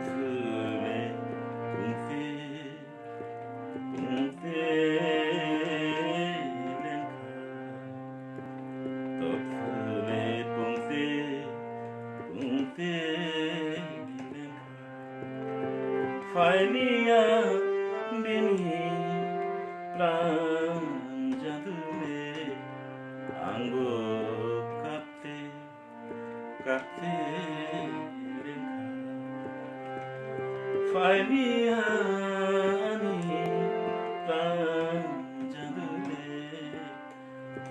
Khule pungte, pungte lengkha. Tokhule pungte, pungte lengkha. Phailiya bini pran jadule, angbo kapte, kapte lengkha. Phailiya ani pran jadule,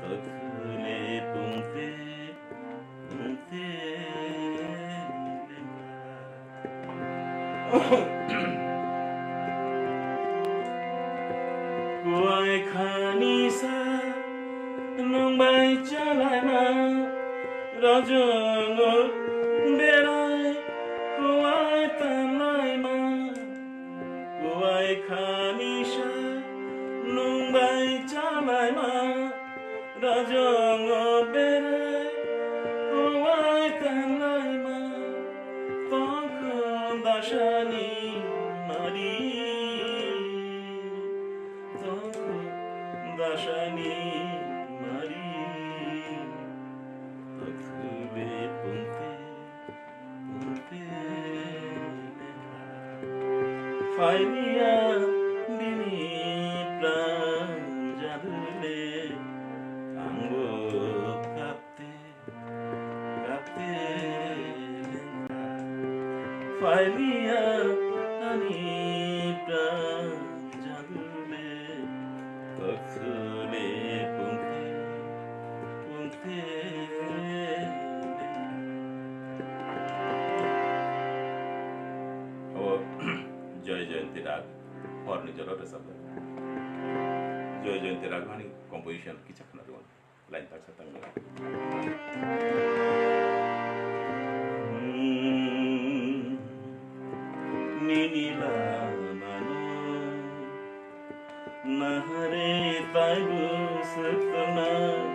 tokhule pungte, pungte lengkha. Kuai khani sa nung bai chalaima, rajungo berai kuai tanlaima. Kuai khani sa nung bai chalaima, rajungo berai kuai tanlaima. Tongkhu dasani mari, tongkhu dasani mari. Tokhule pungte, pungte lengkha. Phailiya bini pran jadule, angbo kapte, kapte lengkha. Phailiya ani pran jadule, tokhule pungte, pungte lengkha. Abo Joy Jayanti rag, horni jora rwchapjak. Joy Jayanti rag hani composition kisa khna rw. Line taksa tangwi. Hmm, nini lamano nahare taibo swktongnai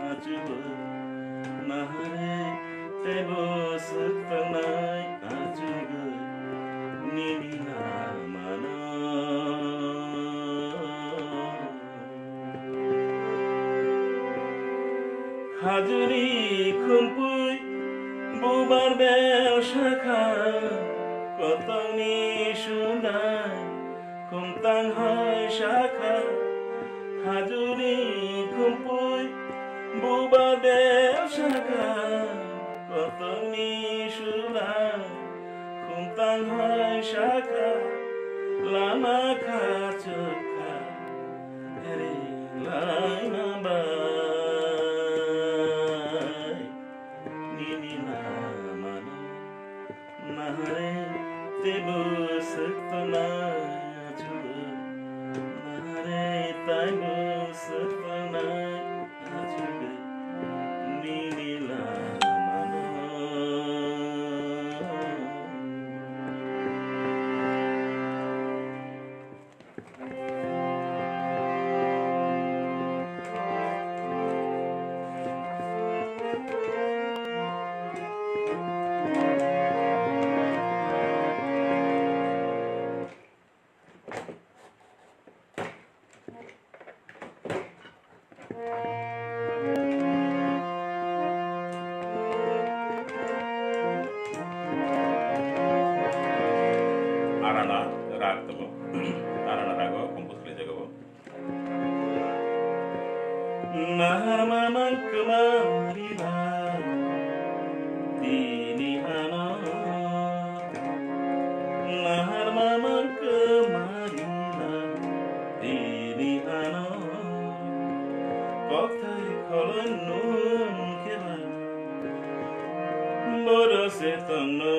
achugo, nahare taibo swktongnai achugo, nini lamano. Khajuri khumpui bubar bel sakha, kotongni sunai khumtang hai sakha. Khajuri khumpui bubar bel sakha, kotongni sunai khumtang hai sakha, lama kha chukha, eri laima bai, nini lamano nahare tebo swktonai achugo, nahare taibo swktonai achugo, nini lamano. Arana rag tongo. Arana rago compose khlaijago bo. Nahar mamang kwmari ba tini ano. Nahar mamang kwmari ba tini ano. Kokthai kholoi nung khe ba boro se tongno.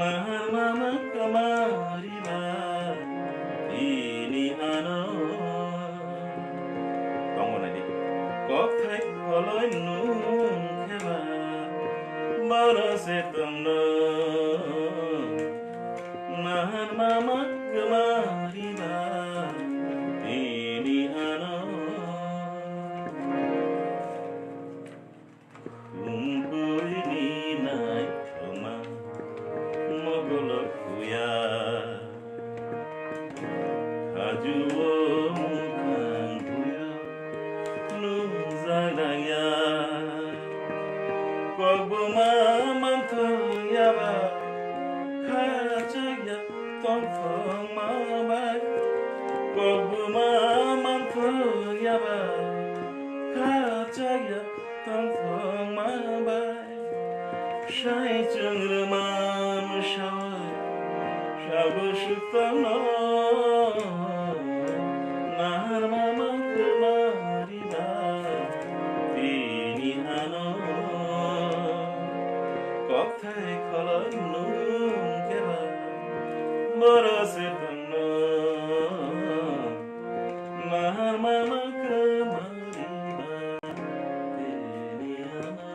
Nahar mamang kwmari ba tini ano. Tongo nai di. Kokthai kholoi nung khe ba boro se tongno. Nahar mamang kwmari ba tini ano. Khumpuini Juo mukhang buyo nungjak nangya. Kokbuma manthok yaba khachak ya tongthokma bai. Kokbuma manthok yaba khachak ya tongthokma bai. Sai chwng rwmam sawi, sabo suk tongno. Naharma mangkuma riba tini ano. Kokthai kholoi nung keba boro se tongno. Naharma mangkuma riba tini ano.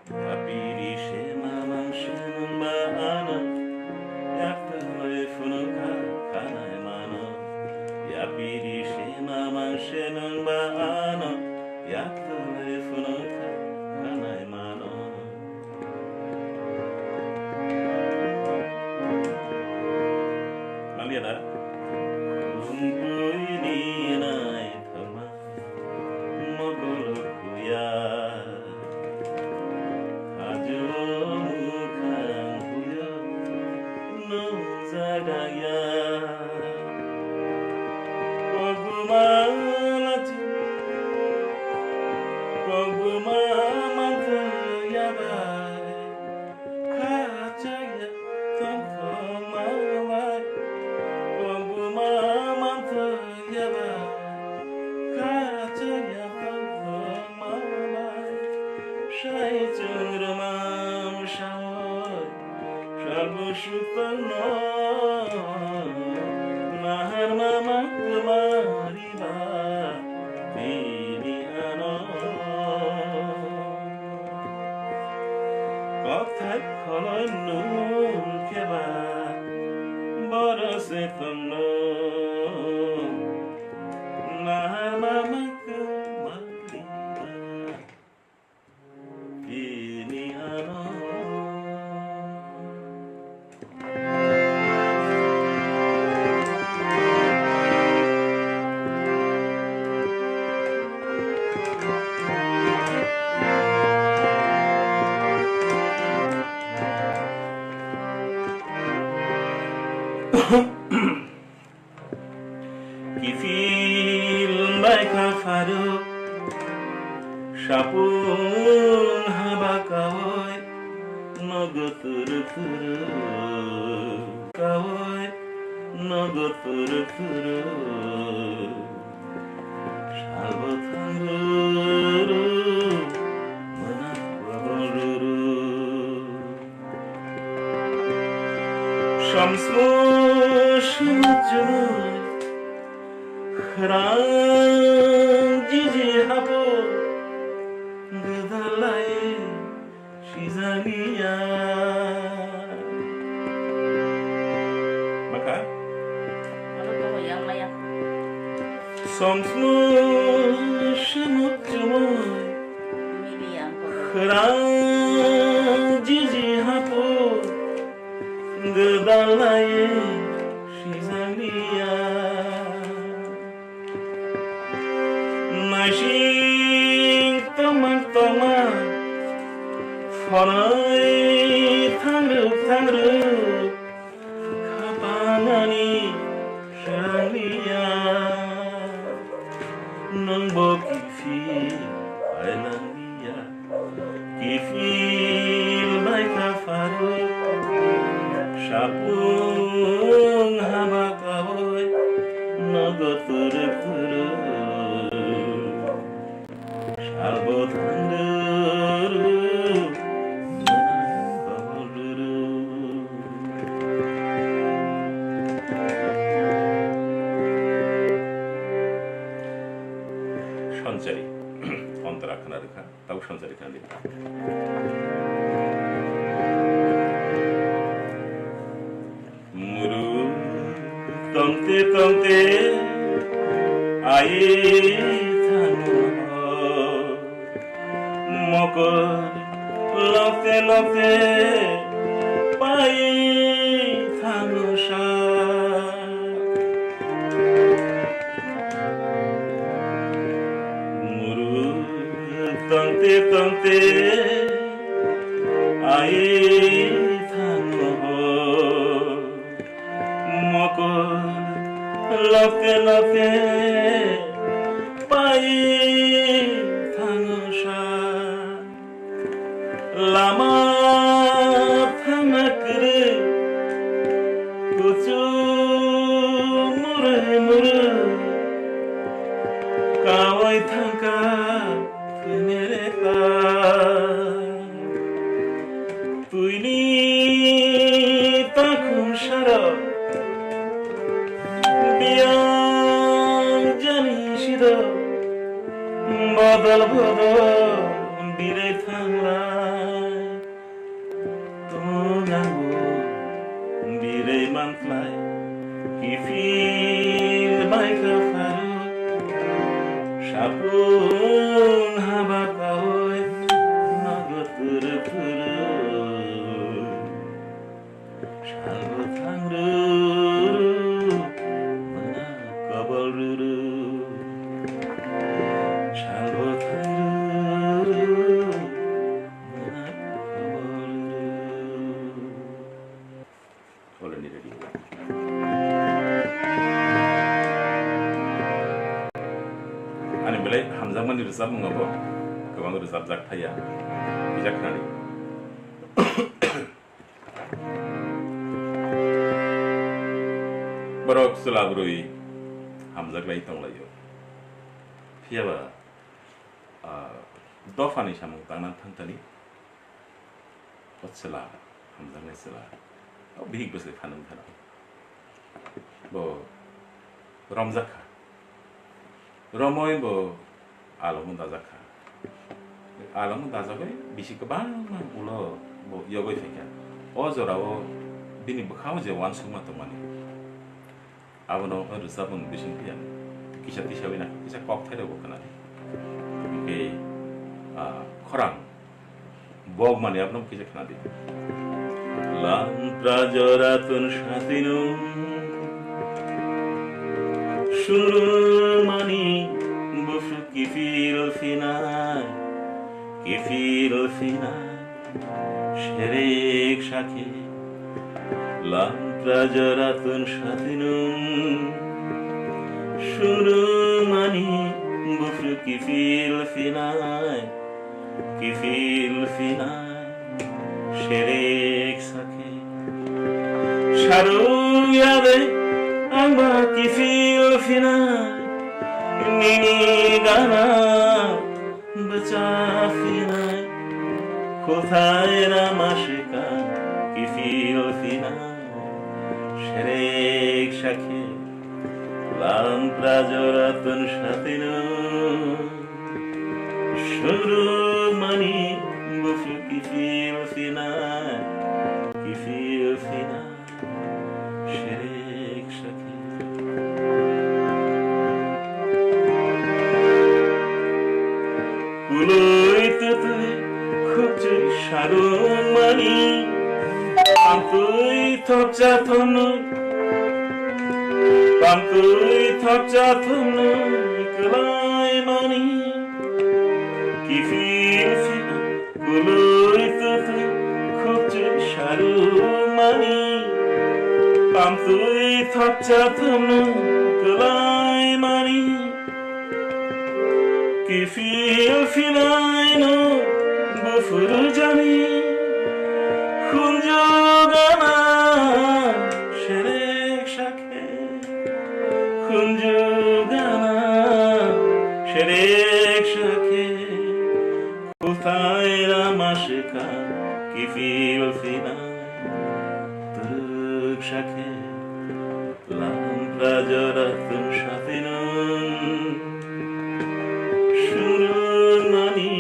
Yapiri se mamang se nungba ano, yaktwlwi phunukha khanai mano. Yapiri se mamang se nungba ano, yaktwlwi phunukha khanai mano. Maliya da? Lungpui ni nai thangma. Mogol kuya, hajo mukhang kuya, nung jagaya. Koguma lachi, koguma manthaya bai. Khachaya tongthokma bai, kobuma manthaya bai. Khachaya tongthokma bai, sai chwng rwmam sawi, salbo suk tongno. Naharma mangkuma riba tini ano. Kokthai kholoi nung keba boro se tongno. Naharma mangkuma riba tini ano. Kiphil bai kha pharuk, sapung haba kaui nogo turuk turuk, kaui nogo turuk turuk. Salbo thang ruru, mwnang babol ruru. Samsmo sumujung khrang jiji hapo gedalai sijaniya. Maka? Samsmo sumujung khrang jiji hapo gedalai sijaliya. Naising tongma tongma phonoi thangruk thangruk khapanani srangliya. Nwngbo kiphil phailangya, kiphil bai kha pharuk, sapung haba kaui nogo turuk turuk. Salbo thang ruru, mwnang babol ruru. Sanchari, Antara khna rwkha, tabo sanchari khna rwkha. Muru tongte tongte ai thango, mokol lokte lokte pai thango sa. Tongte ai thango ho, mokol lokte lokte pai thango sa. Lama thangna kwrwi, kuchuk murwi murwi, kawai thangkha twini re pa. Twini takhum saro, biyang jani sido, bodol bodol birwi thanglai. Tongnango birwi mankhlai, kiphil bai kha pharuk, sapung haba kaui nogo turuk turuk. Salbo thangruk, mona kobol ruruk. Salbo thangruk, mona kobol ruruk. Already ready. Ani belai hamjakmani rwchapmung abo kwbang rwchapjak thaiya, kisa khnadi. Borok chwla bwrwi hamjaklai tonglaio. Phiyaba, ah, dophani samung tangna thangthani. O chwla, hamjaknai chwla. O bihik bwsai phanang phano. Bo romjak kha. Romoi bo alongo dajak kha. Alongo dajagwi bisi kwbangma ulo bo yogwi phaikha. O jorao bini bwkhao je uansukma tongmani. Abono rwchapmung bising phiya kisa tisawi na kisa kok thairok bo khna. Hwnkhe, ah, khorang bok mani abono kisa khna di. Lam prajoratun satinum, sunumani bufru kiphil phinai, kiphil phinai. Serek sakhe lam prajoratun satinum, sunumani bufru kiphil phinai, kiphil phinai. Serek sakhe sarung yade angba kiphil phinai, nini gana bwcha phinai, khulthai rama swkang kiphil phinai. Serek sakhe lam prajoratun satinum, sunumani bufru kiphil phinai, kiphil phinai. Serek sakhe kului tutui khukchwi sarungmani, pamtwi thopcha thomnwi, pamtwi thopcha thomnwi kwlaimani, kiphil phinai. Kului tutui khukchwi sarungmani, pamtwi thopcha thomnwi kwlaimani, kiphil phinaino buphuru jani khunju gana serek sakhe. Khunju gana serek sakhe, khulthai rama swkang kiphil phinai. Twrwk sakhe lam prajoratun satinum, sunumani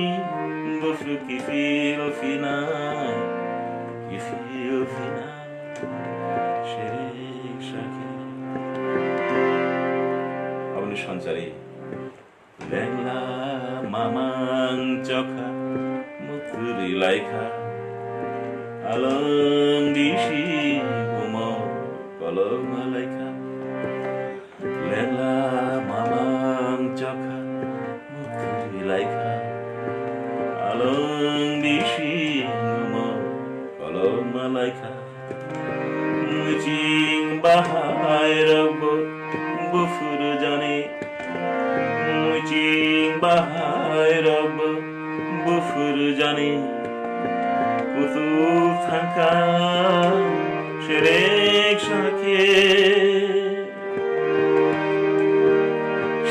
bufru kiphil phinai, kiphil phinai. Serek sakhe. Aboni sanchari. Lengla mamang chokha mukri laikha, along bisi bumo kolok malaikha. Lengla mamang chokha mukri laikha, Laikha. Muching bahai rokbo buphuru jani. Muching bahai rokbo buphuru jani. Kutuk thangkha serek sakhe.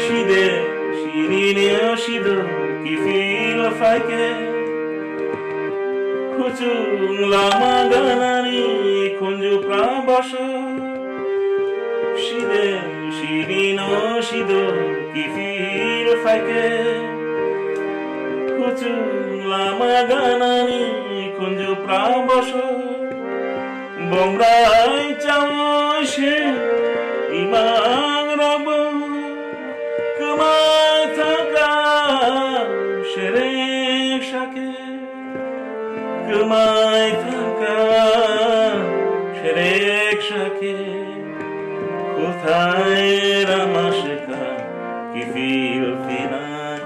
Side, sirine sido kiphil phaikhe. Kuchung lama ganani khunju prabaso. Side, sirino sido kiphil phaikhe. Kuchung lama ganani khunju prabaso. Bongrai chawi se imang rabo kwmai thangkha serek sakhe, kwmai thangkha serek sakhe, kuthai rama sekha kiphil phinai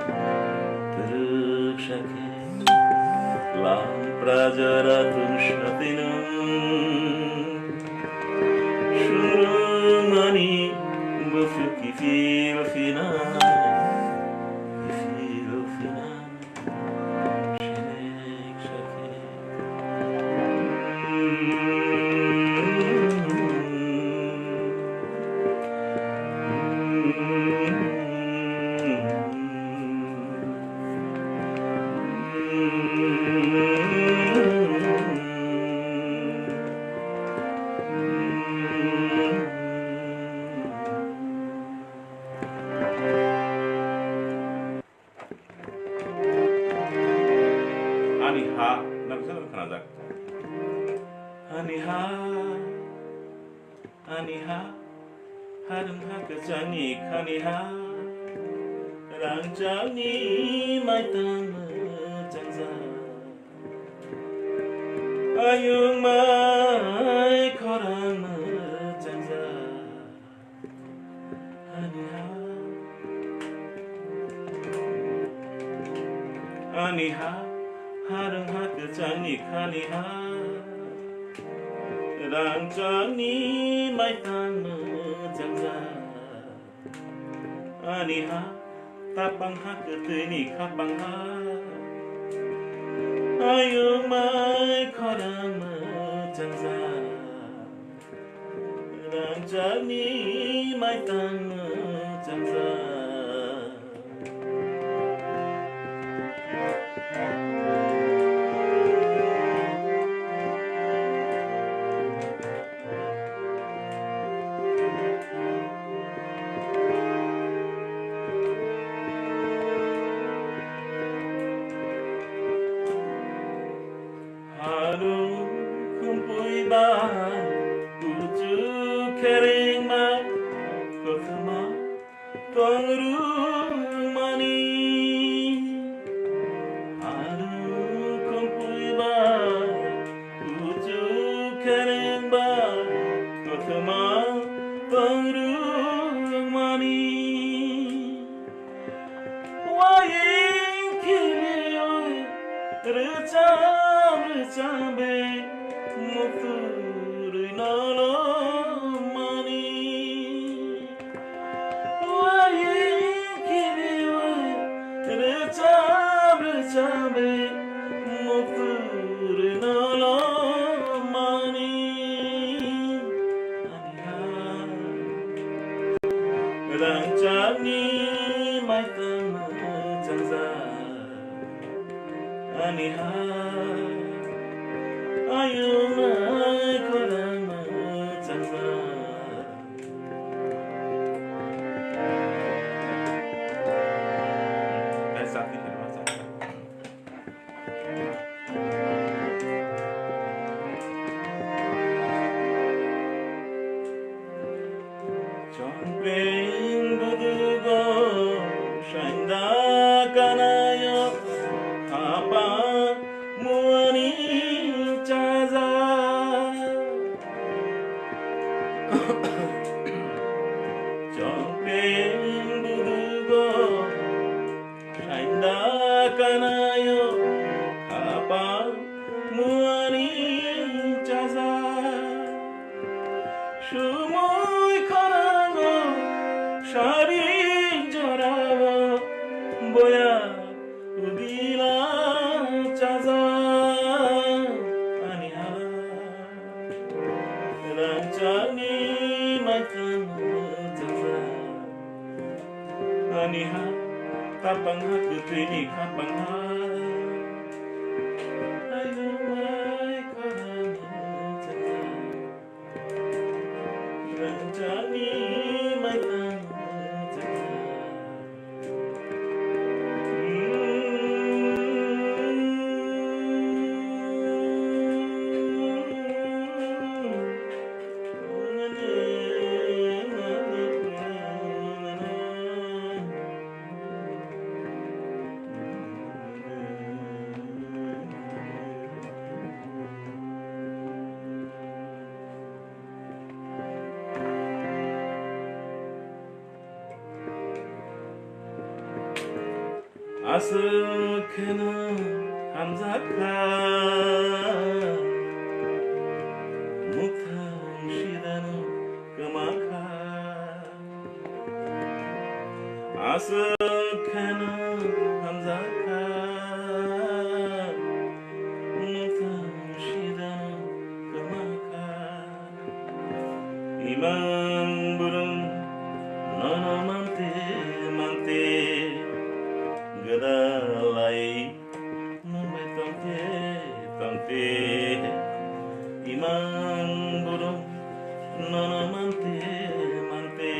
kwrwk sakhe. Lam praja ratung satinung. Sungrungmani bufru kiphil phinai, kiphil phinai. Sinek sakhe. Ani ha, nang sano khanajak. Ani ha, ani ha, harung ha kwchangni khani ha, rangchakni maitang mwchangjak, ayung mai khorang mwchangjak. Ani ha, ani ha, harung ha kwchangni khani ha, rangchakni maitang mwchangjak. Ani ha, tapang ha kwtwini khapang ha, ayung mai khorang mwchangjak. Rangchakni maitang mwchangjak. Harung khumpui bai kuchuk kherengma kothoma tongrungmani. Harung khumpui bai kuchuk kherengma kothoma tongrungmani. Wayeng kiriwi rwchap rwchabe mukturwi nolomani. Wayeng kiriwi rwchap rwchabe mukturwi nolomani. Rangchakni maitang mwchangjak. Ani ha, ayung mai khorang mwchangjak. Chongpeng budugo sainda kanayo hapa muani chaja. Chongpeng budugo sainda kanayo hapa muani chaja. Khapang ha kwtwi ni khapang ha. Aino mai khorang chakha. Rangchakni mai tang chakha. Aswk kheno hamjakha, muthang sidano kwmakha. Aswk kheno hamjakha, muthang sidano kwmakha. Imang burung nono mante mante, gwdalai nungbai tongte tongte. Imang burung nono mante mante.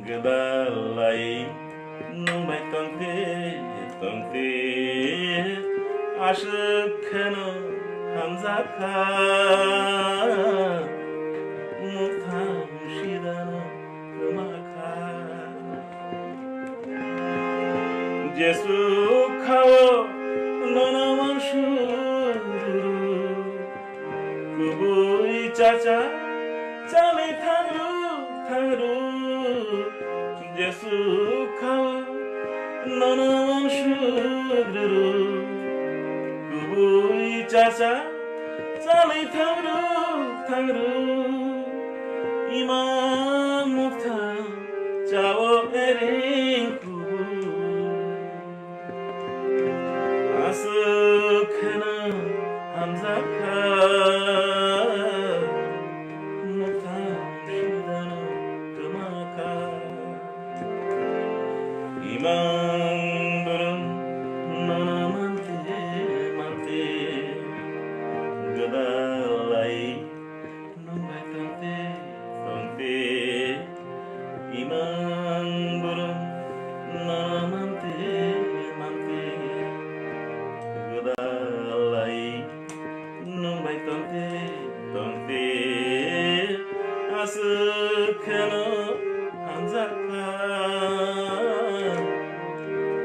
Gwdalai nungbai tongte tongte, aswk kheno hamjakha, muthang sidano kwmakha. Jesu khao nono mansuru, kubui chacha chalwi thangru thangru. Jesu khao nono mansuru, kubui chacha chalwi thangru thangru. Imang muthang chao ering kubui. Aswk kheno hamjakha, muthang sidano kwmakha. Imang burung nono mante mante, gwdalai nungbai tongte tongte. Imang burung nono mante mante, gwdalai nungbai tongte tongte. Aswk kheno hamjakha,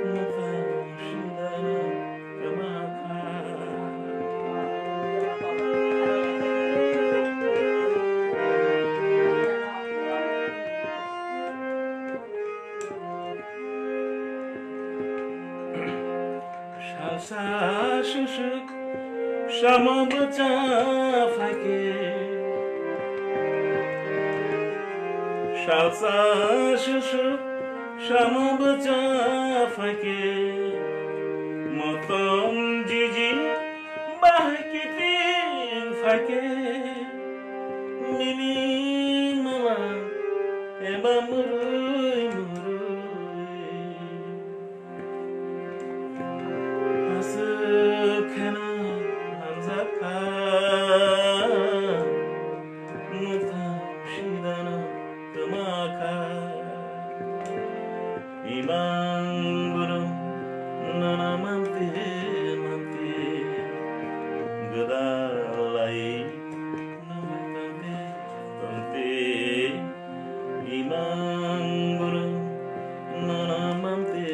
muthang sidano kwmakha. Salsa susuk samo bwcha phaikhe, salsa susuk samo bwcha phaikhe, motom jiji bahai kiting phaikhe, mini mala eba murui murui. Aswk kheno hamjakha, muthang sidano kwmakha. Imang burung nono mante mante, gwdalai nungbai tongte tongte. Imang burung nono mante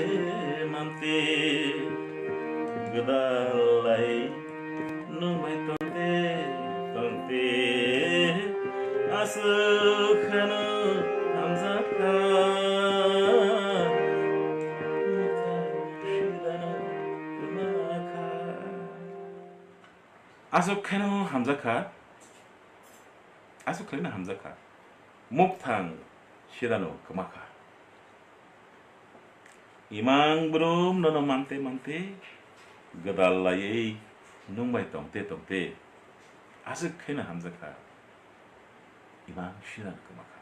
mante, gwdalai nungbai tongte tongte. Aswk kheno hamjakha, muthang sidano kwmakha. Aswk kheno hamjakha, aswk kheno hamjakha, muthang sidano kwmakha. Imang brum nono mante mante, gwdal laiwi nungbai tongte tongte, aswk kheno hamjakha, imang sidano kwmakha.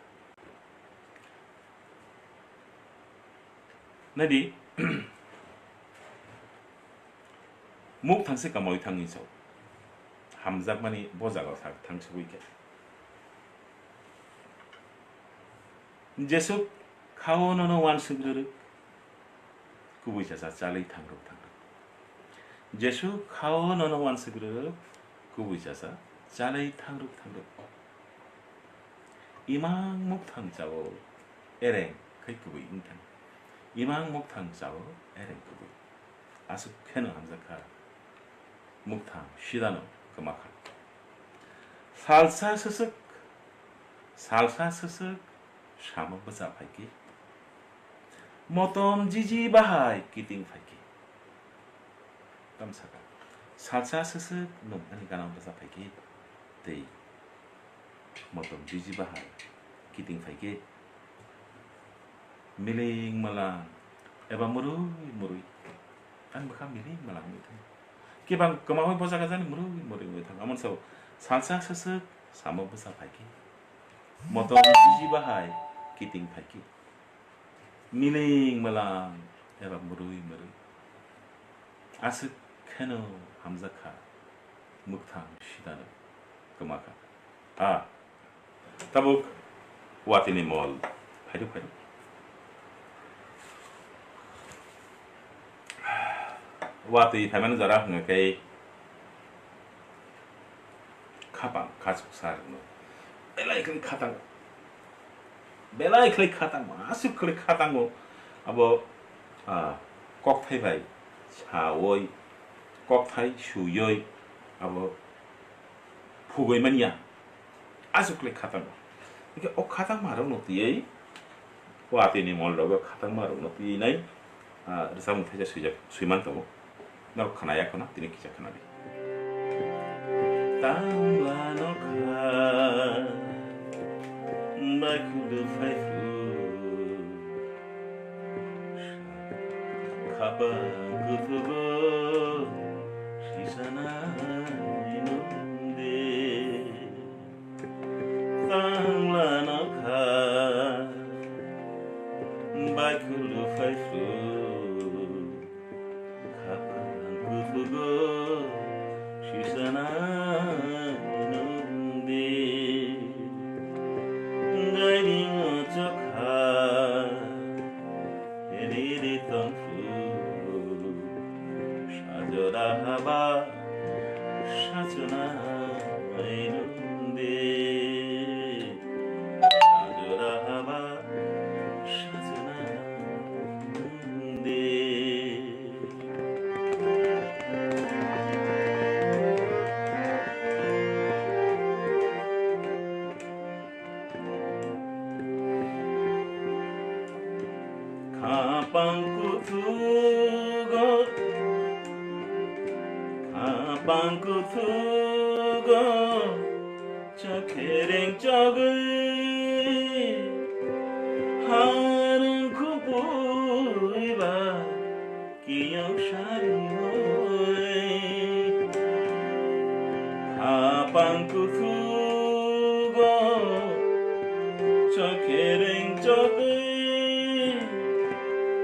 Naidi, muk thangse kamoi thangwi chao. Hamjakmani bo jaga thang-, thangsugwi khe. Jesuk khao nono uansuk rwrwk, kubui chasa chalwi thangrwk thangrwk. Jesuk khao nono uansuk rwrwk, kubui chasa chalwi thangrwk thangrwk. Imang mukthang chao ereng khai kubui wngthang. Imang mukthang chao ereng kubui. Aswk kheno hamjakha. Mukthang sidano kwmakha. Salsa swswk, salsa swswk samo bwsa phaikhe. Motom jiji bahai kiting phaikhe. Tamsaka. Salsa swswk nung ani gana bwsa phaikhe. Tei motom jiji bahai kiting phaikhe. Miling malang eba murui murui. Ani bwkha miling malang wngwi thang. Kibang kwmawi bo jaga jani murui murui wngwi thang. Amoni sao salsa swswk samo bwsa phaikhe. Motom jiji bahai kiting phaikhe. Miling malang eba murui murui. Aswk kheno hamjakha. Mukthang sidano kwmakha. A. Tabuk watwini mol. Phairuk, phairuk. Watwi phaimani jora hwnkhe khapang, khachuksa rwno. Belai khlai khatang. Belai khlai khatang, aswk khlai khatango. Abo, ah, kokthai bai sawi, kokthai suyoi, abo phugwi manya. Aswk khlai khatango. Hwnkhe o khatangmarokno twiwi, o atini molrogo khatangmarokno twiwi nai, ah, rwchapmung thaisa swijak, swiman tongo. Norok khna ya khna, tini kisa khna di. Tangla nokha, bai khuldu phai phru. Khapang kuthugo, sisana inunde. Tangla nokha, bai khuldu phai phru. Khapang kuthugo sisana nungdi. Gaining o chokha riri tongphu. Sajora haba sachuna nungdi. Sajora haba sachuna nungdi. Khapang kuthugo, khapang kuthugo, chakhereng chagwi, harung khupui ba. Kiyang sari hoi, khapang kuthugo, chakhereng chagwi,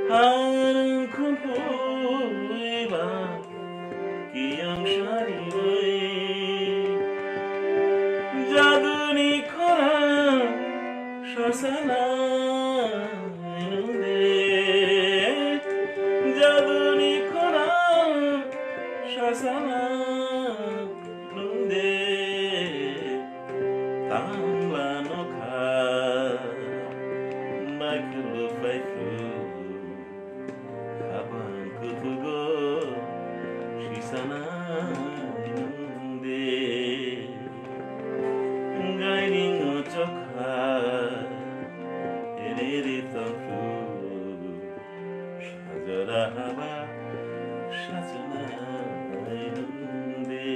harung khupui ba, kiyang sari hoi, jaduni khorang sasana. Nungde jaduni khorang sasana nungde tangla nokha bai khulu phai khulu khabang kuthugo sisana nungde. Gaining o chokha riri tongphu, sajora haba sachuna nungde.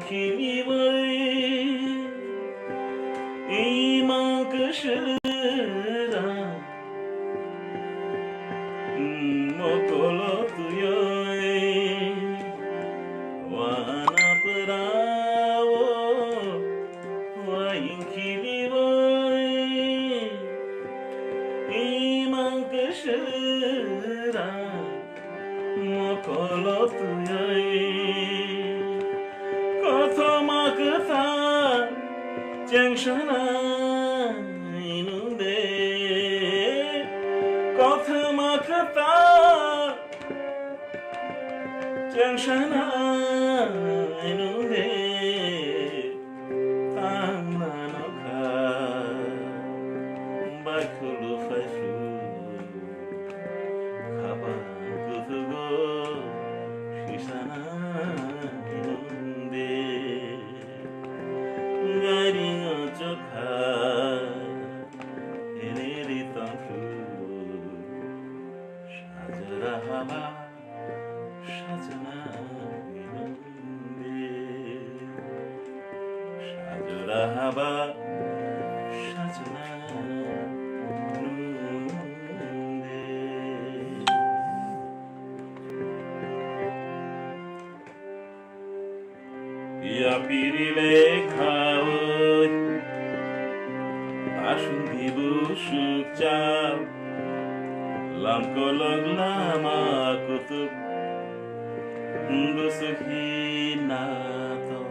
khiliwi imang kwswra mokolo tuyoi wana pwrao waing khiliwi imang kwswra mokolo tuyoi kothoma kwthar chengsanai nung de. Kothoma kwthar chengsanai nung de. Tangna nokha bai khulu phaisu. Khapang kuthugo sisana hinungde. Gairingo chokha eneri tongsu. Sajora haba sajana hinungde. Sajora haba sajana nungde. Yapiri lekhawi asung dibu sukcha lamkolok lama kutuk. Busu hinato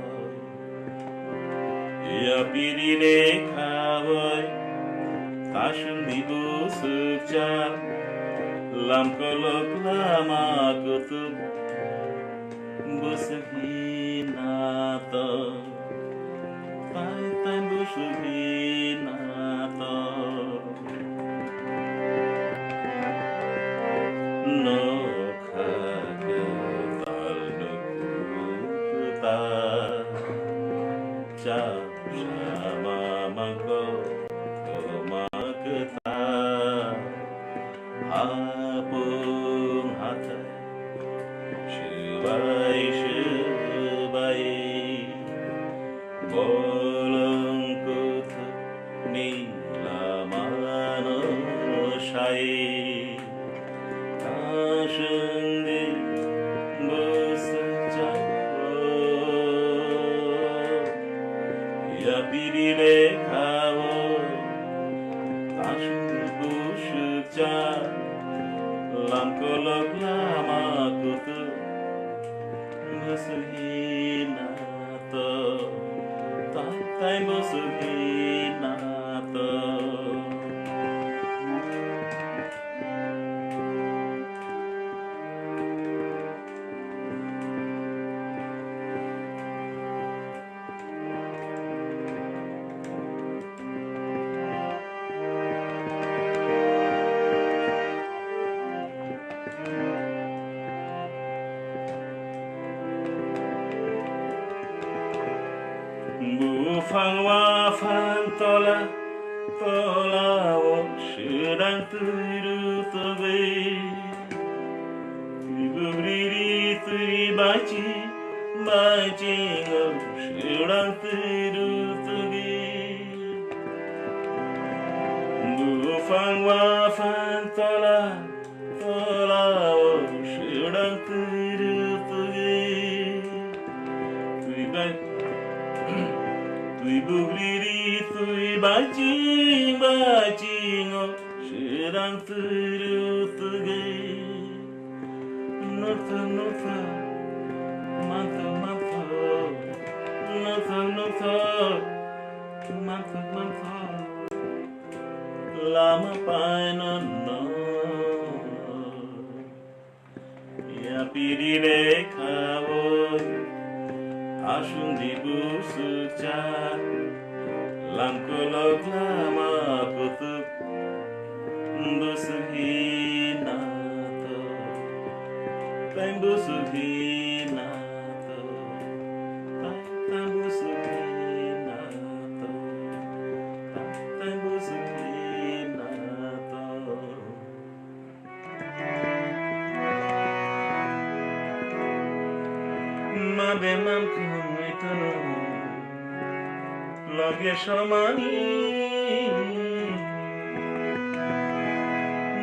yapiri lekhawi asung dibu sukcha lamkolok lama kutuk. Busu hinato tai tai busu hinato. Nokha kwtal nuku kwtal chapsa mama kothoma kwtal hapung hathai swbai swbai bolong kuthuk ni lamano sai. Aswngdi bwswk chakho yapiri lekhawo. Aswngdi bwswk chak lamkolok lama kuthuk. Bwswk hinato, tai tai bwswk hinato. Buphang waphang tola, tola o swrang twi rutugwi. Twi bugriri twi baichi, baichi o swrang twi rutugwi. Buphang waphang tola, tola o swrang twi rutugwi. Twi bai, twi bugriri twi baichi, baichi o swrang twi rutugwi. Nukthok nukthok, manthok manthok, nukthok nukthok, manthok manthok. Lama paino no yapiri lekhawo. Aswngdi bwswk chak lamkolok lama kuthuk. Bwswk hinato, tai bwswk hinato, tai tai bwswk hinato, tai tai bwswk hinato. Mabe mam khumui tunu Loge somani,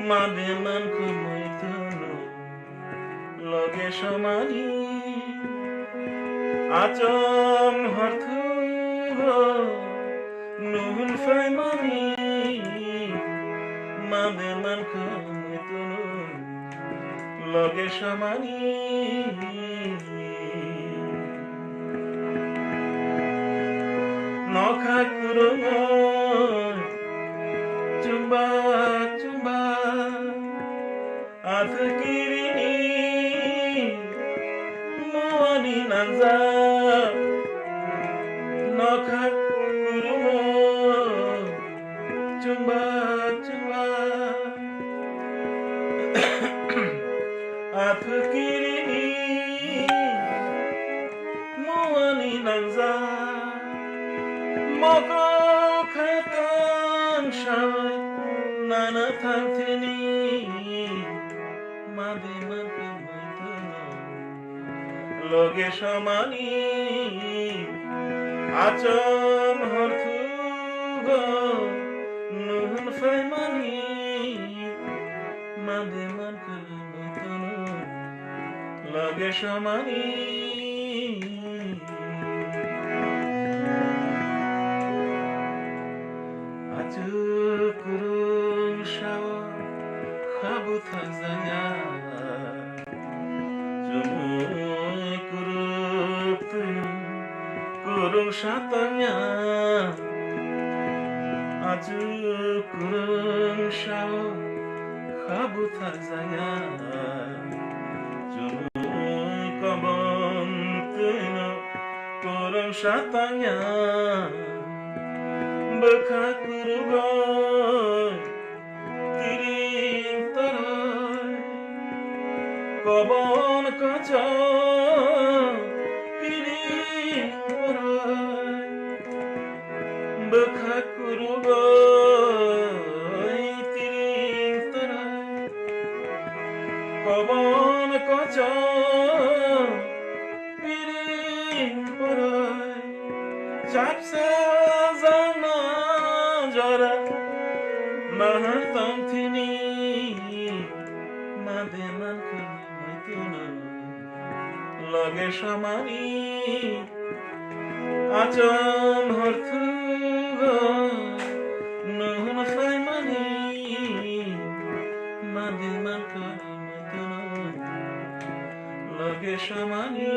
made mankhumui tunu. Loge somani, achom horthugo, nuhun phaimani, made mankhumui tunu. Loge somani, nokha kurungo, chumba chumba, athukirini muani nangja, nokha kurungo, chumba chumba. Athukirini muani nangja, mokol khatang sai nana thangthini, made mankhumui tunu. Loge somani, achom horthugo, nuhun phaimani, made mankhumui tunu. Loge somani, achuk kurung sao khabu thajaya. Chumui kuruk twi kurung satangya, achu kurung sao khabu thajaya. Chumui kobong twino kurung satangya, bwkha kurugoi tiring torai, kobon kochong tiring torai, bwkha kurugoi tiring torai, kobon kochong Piring puroi chapsa jana jora mahar tongthini made mankhumui tunu loge somani achom horthugo nuhun khlaimani made mankhumui tunu. Loge somani.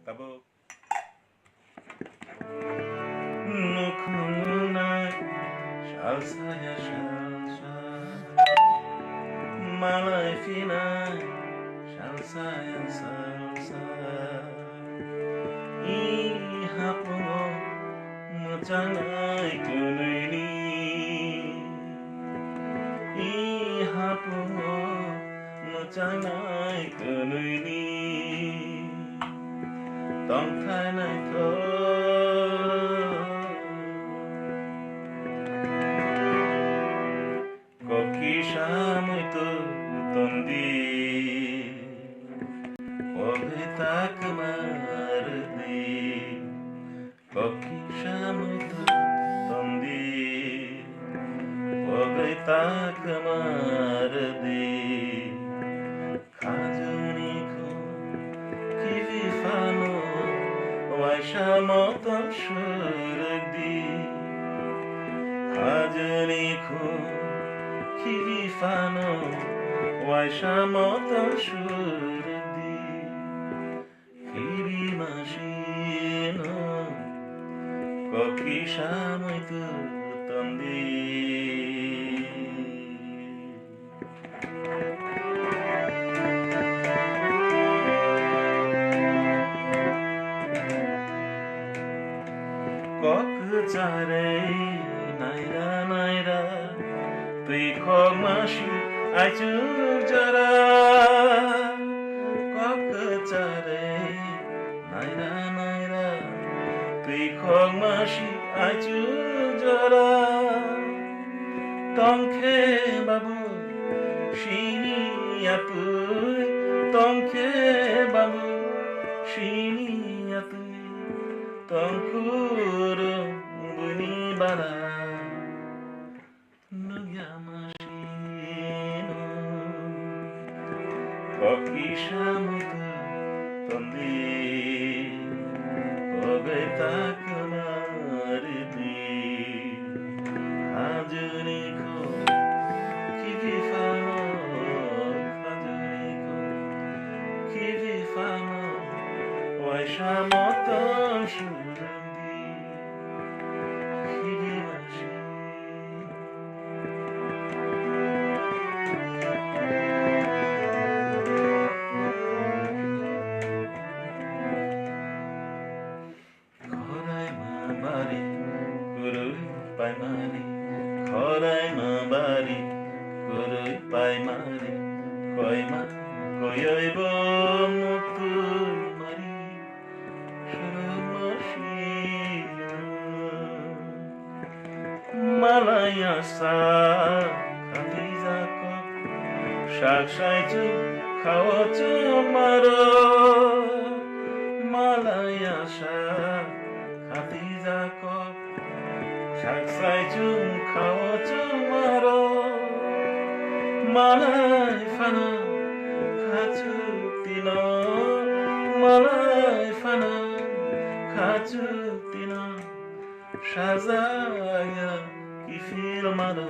Tabuk. Nukhungnai salsa ya salsa. Malai phinai salsa ya salsa. I hapungo mwchangnai kwnwini, i hapungo mwchangnai kwnwini tongthai naithok. Kok kisa muitu tondi, pogwi ta kwma rwdi. Kok kisa muitu tondi, pogwi ta kwma rwdi. Khajuni khun khibi phano waisa motom surukdi. Khajuni khun khibi phano waisa motom surukdi. Khibi masino kok kisa muitu tondi. Kok kwcharwi naira naira twi khok masi aichuk jora. Kok kwcharwi naira naira twi khok masi aichuk jora. Tongkhe babu sini atwi, tongkhe Tongkuru buni bara nugya masino. Kokisa mutu tondi kogai takamari di. Hajuni ko kibi fano, hajuni ko kibi fano, waisa motom surandi. Khoraima bari, kwrwi paimani. Khoraima bari, kwrwi paimani. Koima, koyoi bo mutu mari. Malaya sa khatijako, sak saichu khao chumaro. Malaya sa khatijako, sak saichu khao chumaro. Malai phana khachu tino, malai phana khachu tino. Sajaya kiphil mano,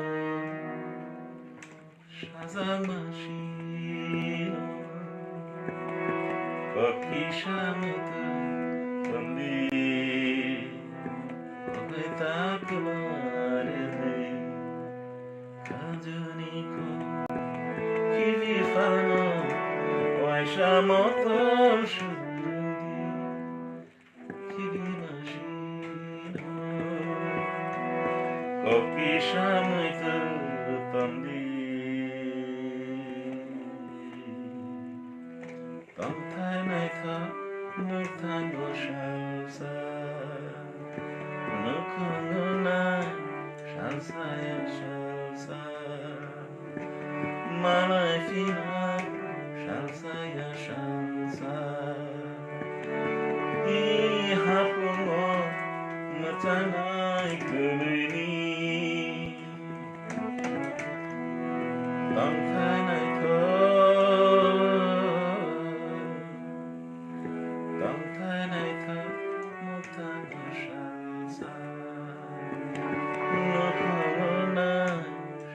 sajak masino. Kokisa mutu tondi, kogai takamari di. Hajuni ko kibi fano, waisa motom surandi. Kokisa muitu tondi. Tongthai naithok nukthai bo salsa. Nukhungo nai salsa ya salsa. Malai phina salsa ya salsa. I hapungo mwchanai kwrwini. Tongthai naithok, tongthai naithok, mwthangwi salsa. Nukhungo nai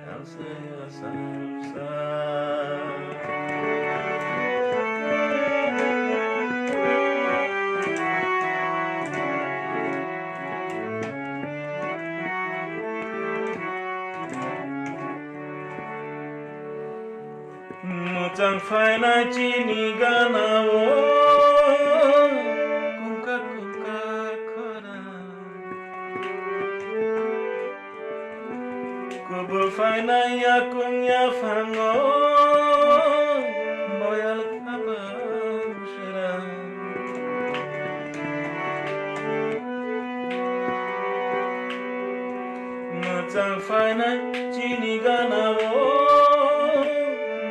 salsa ya salsa. Mwchang phainai chini gana o, kungka kungka khorang. Kubul phainai yakung yaphango, boyal khabang sera. Mwchang phainai chini gana o,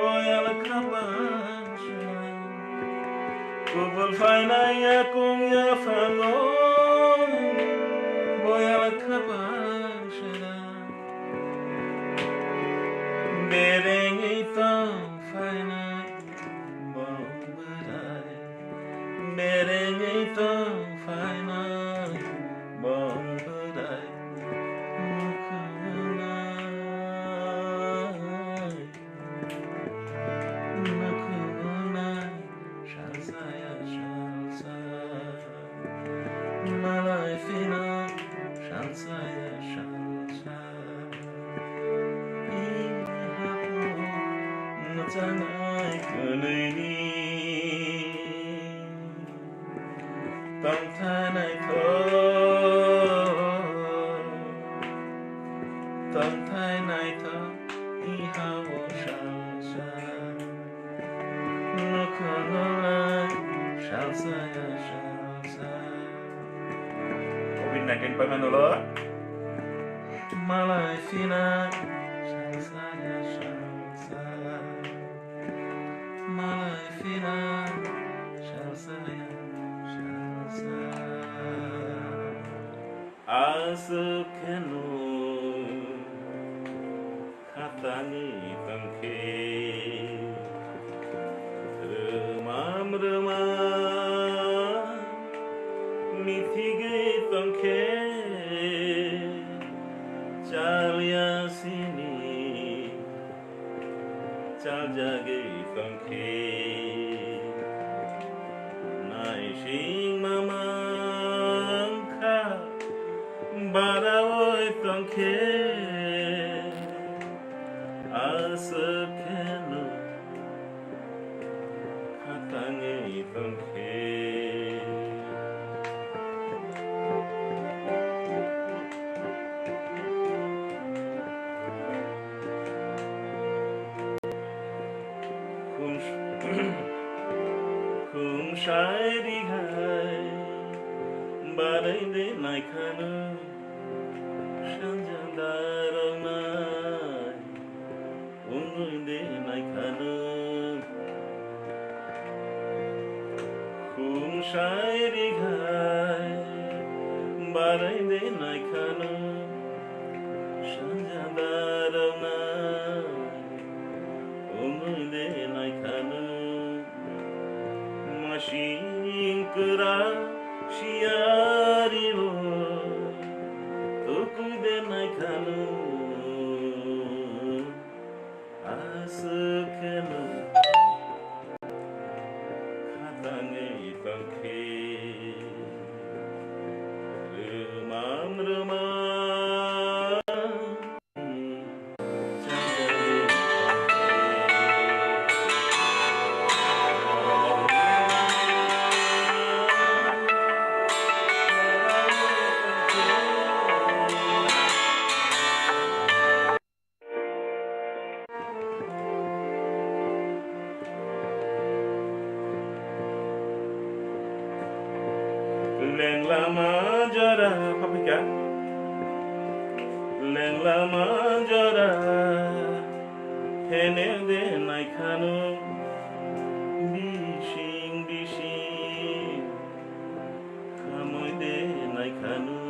boyal khabang sera. Kubul phainai yakung yaphango, boyal khabang sera. Berengwi tong phainai bong bwrai, berengwi tong phainai bong bwrai. Nukhungo nai, nukhungo nai, salsa ya salsa. Malai phina salsa ya salsa. Mwchanai kwlwini tongthai naithok, tongthai naithok, i ha-o salsa. Nukhungo nai salsa ya salsa. Covid nineteen paimani ulo malai phinai salsa ya salsa. Malai phinai salsa ya salsa. Aswk kheno khatangwi tongkhe, rwmam rwmam mithigwi tongkhe, chalya sini chaljagwi tongkhe, naising mamang kha barawi tongkhe, aswk kheno khatangwi tongkhe. Khum-, khumsai rihai barai de naikhano, sanja darok nai wngwi de naikhano. Khumsai rihai barai de naikhano, sanja darok nai wngwi de naikhano. Masing kwrak siyari bo tukui de naikhano. Aswk kheno khatangwi tongkhe, rwmam rwmam. Lenglama jora, papika. Lenglama jora, hene de naikhano, bising bising. Khamwi de naikhano,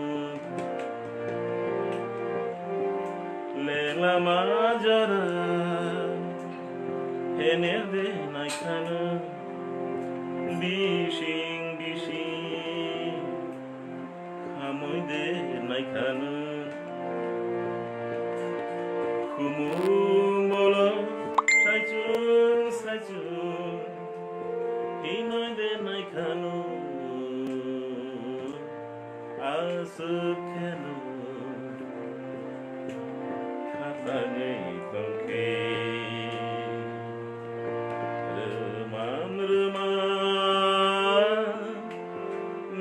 lenglama jora, hene de naikhano, bising bising, khamwi de naikhano, khumung bolong saichung saichung, hinoi de naikhano. Aswk kheno khatangwi tongkhe, rwmam rwmam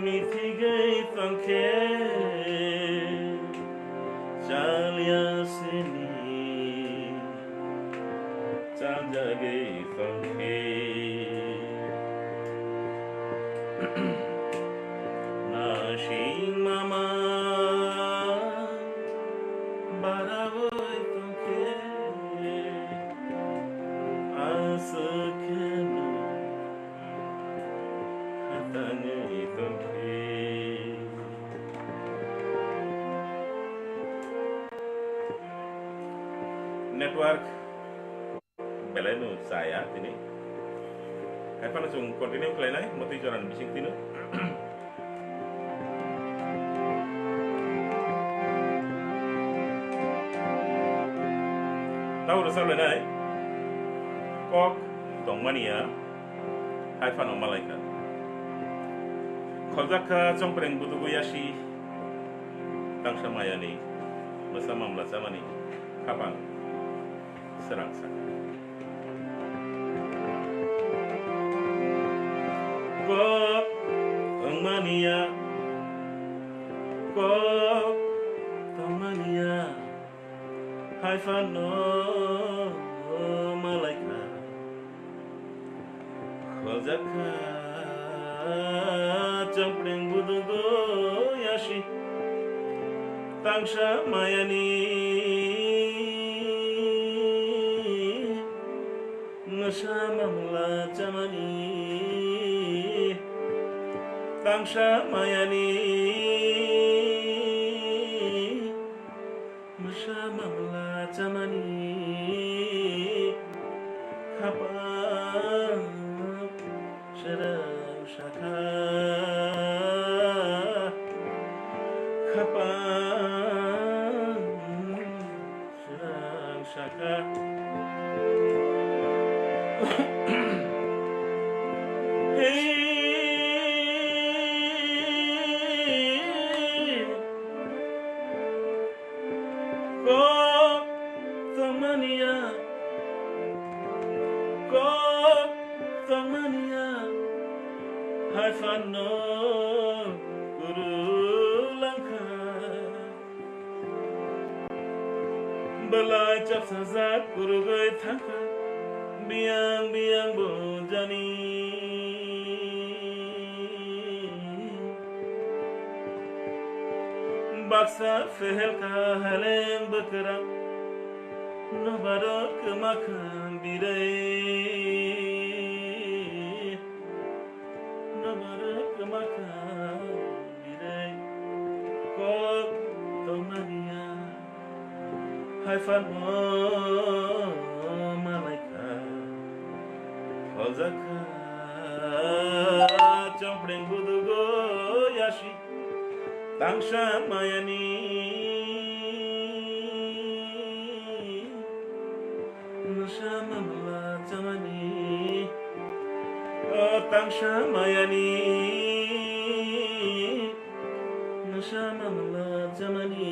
mithigwi tongkhe, chalya sini chaljagwi tongkhe. Nasing mama barawi tongkhe, aswk kheno khatangwi tongkhe. Network belai no chaya tini. Hai phano chwng continue khlainai, motwi jorani bising tino. Tabo rwchap lainai. Kok tongmani ya, hai phano malaikha. Kholjak kha chongpreng budugo yasi, tangsa mayani, mwsa mamla chamani, khapang srang saka. Kok wngmani ya, kok tongmani ya, hai phano malaikha. Kholjak kha chongpreng budugo yasi, tangsa mayani mwsa mamla chamani, tangsa mayani Sakha khapang srang sakha. Hey, kok tongmania, kok tongmania, hai phano kuru langkha. Belai chapsajak kurugwi thangkha, biyang biyang bo jani. Baksa phehelkha heleng bwkrang, nobaro kwmakha birei. Nobaro kwmakha birei kok tongmania, hai phano malaikha. Kholjakha chompreng budugo yasi tangsa mayani. Nwsa mamla chamani, o tangsa mayani. Nwsa mamla chamani,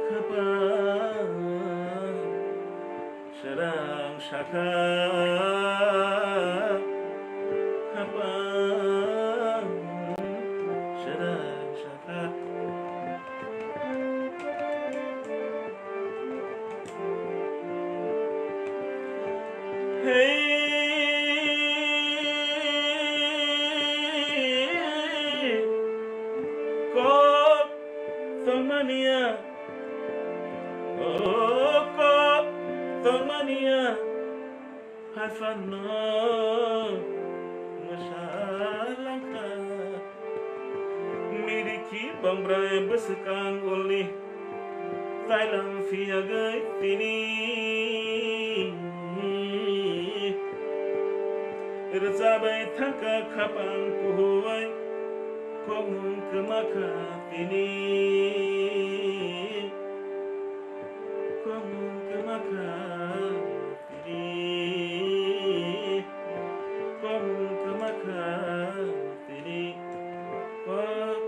khapang srang sakha, khapang srang sakha. Hey, kok tongmania, oh, kok tongmania. Hai phano mwsa langkha. Mirikhi bangbai bwswkang ulni tailam phiyagwi tini. Rwchapwi thangkha khapang kuhuai kokmung kwmakha tini. Kokmung kwmakha tini, kokmung kwmakha tini, kok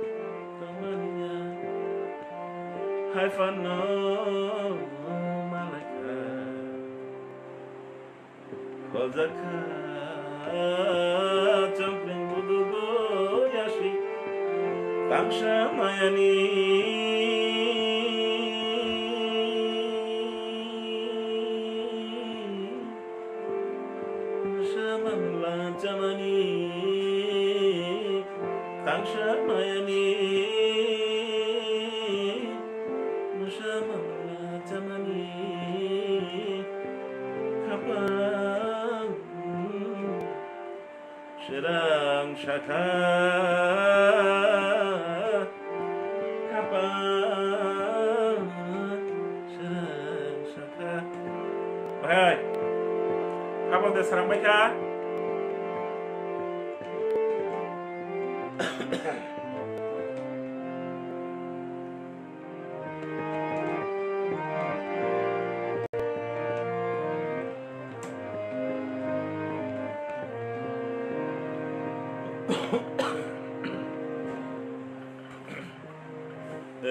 tongmania, hai phano malaikha. Kholjakha chompreng budugo yasi tangsa mayani. Nwsa mamla chamani, tangsa mayani. Nwsa mamla chamani, khapang srang sakha, khapang srang sakha. Bahai, khapang de srang bai kha.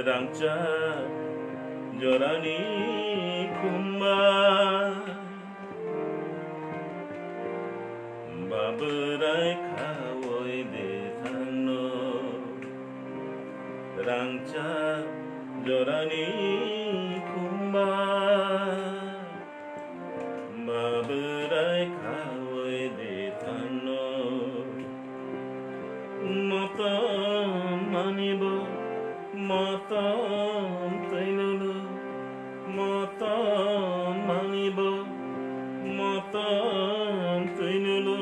Rangchak jorani khumba. Babrai khawi de thangno, rangchak jorani khumba. Babrai khawi de thangno, motom manibo, motom twi lulu, motom manibo, motom twi lulu,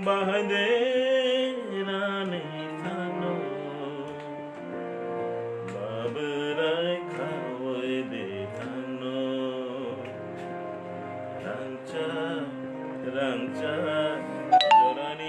bahai de rani thangno. Babrai khawi de thangno. Rangchak, rangchak, jorani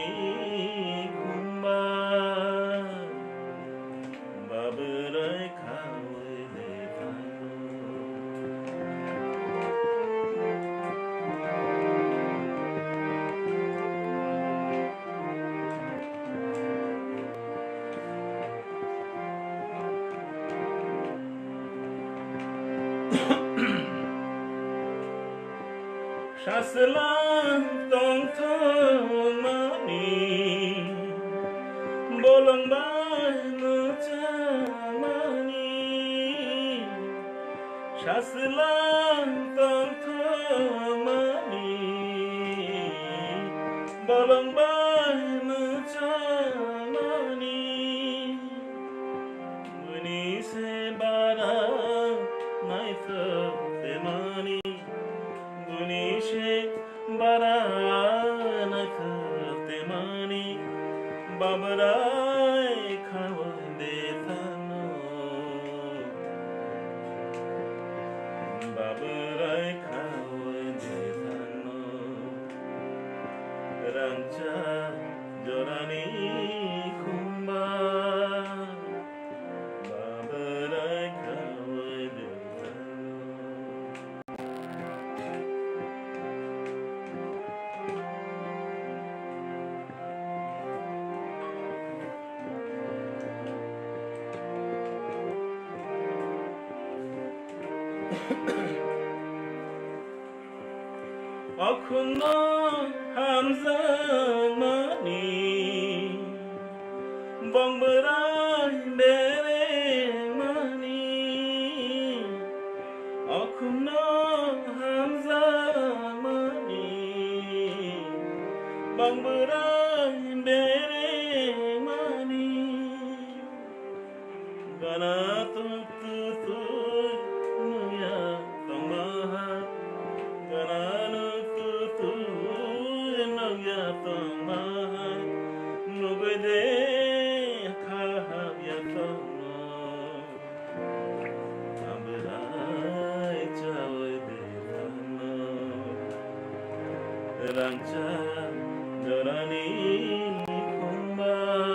Saswlang tongthokmani, bolong bai mwchangmani. Saswlang tongthokmani, bolong bai mwchangmani. Buini se bara naithok temani, buini se bara naithok temani, Babrai khaui de thangno. Babrai khaui de thangno. Rangchak jorani khumba. Babrai khaui de thangno. Okhumno hamjakmani, bong bwrai berengmani. Okhumno hamjakmani, bong bwrai berengmani. Gana tuk tu tu nukya tongma hai. Gana nuk tu tu nukya tongma hai. Nugui de kha hapya tongno. Abrai chaui de tongno. Rangchak jorani khumba.